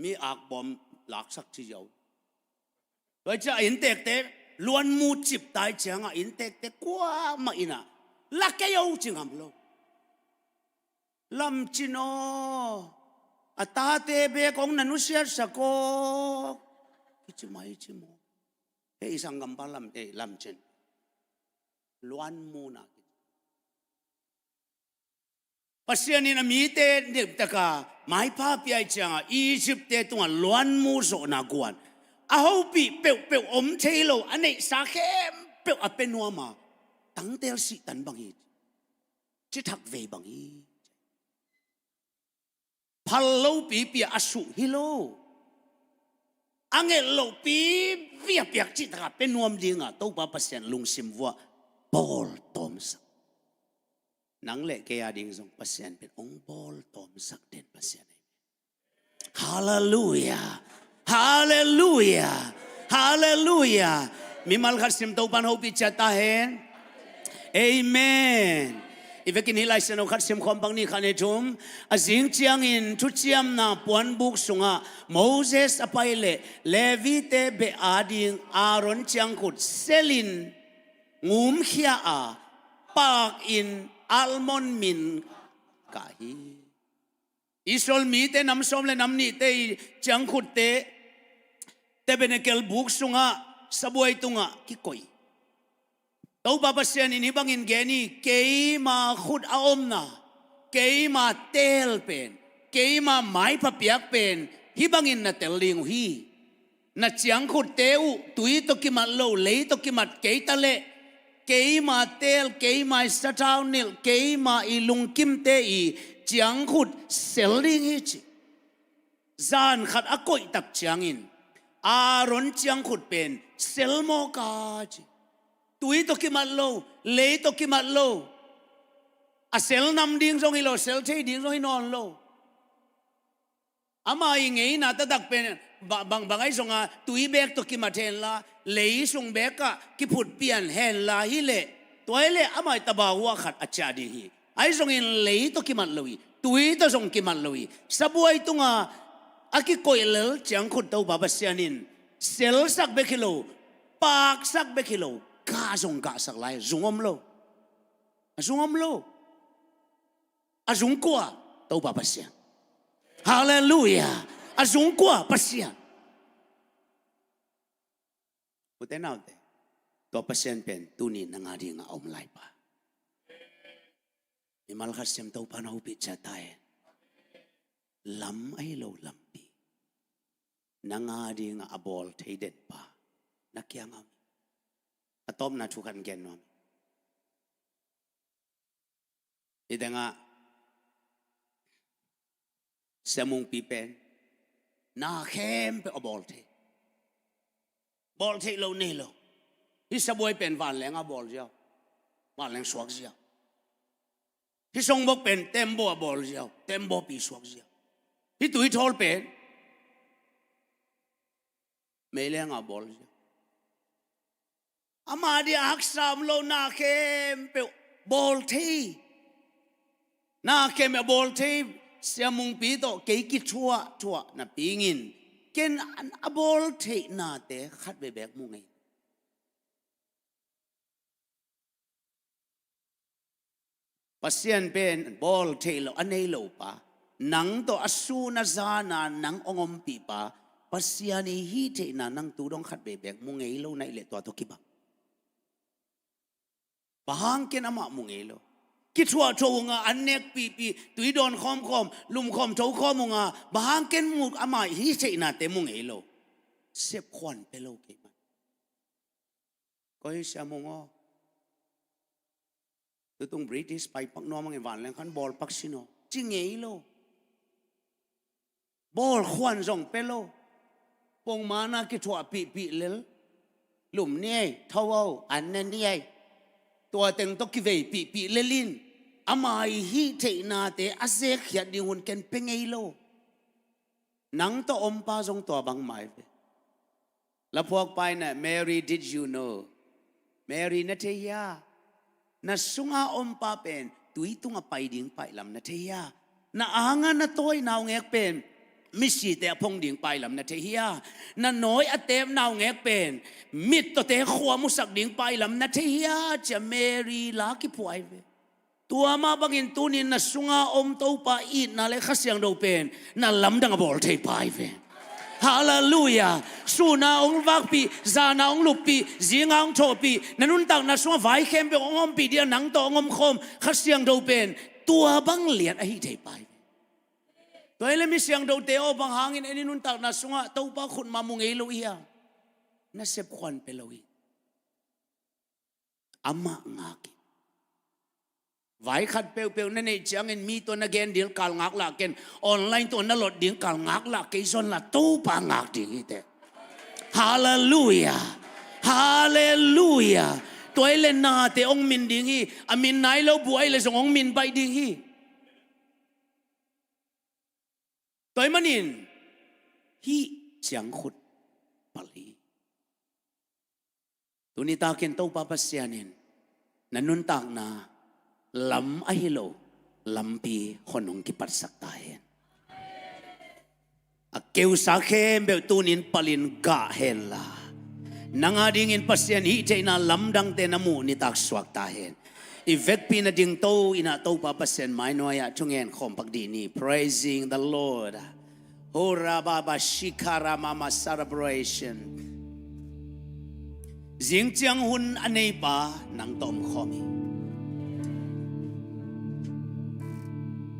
Mi akbawm laksak ci ziau. Tua hi ciang a inntekte luanmu cip tai ciang a, inntekte kuamah in a la kei o ci ngam lo. Lamcin aw, a tate bek hong na nusiatsak aw, kici mai ci maw. Hei, i sanggampa lam, eh, Lamcin. Luanmuna kici. Pasian in a mite deuhtaka maipha pia ahih ciang a, Egypt-te tungah luanmu zawhna guan, a hopih peuhpeuh om thei lo, a neihsa khempeuh a pia nuam a, tangtel sihtan bang hi. Cithak vei bang hi. Phal lopipi a suh hi lo. A nget lopipi a piak cihtak a pia nuam ding a, Topa Pasian lungsim vuah bawltawmsak. Nang le kei a ding zong Pasian pen hong bawltawmsak den Pasian ahi. Halleluiah. Halleluiah. Halleluiah. Mimal khat sim, Topa'n hopih ciat ta hen. Amen. I vekin hih Lai Siangtho khat sim khawm bang ni, khat, nih, thum. A zing ciangin Thuciamna Puanbuk sungah Moses a pai leh Levi-te beh ading Aaron ciangkhut selin ngumkhia a, pakin almond min kah hi. Israel mite nam sawm le nam nihte i ciangkhutte, Tabernacle buk sungah, sabuai tungah kikoih. Topa Pasian in hih bangin gen hi, keima khut a omna, keima teel pen, keima maipha piak pen hih bangin na tel ding uh hi. Na ciangkhutte uh tui tawh kimat lo, lei tawh kimat kei ta leh, keima teel, keima i sathau nilh, keima i lungkimte i ciangkhut sel ding hi ci. Zan khat a koih tak ciangin Aaron ciangkhut pen sel mawk a ci. Tui tawh kimat lo, lei tawh kimat lo. A sel nam ding zong hi lo, sel thei ding zong hi nawn lo. Ama i ngeina taktak pen ba-, bangbang ahi zong a, tui beek tawh kimat henla, lei sung beek ah kiphut pian henla hi leh, tua hi leh ama i tabahuah khat a ciah ding hi. Ahi zongin lei tawh kimat lo hi, tui tawh zong kimat lo hi. Sabuai tungah a kikoih lel ciangkhut Topa Pasian in selsak bek hi lo, paksak bek hi lo, gah zong gahsak lai, zung om lo. A zung om lo. A zung kua? Topa Pasian. Halleluiah. A zung kua? Pasian. Ute naute, tua Pasian pen tuni nang a dingah a om lai pa. Mimal khat sim, Topa'n hopih ciat ta hen. Lam ahi lo lampi nang a dingah a bawl thei den pa na kiangah om hi. A tawpna thu khat gen nuam hi. Hih tengah Sia Mungpi pen na khempeuh a bawl thei. Bawl theih loh nei lo. Hih sabuai pen vanleng a bawl ziau, vanleng suak ziau. Hih songbok pen tembaw a bawl ziau, tembaw pi suak ziau. Hih tuithawl pen meileng a bawl ziau. Ama dia haksa om lo, na khempeuh bawl thei. Na khempeuh a bawl thei. Sia Mungpi tawh kei kithuahthuah napi-in ken a bawl theih nate khat vei beek mu ngei. Pasian pen bawl theih loh a nei lo pa, nang tawh a sun a zana nang hong ompih pa, Pasian i hih theihna nang tu dong khat vei beek mu ngei lo na hih leh tua tawh kibang. Bang hang ken amah mu ngei lo? Kithuahthuah unga an nekpihpih, tui dawn khawmkhawm, lumkhawm thokhawm unga, bang hang ken mu, amah i hih theihnate mu ngei lo? Sepkhuan pia lo kei mah. Koi Sia Mung aw, tutung British paipak nuam hangin vanleng khan bawlpak sin aw, ci ngei lo. Bawlkhuan zong pia lo. Pongmana kithuahpihpih lel. Lum ni ei, tho aw, an na ni ei. Tua teng tawh kiveipihpih lel in, ama i hih theihnate a zekkhiat ding hun ken pia ngei lo. Nang tawh ompa zong tua bang mai ve. Laphuakpa in ah, Mary, did you know? Mary, na thei hia? Na sunga ompa pen tui tunga pai ding pailam na thei hia? Na anga na tawi naungek pen misite a phong ding pailam na thei hia? Na nawi a tep naungek pen mittawte khua musak ding pailam na thei hia? Ci-a Mary la kiphuai ve. Tua mah bangin tunin na sunga om Topa itna le Kha Siangtho pen na lamdang a bawl thei pa hi ve. Halleluiah. Suna hong vakpih, zana hong luppih, zinga hong thawhpih, na nuntakna sungah vai khempeuh hong ompih ding a nang tawh hong omkhawm Kha Siangtho pen tua bang lian ahi thei pa hi ve. Tua hi leh mi siangthote aw, bang hangin en i nuntakna sungah Topa khut mah mu ngei lo i hia? Na sepkhuan pia lo hi. Amah ngak in. Vai khat peuhpeuh na neih ciangin mi tawh na gen ding kal ngak lah ken, online tawh na lot ding kal ngak lah kei zong la Topa ngak ding hi teh. Halleluiah. Halleluiah. Tua hi leh nate hong min ding hi. A min nai lo bu ahi leh zong hong min baih ding hi. Tua ahih manin hih ciangkhut pal hi. Tuni takin Topa Pasian in na nuntakna lam ahi lo lampi hong kipatsak ta hen. A keusa khempeuh tunin palin gah hen la, nang a dingin Pasian hih theihna lamdangte na muh nitak suak ta hen. I vekpi-in a dingto in ah Topa Pasian mainuai-ah thungen khawm pak dih ni. Praising the Lord. Hora baba shikara mama celebration. Zing ciang hun a nei pa nang tawh om khawm hi.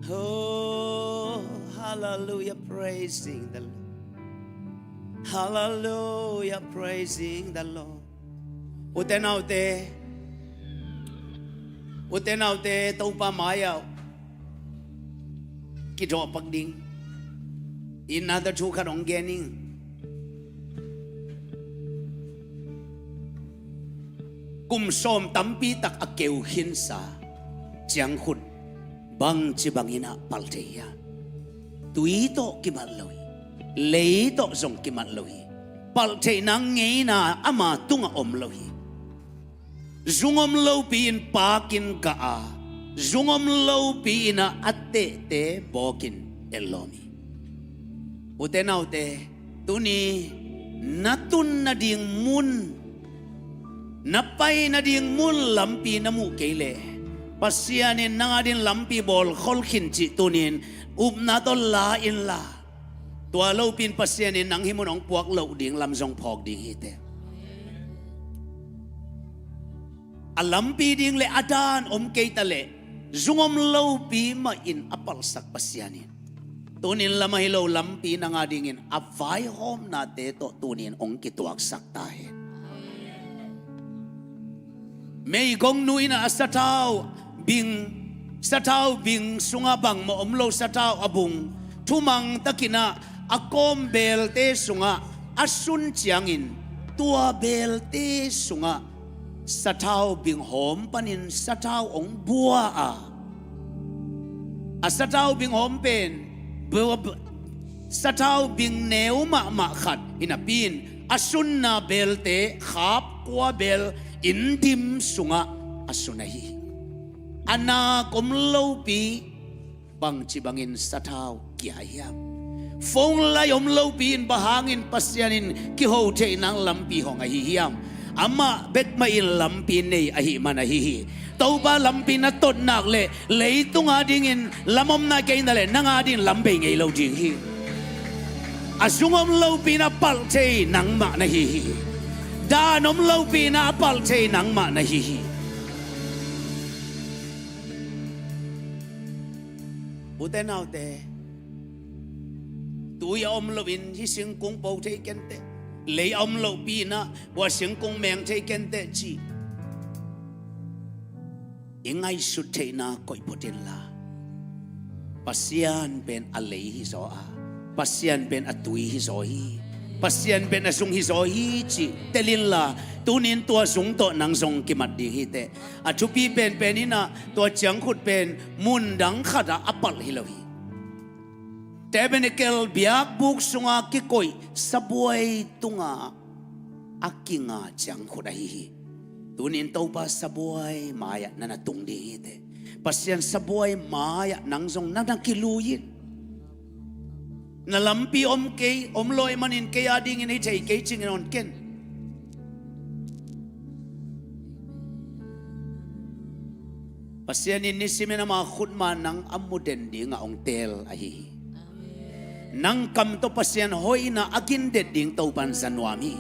Oh, hallelujah, praising the Lord. Hallelujah, praising the Lord. Ute naute, ute naute, Topa mai-ah kidawh pak ding. Itna tawh thu khat hong gen ing. Kum sawm tampi tak a keu khinsa ciangkhut bangci bangin ah pal thei hiam? Tui tawh kimat lo hi. Lei tawh zong kimat lo hi. Palh theihna ngeina ama tungah om lo hi. Zung om lopi-in pakin gah a, zung om lopi-in ah a tehte bawkin etlawm hi. Ute naute, tuni na tun nading mun, na pai nading mun lampi na muh kei leh, Pasian in nang a dingin lampi bawl khol khin cih tunin upna tawh la inla, tua lopi-in Pasian in nang hih mun hong puak loh ding lam zong phawk ding hi teh. A lampi ding le a daan om kei ta leh, zung om lopi mahin a palhsak Pasian in tunin lam ahi lo lampi nang a dingin a vaihawmnate tawh tunin hong kituaksak ta hen. Meigongnu in ah a sathau bing, sathau bing sungah bangmah om lo, sathau a bung thumang takin ah a kawm beelte sungah a sun ciangin, tua beelte sungah sathau binghawm panin sathau hong bua a, a sathau binghawm pen bu- bu- sathau bing neu mahmah khat hi napi in a sunna belte khap kua bel inn dim sungah a sun ahi hi. A nak om lopi bangci bangin sathau kia hiam? Phone line om lopi in bang hangin Pasian in kiho theih nang lampi hong ahi hiam? Amah bek mah in lampi nei ahih man ahi hi. Topa lampi na tot nak leh leitung adingin lam om na kei na leh nang adingin lam bei ngei lo ding hi. A sung om lopi in a palh thei nangmah na hi hi. Dan om lopi in a palh thei nangmah na hi hi. Ute naute, tui a om loin hih singkung po thei kenteh, lei a om lopi in ah hua singkung meng thei kenteh cih i ngaihsut theihna koih phot inla, Pasian pen a lei hi zaw a, Pasian pen a tui hi zaw hi, Pasian pen a zung hi zaw hi cih tel inla, tunin tua zung tawh nang zong kimat ding hi teh. A thupi penpen in ah tua ciangkhut pen mun dang khatah a palh hi lo hi. Tabernacle biakbuk sunga kikoih sabuai tungah a kinga ciangkhut ahi hi. Tunin Topa sabuai mai-ah na na tung ding hi teh. Pasian sabuai mai-ah nang zong na na kilui in. Na lampi om kei, om lo ahih manin kei adingin hi thei kei cingin hong ken. Pasian in nisimin ama khutma nang a mu den dingah hong teel ahi hi. Nang kam tawh Pasian hoihna a gin det ding Topa in za nuam hi.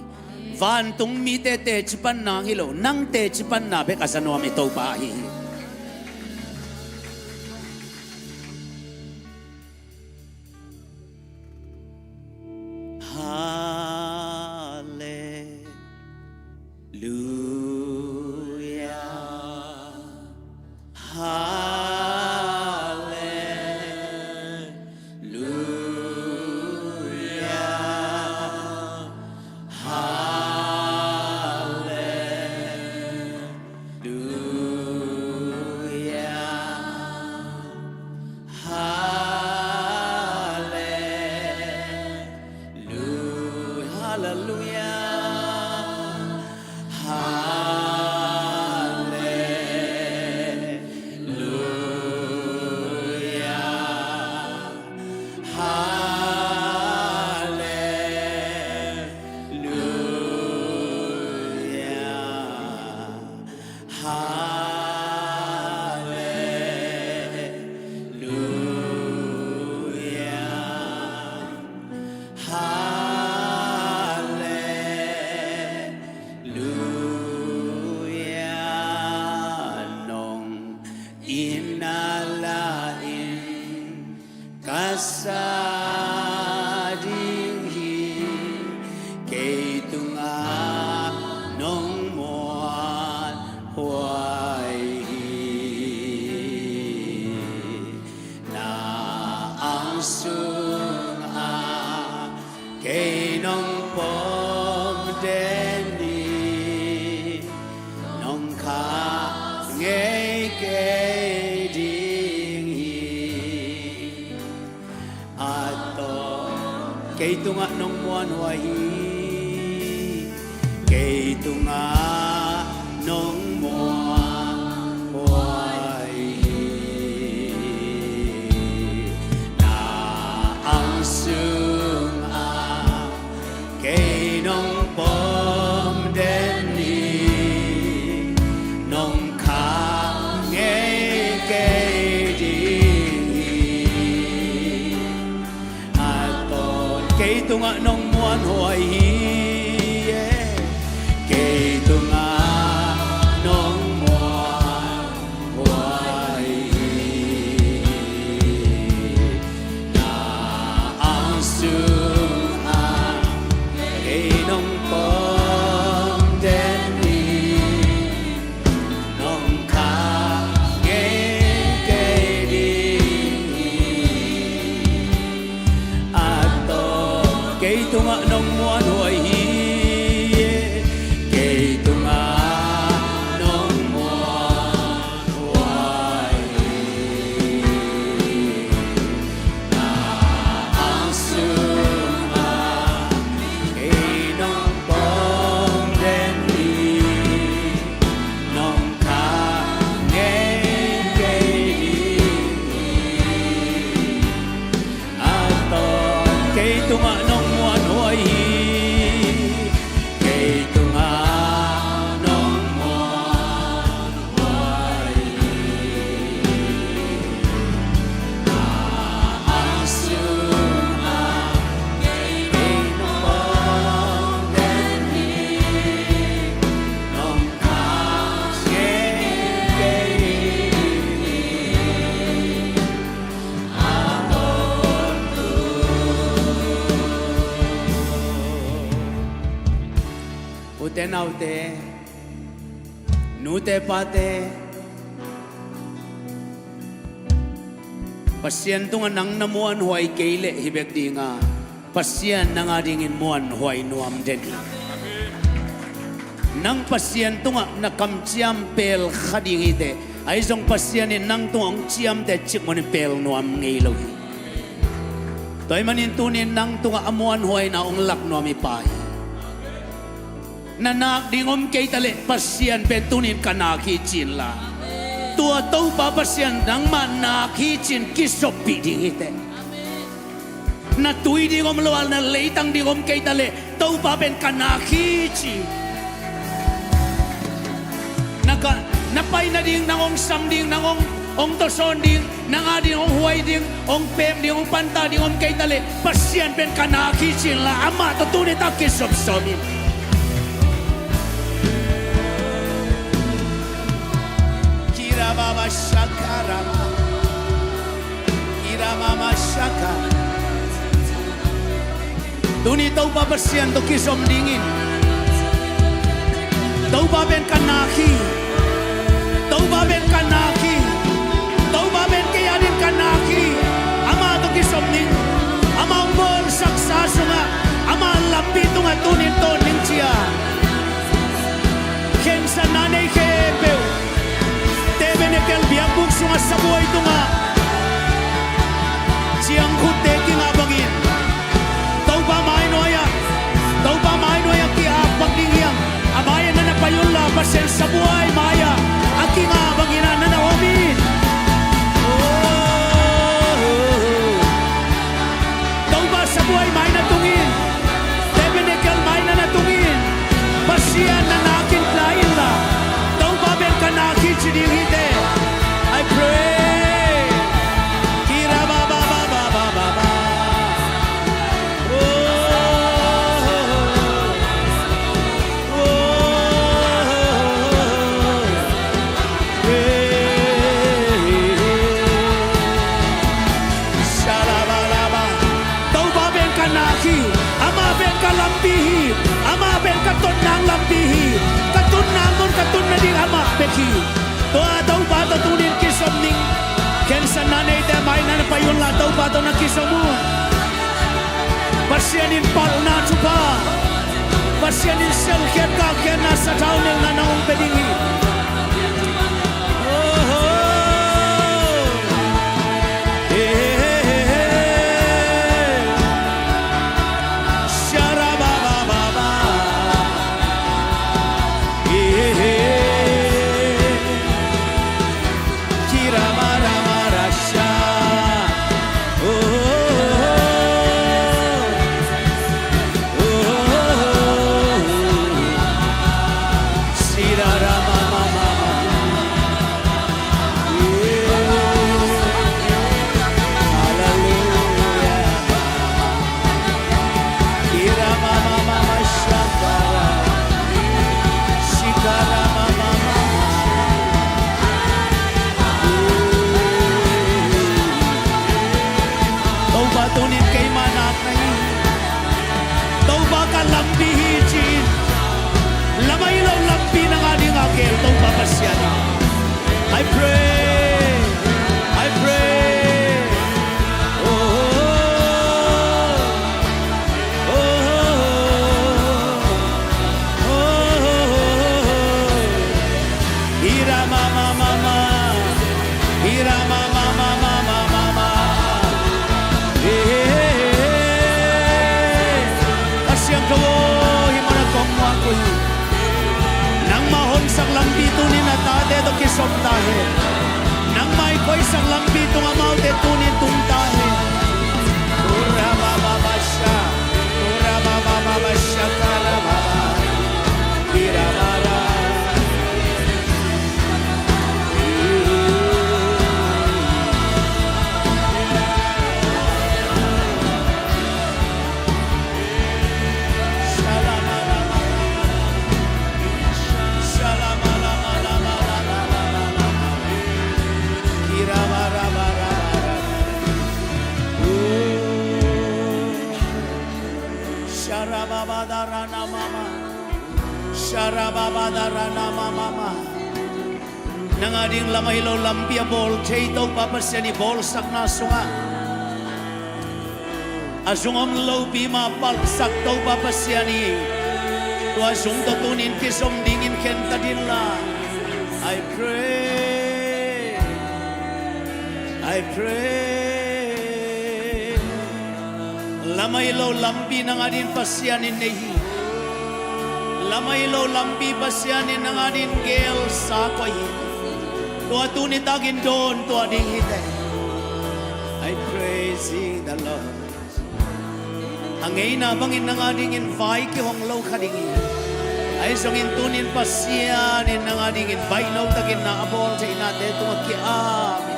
Vantung mite teci panna hi lo, nang teci panna bek a za nuam hi Topa ahi hi. Hallelujah. Hallelujah. Hallelujah. Hallelujah. Hallelujah. Hallelujah. Hallelujah. Nong inn ah la-in ka sa ding hi, kei tungah nong muanhuai hi. Na ang sungah kei nong pom den hi, nong khah ngei kei ding hi. A tawh kei tungah nong muanhuai hi, kei tungah nong muanhuai hi. Na ang sungah kei nong pom den hi, nong khah ngei kei ding hi. A tawh kei tungah nong muanhuai hi, yeah. Kei Naute, nute pate, Pasian tungah nang na muanhuai kei leh hi bek dinga, Pasian nang adingin muanhuai nuam den hi. Nang Pasian tungah na kamciam pel kha ding hi teh, ahi zong Pasian in nang tungah hong ciamteh cikmah in pel nuam ngei lo hi. Tua ahih manin tuni-in nang tungah a muanhuaina hong lak nuam hi, Pa hi. Na nak ding om kei ta leh Pasian pen tuni-in ka nak hi ci inla, tua Topa Pasian nangmah nak hi ci-in kizoppih ding hi teh. Na tui ding om lo a, na leitang ding om kei ta leh Topa pen ka nak hi ci. Na ka, na pai nading, nang hong sam ding, nang hong, hong tawsawn ding, nang ading hong huai ding, hong pem ding, hong panta ding om kei ta leh Pasian pen ka nak hi ci inla, amah tawh tuni tak kizop sawm in. Kirababa shakaraba. Kirababa shaka. Tuni Topa Pasian tawh kizom dingin. Topa pen ka nak hi. Topa pen ka nak hi. Topa pen kei adingin ka nak hi. Amah tawh kizom ning. Amah hong bawlsaksa sungah, amah lampi tungah tuni-in tawn ning ci-a khensatna nei khempeuh, Tabernacle biakbuk sungah sabuai tungah ciangkhutte kingah bangin, Topa mai nuai-ah, Topa mai nuai-ah ki-ap bang ding hiam? A mai-ah na na pai unla, Pasian sabuai mai-ah a kingah bangin ah na na om in. Oh, Topa sabuai mai na tungin, Tabernacle mai na na tungin, Pasian na nakin la inla, Topa pen ka nak hi ci ding hi teh. I pray. Kirababa. Oh, oh, oh, oh. Shalabalabalaba. Topa pen ka nak hi. Amah pen ka lampi hi. Amah pen ka totnang lampi hi. Ka tunna mun, ka tun nading amah bek hi. Tua Topa tawh tuni-in kizom ning. Khensatna neite mai na na pai unla, Topa tawh na kizom un. Pasian in palhna thupha, Pasian in selkhiat kakkhiatna, sathau nelna nang hong pia ding hi. Oh, oh. Hey, hey, hey, hey. Sharabababa. Hey, hey, hey. Kirabarabarasha. Oh, oh, oh, oh. Oh, oh, oh, oh. Sirarabababa. Yeah. Hallelujah. Kiramamamamashakara. Shikaramamamama. Topa tuni-in keimah nak na hi. Topa ka lampi hi ci-in, lam ahi lo lampi nang adingin a khel Topa Pasian. I pray, I pray. Oh, oh, oh, oh, oh, oh. Ira mama mama. Ira mama mama mama mama. Eh, eh, eh, eh. Pasian ka aw, hih munah kong muak uh hi. Nangmah honsak lampi tuni-in a tate tawh kizom ta hen. Nangmah i koihsak lampi tungah amaute tuni-in tung ta hen. Ura mama basha. Ura mama mama shakara mama. Ira mara. Nang ading lam ahi lo lampi a bawl thei Topa Pasian i bawlsakna sungah a zung om lopi mah palhsak Topa Pasian hi. Tua zung tawh tunin kizom dingin khentat inla. I pray, I pray. Lam ahi lo lampi nang ading Pasian in nei hi. Lam ahi lo lampi Pasian in nang ading gelsa koih hi. Tua tuni takin dawn tuah ding hi teh. I praising the Lord. A ngeina bangin nang adingin vai kihong lo kha ding hi. Ahi zongin tunin Pasian in nang adingin baih lo takin na a bawl theihnate tungah ki-ap hi.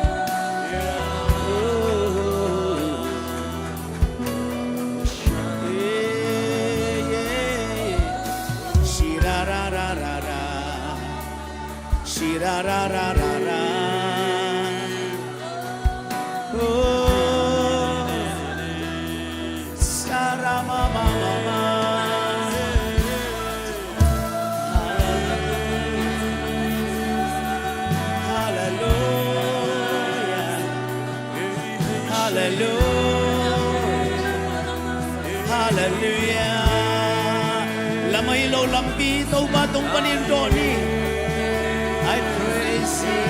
Shira ra ra ra ra. Shira ra ra ra ra. Oh. Shara ma ma ma ma. Hallelujah. Hallelujah. Hallelujah. Lam ahi lo lampi Topa tung panin dawn hi. I praise you.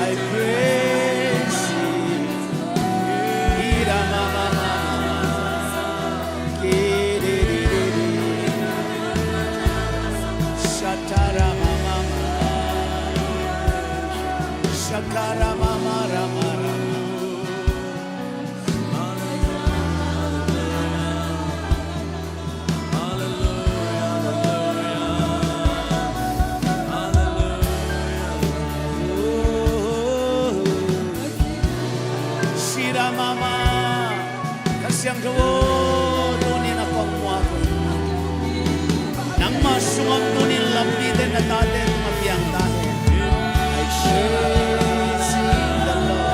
I praise you. Ira ma ma ma ma. Ki di di di di. Shatara ma ma ma. Shakara ma ma ra ma ra. Shira mama. Kha Siangtho aw, tunin a kong muak uh hi. Nangmah sungah tunin lampite na tate tungah piang ta hen. I praise the Lord.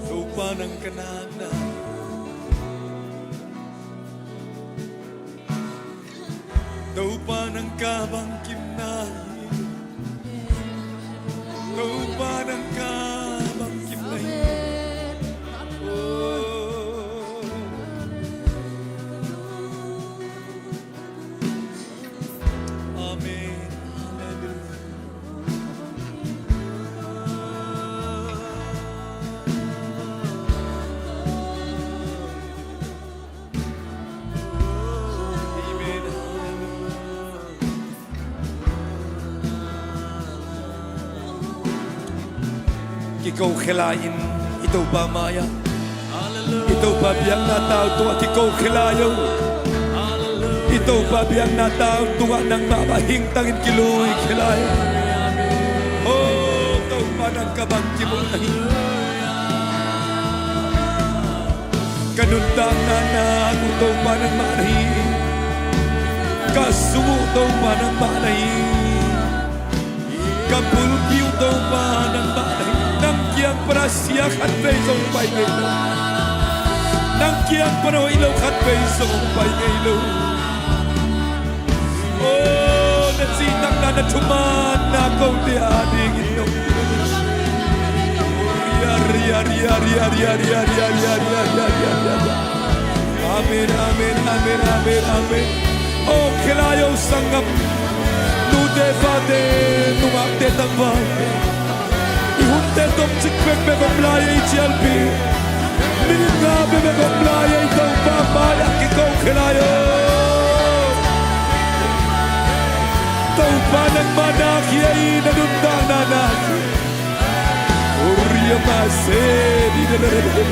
Topa nang ka nakna hi. Topa nang ka bangkimna hi. Topa nang ka bangkimna hi. Oh. Kiko khia lai-in i Topa mai-ah, i Topa biakna tau tungah kiko khia lai o. I Topa biakna tau tungah nangmah mah hingtangin kilui khia lai. O Topa, nang ka bang kimu na hi. Ka nuntakna nak uh Topa nangmah na hi. Ka sung uh Topa nangmah na hi. Ka bulpi uh Topa nangmah na hi. Nang kiang pana sia khat vei zong pai ngei lo. Nang kiang pana hoih lo khat vei zong pai ngei lo. O, na cihtakna, na thumanna kote adingin nong ria, ria, ria. Amen, amen, amen, amen, amen. O, khia lai o sanggam. Nute pate, nungakte tangvalte. I hunte tomcik bekbek om lai ei cialpi. Minit nga bekbek om lai ei Topa mai-ah kiko khia lai o. Topa nangmah nak hi ei, na nuntakna nak hi. Oria mase di de de de de.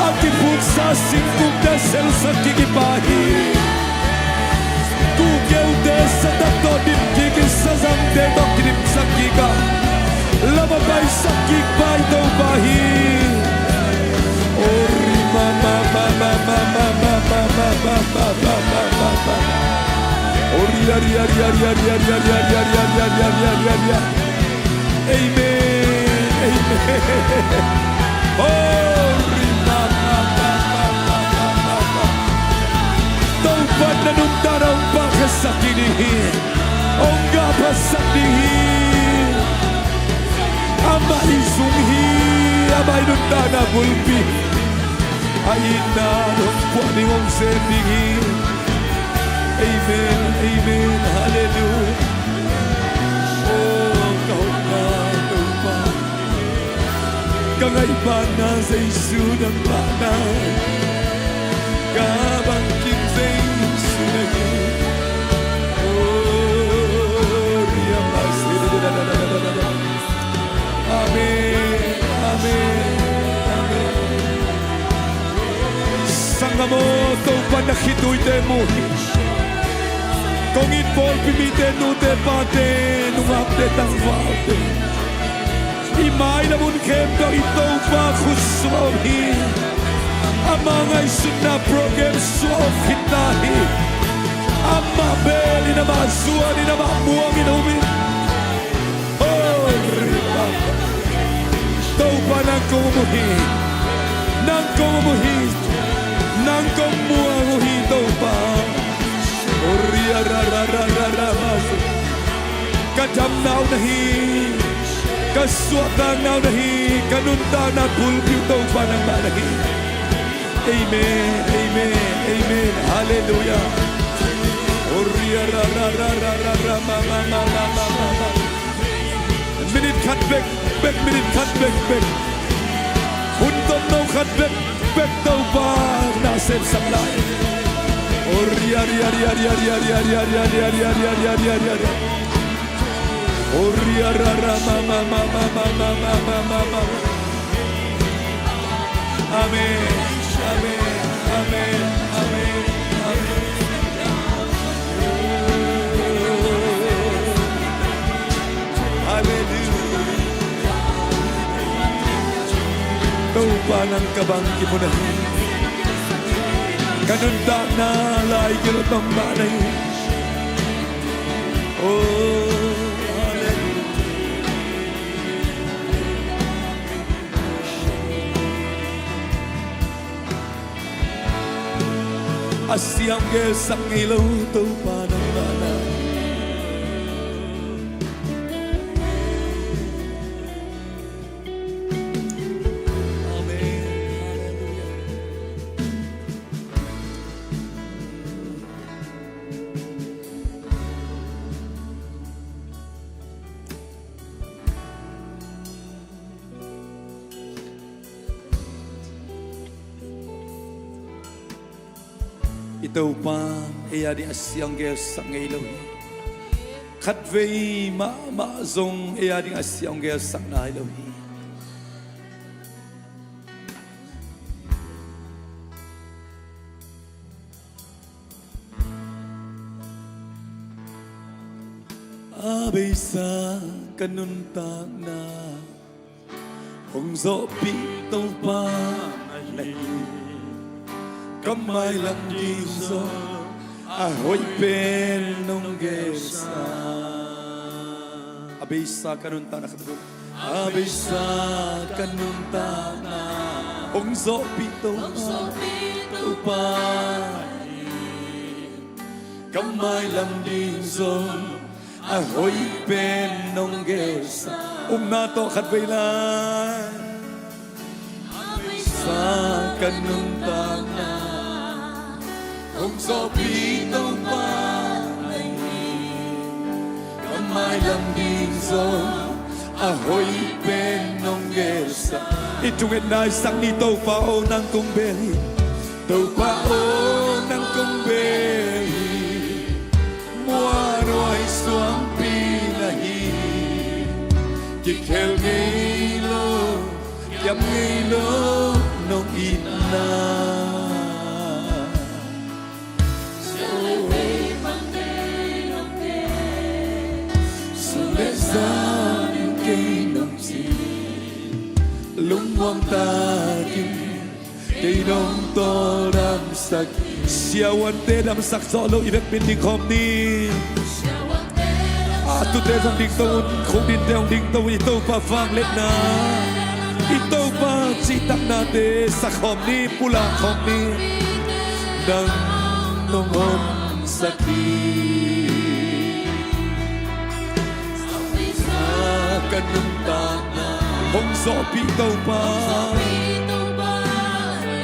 A kipuksa singkungte selsak kik i Pa hi. Kukeute satak tawh dim kik in, sazangte tawh kidimsak kik a, lam a paisak kik Pa i Topa hi. Ori ma ma ma ma ma ma ma ma ma ma ma ma ma ma. Ori ari ari ari ari. Amen. Amen. Oh, rima, ma, ma, ma, ma, ma, ma, ma. Topa na nuntakna hong pha khiasak ding hi. Hong gah phasak ding hi. Amah i zung hi. Amah i nuntakna bulpi. A itna hong puah ding, hong sem ding hi. Amen, amen, hallelujah. Oh, ka hopna Topa, ka ngaihpana Jesu nangmah na, ka bangkim Jesu na hi. Oh, ria ma se da da da. Amen. Amen. Amen. Sanggam aw, Topa na khituite mu hi. Kong it pawlpi mite, nute pate, nungakte tangvalte, i mailam hun khempeuh i Topa khut sungah om hi. Ama ngaihsutna program sungah om khit ta hi. Amah beel in, amah zuan in, amah muang in, um in. Oh, ripa. Topa nang kong mu hi. Nang kong mu hi. Nang kong muang uh hi Topa. Oh, ria ra ra ra ra ra ma su. Ka damna uh na hi. Ka suahtakna uh na hi. Ka nuntakna bulpi uh Topa nangmah na hi. Amen, amen, amen. Hallelujah. Oh, ria ra ra ra ra ra ra ma ma ma ma ma ma ma. Minit khat bek bek, minit khat bek bek. Hun tomno khat bek bek Topa na sepsak lai. Oh, ria ria ria ria. Oh, ria ra ra ma ma ma ma ma ma ma ma ma ma. Amen. Amen. Amen. Amen. Amen. Hallelujah. Topa nang ka bang kimu na hi. Ka nuntakna lai gilo tong mah na hi. Oh, hallelujah. A siam gelsak ngei lo Topa nangmah na. Amen. Hallelujah. I Topa ei a ding a siam gelsak ngei lo hi. Khatvei mahmah zong ei a ding a siam gelsak nai lo hi. A beisa ka nuntakna hong zawhpih Topa na hi. Ka mailam ding zong a hoih pen nong gelsa. A beisa ka nuntakna khat, a beisa ka nuntakna hong zawhpih Topa, ka mailam ding zong a hoih pen nong gelsa. Upna tawh khat vei lai. A beisa ka nuntakna hong zawhpih Topa na hi. Ka mailam ding zong a hoih pen nong gelsa. I thungetna i sak ni. Topa aw, nang kong bel hi. Topa aw, nang kong bel hi. Muanhuai suangpi na hi. Kikhel ngei lo, kiam ngei lo nong itna. Sun le zan in kei nong cih, lungmuang takin kei nong tawldamsak. Siavuante damsak zawh lo, i vekpi in ding khawm ni. A tute zong dingto un, khukdinte hong dingto un, i Topa vangliatna, i Topa cihtaknate sa khawm ni, pulak khawm ni. Nang nong honsak hi. Ka nuntakna hong zawhpih Topa,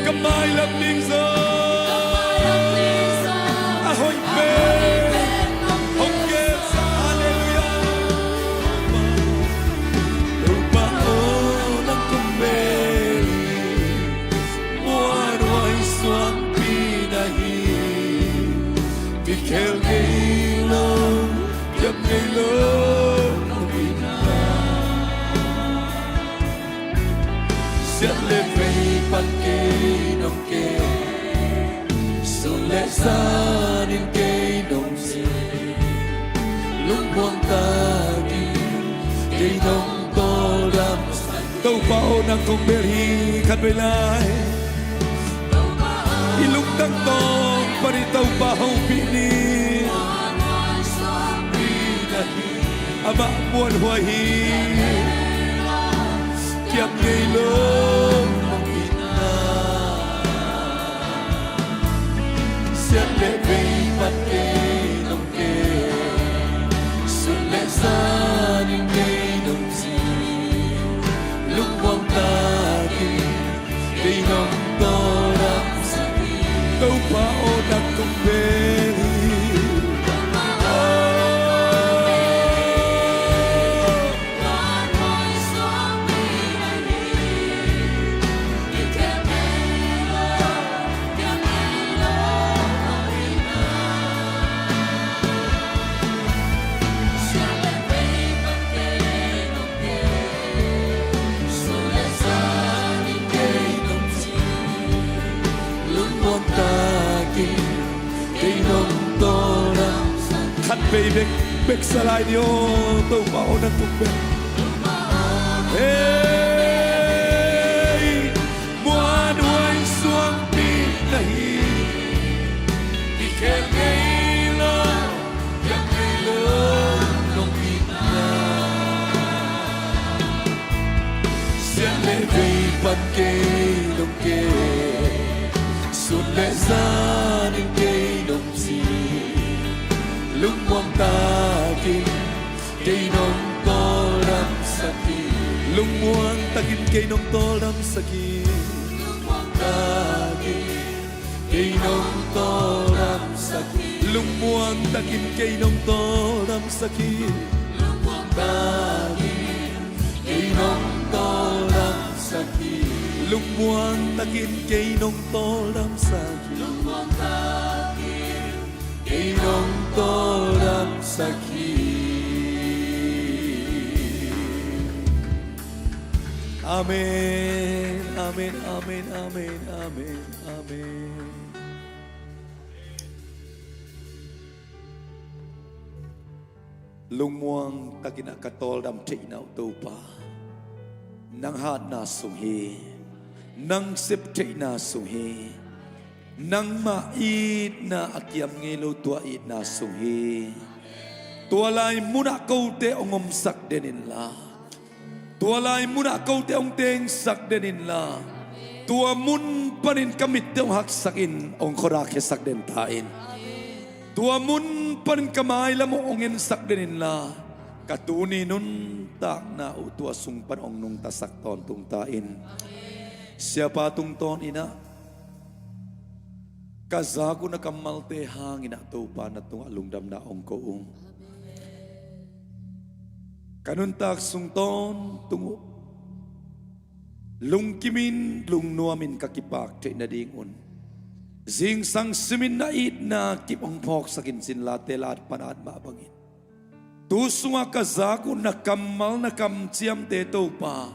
ka mailam ding zong a hoih pen hong gelsa. Halleluiah. Topa aw, nang kong bel hi. Muanhuai suangpi na hi. Kikhel ngei lo, kiam ngei lo nong itna. Siat le vei pan kei nong kem, sun le zan in kei nong cih, lungmuang takin kei nong tawldamsak. Topa aw, nang kong bel hi. Khat vei lai. I lungtang tawng panin Topa hopih ni. Amah muanhuai hi. Kiam ngei lo nong itna. Siat le vei pan kei nong kem, sun le zan in kei nong cih, lungmuang takin kei nong tawldamsak hi. Topa aw, nang kong bel hi. Khat vei bek, bek sa lai ni aw, Topa aw, nang kong bel. Hei, muanhuai suangpi na hi. Kikhel ngei lo, kiam ngei lo nong itna. Siat le vei pan kei nong kem, sun le zan in kei nong cih, lungmuang takin kei nong tawldamsak hi. Lungmuang takin kei nong tawldamsak hi. Lungmuang takin kei nong tawldamsak hi. Lungmuang takin kei nong tawldamsak hi. Lungmuang takin kei nong tawldamsak hi. Lungmuang takin kei nong tawldamsak hi. Lungmuang takin kei nong tawldamsak hi. Amen, amen, amen, amen, amen, amen. Lungmuang takin a ka tawldam theihna uh Topa, nang hatna sung hi. Nang sep theihna sung hi. Nangmah itna a kiam ngei lo tua itna sung hi. Tua lai munah kote hong omsak den inla, tua lai munah kote hong tengsak den inla, tua mun panin ka mitte hong haksakin hong khuadak khiasak den ta in. Tua mun panin ka mailam uh hong ensak den inla, ka tuni nuntakna uh tua sung pan hong nungtasak tawntung ta in. Siapa tungtawn inah ka zak uh na kammalte hangin ah Topa na tungah lungdamna hong ko uh. Ka nuntak sung tawntung uh lungkimin lungnuamin ka kipak theih nadingun zingsang simin na itna kip hong phawksakin, sinlate lat pan at mah bangin tu sungah ka zak uh na kammal na kamciamte Topa,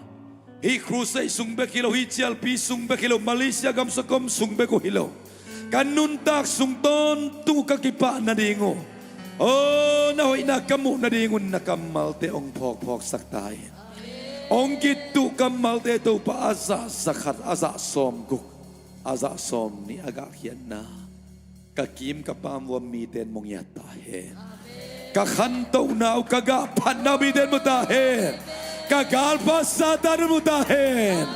hih crusade sung bek hi lo, hih cialpi sung bek hi lo, Malaysia gamsungah ka om sung bek uh hi lo, ka nuntak sung tawntung uh ka kipah nading uh, aw, na hoihna ka muh nadingun na kammalte hong phawkphawksak ta in. Hong kituh kammalte Topa a zah zakhat, a zah sawmguk, a zah sawmnih a gahkhiatna ka kim ka pam uh a mite in mu ngiat ta hen. Ka khantohna uh, ka gahphatna uh mite in mu ta hen. Ka galpa Satan in mu ta hen.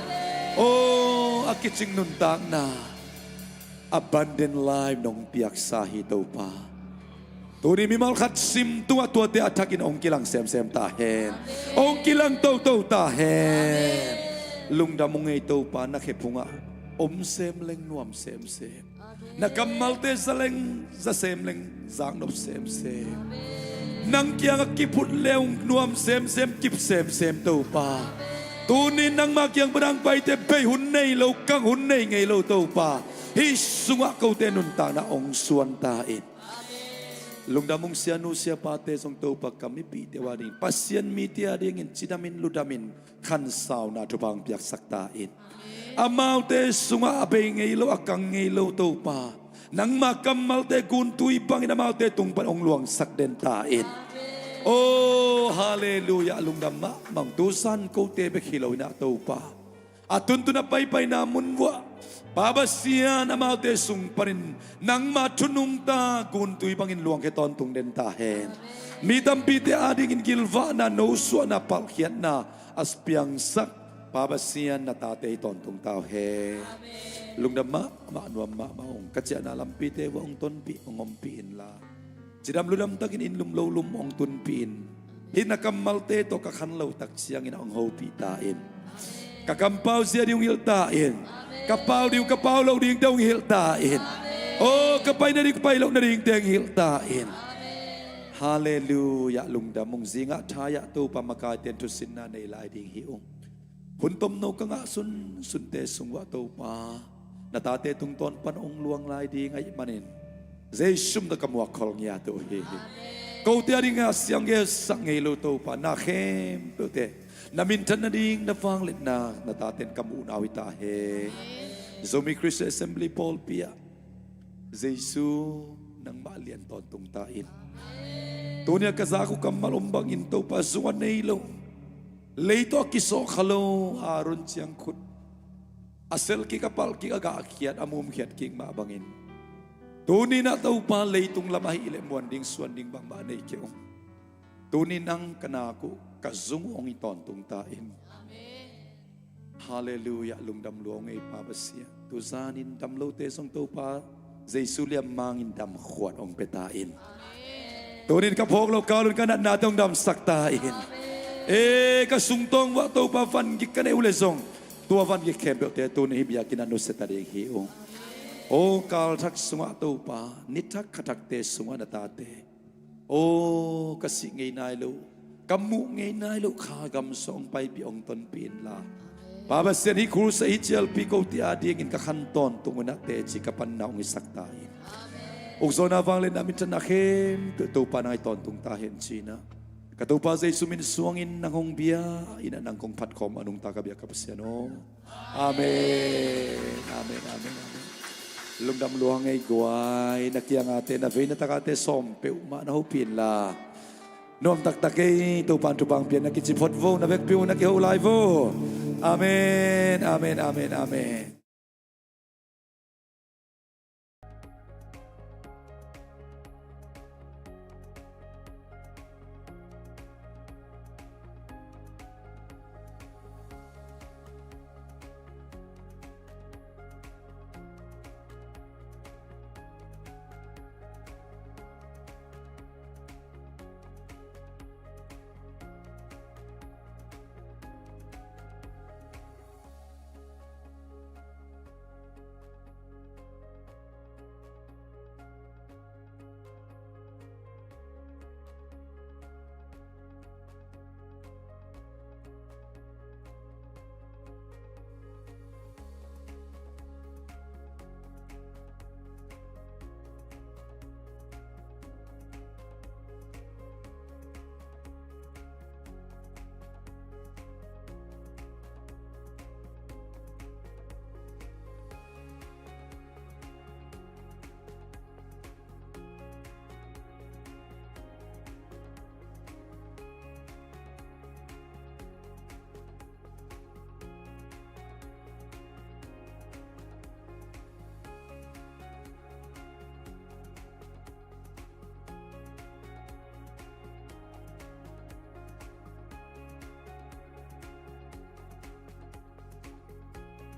Aw, a kicing nuntakna, abundant life nong piaksa hi Topa. Tuni mimal khat sim tungah tuate a thakin hong kilang semsem ta hen. Hong kilang toto ta hen. Lungdam ung ei Topa, na khe phungah om semleng nuam semsem. Na kammalte za leng za semleng zaknop semsem. Nang kiangah kiphut le hong nuam semsem, kip semsem Topa. Tuni nangma kiang padang paite bei hun nei lo, kang hun nei ngei lo Topa. Hih sungah kote nuntakna hong suan ta in. Lungdam ung sianu siapate zong Topa, ka mipihte uh ading, Pasian mite adingin cidamin ludamin khansauna thupha hong piaksak ta in. Amaute sungah a bei ngei lo, a kang ngei lo Topa, nangma kammalte guntui bangin amaute tung pan hong luangsak den ta in. Aw, halleluiah, lungdam mahmah ung. Tu zan kote bek hi lo inah Topa, a tuntun a paipaina mun vuah Pa Pasian, amaute sung panin nangma thu nungta guntui bangin luangkhia tawntung den ta hen. Mi tampite adingin gilvahna, nosuahna, palhkhiatna a piangsak Pa Pasian, na tate hi tawntung ta uh hen. Lungdam mahmah, nuam mahmah ung. Ka ciahna lampite vuah hong tonpih, hong ompih inla, cidam ludam takin inn lum lo lum hong tunpih in. Hih na kammalte tawh ka khan lo tak ciangin hong hopih ta in. Ka kampau zia ding hong hilh ta in. Ka pau ding uh, ka pau lo dingte hong hilh ta in. Aw, ka pai nading, ka pai loh nadingte hong hilh ta in. Halleluiah, lungdam ung. Zingah thaiah Topa makaite in thusinna nei lai ding hi ung. Hun tomno ka ngah sunsunte sung uah Topa, na tate tungtawn pan hong luang lai ding ahih manin Jesu min tawh ka muak khol ngiat uh hi. Kote adingin a siang gelsak ngei lo Topa, na khempeuhte na minthan nading na vangliatna na tate in ka muhna uh hi ta hen. Zomi Christian Assembly pawlpi ah Jesu, nangmah lian tawntung ta in. Tuni a ka zak uh kammal om bangin Topa, zung a nei lo, lei tawh a kisawhkha lo Aaron ciangkhut, a sel kik, a palh kik, a gahkhiat, a mumkhiat kik mah bangin, tuni inah Topa, leitung lam ahih leh muan ding suan ding bangmah nei kei ung. Tuni nang ka nak uh, ka zung uh hong hi tawntung ta in. Halleluiah, lungdam lua ung ei Pa Pasian. Tu zanin dam lote zong Topa, Jesu liammangin damkhuat hong pia ta in. Tunin ka phawk loh kal un ka natnate hong damsak ta in. E, ka sungtawng uah Topa, van gik ka neih uh leh zong, tua van gik khempeuhte tuni hih biakinn ah nusia ta ding hi ung. Aw, kal thak sungah Topa, ni thak kha thakte sungah na tate, aw, ka sih ngei nai loh, ka muh ngei nai loh kha gam sung hong paipih, hong tonpih inla, Pa Pasian, hih crusade, hih cialpi kote adingin ka khan tawntung uh inah teci ka panna hong hisak ta in. Ukzawhna, vangliatna, minthanna khempeuh Topa nang hi tawntung ta hen ci-inah, ka Topa Jesu min suangin nang hong bia inah nang kong phat khawm a nungta ka biak ka Pasian aw. Amen. Amen, amen, amen. Lungdam lua ung ei guai, na kiangate, na vei na takate sawm peuhmah na hopih inla, Nuam taktak ei, Topa'n thupha pian na kici phot vo, na vekpi un na kiho lai vo. Amen, amen, amen, amen.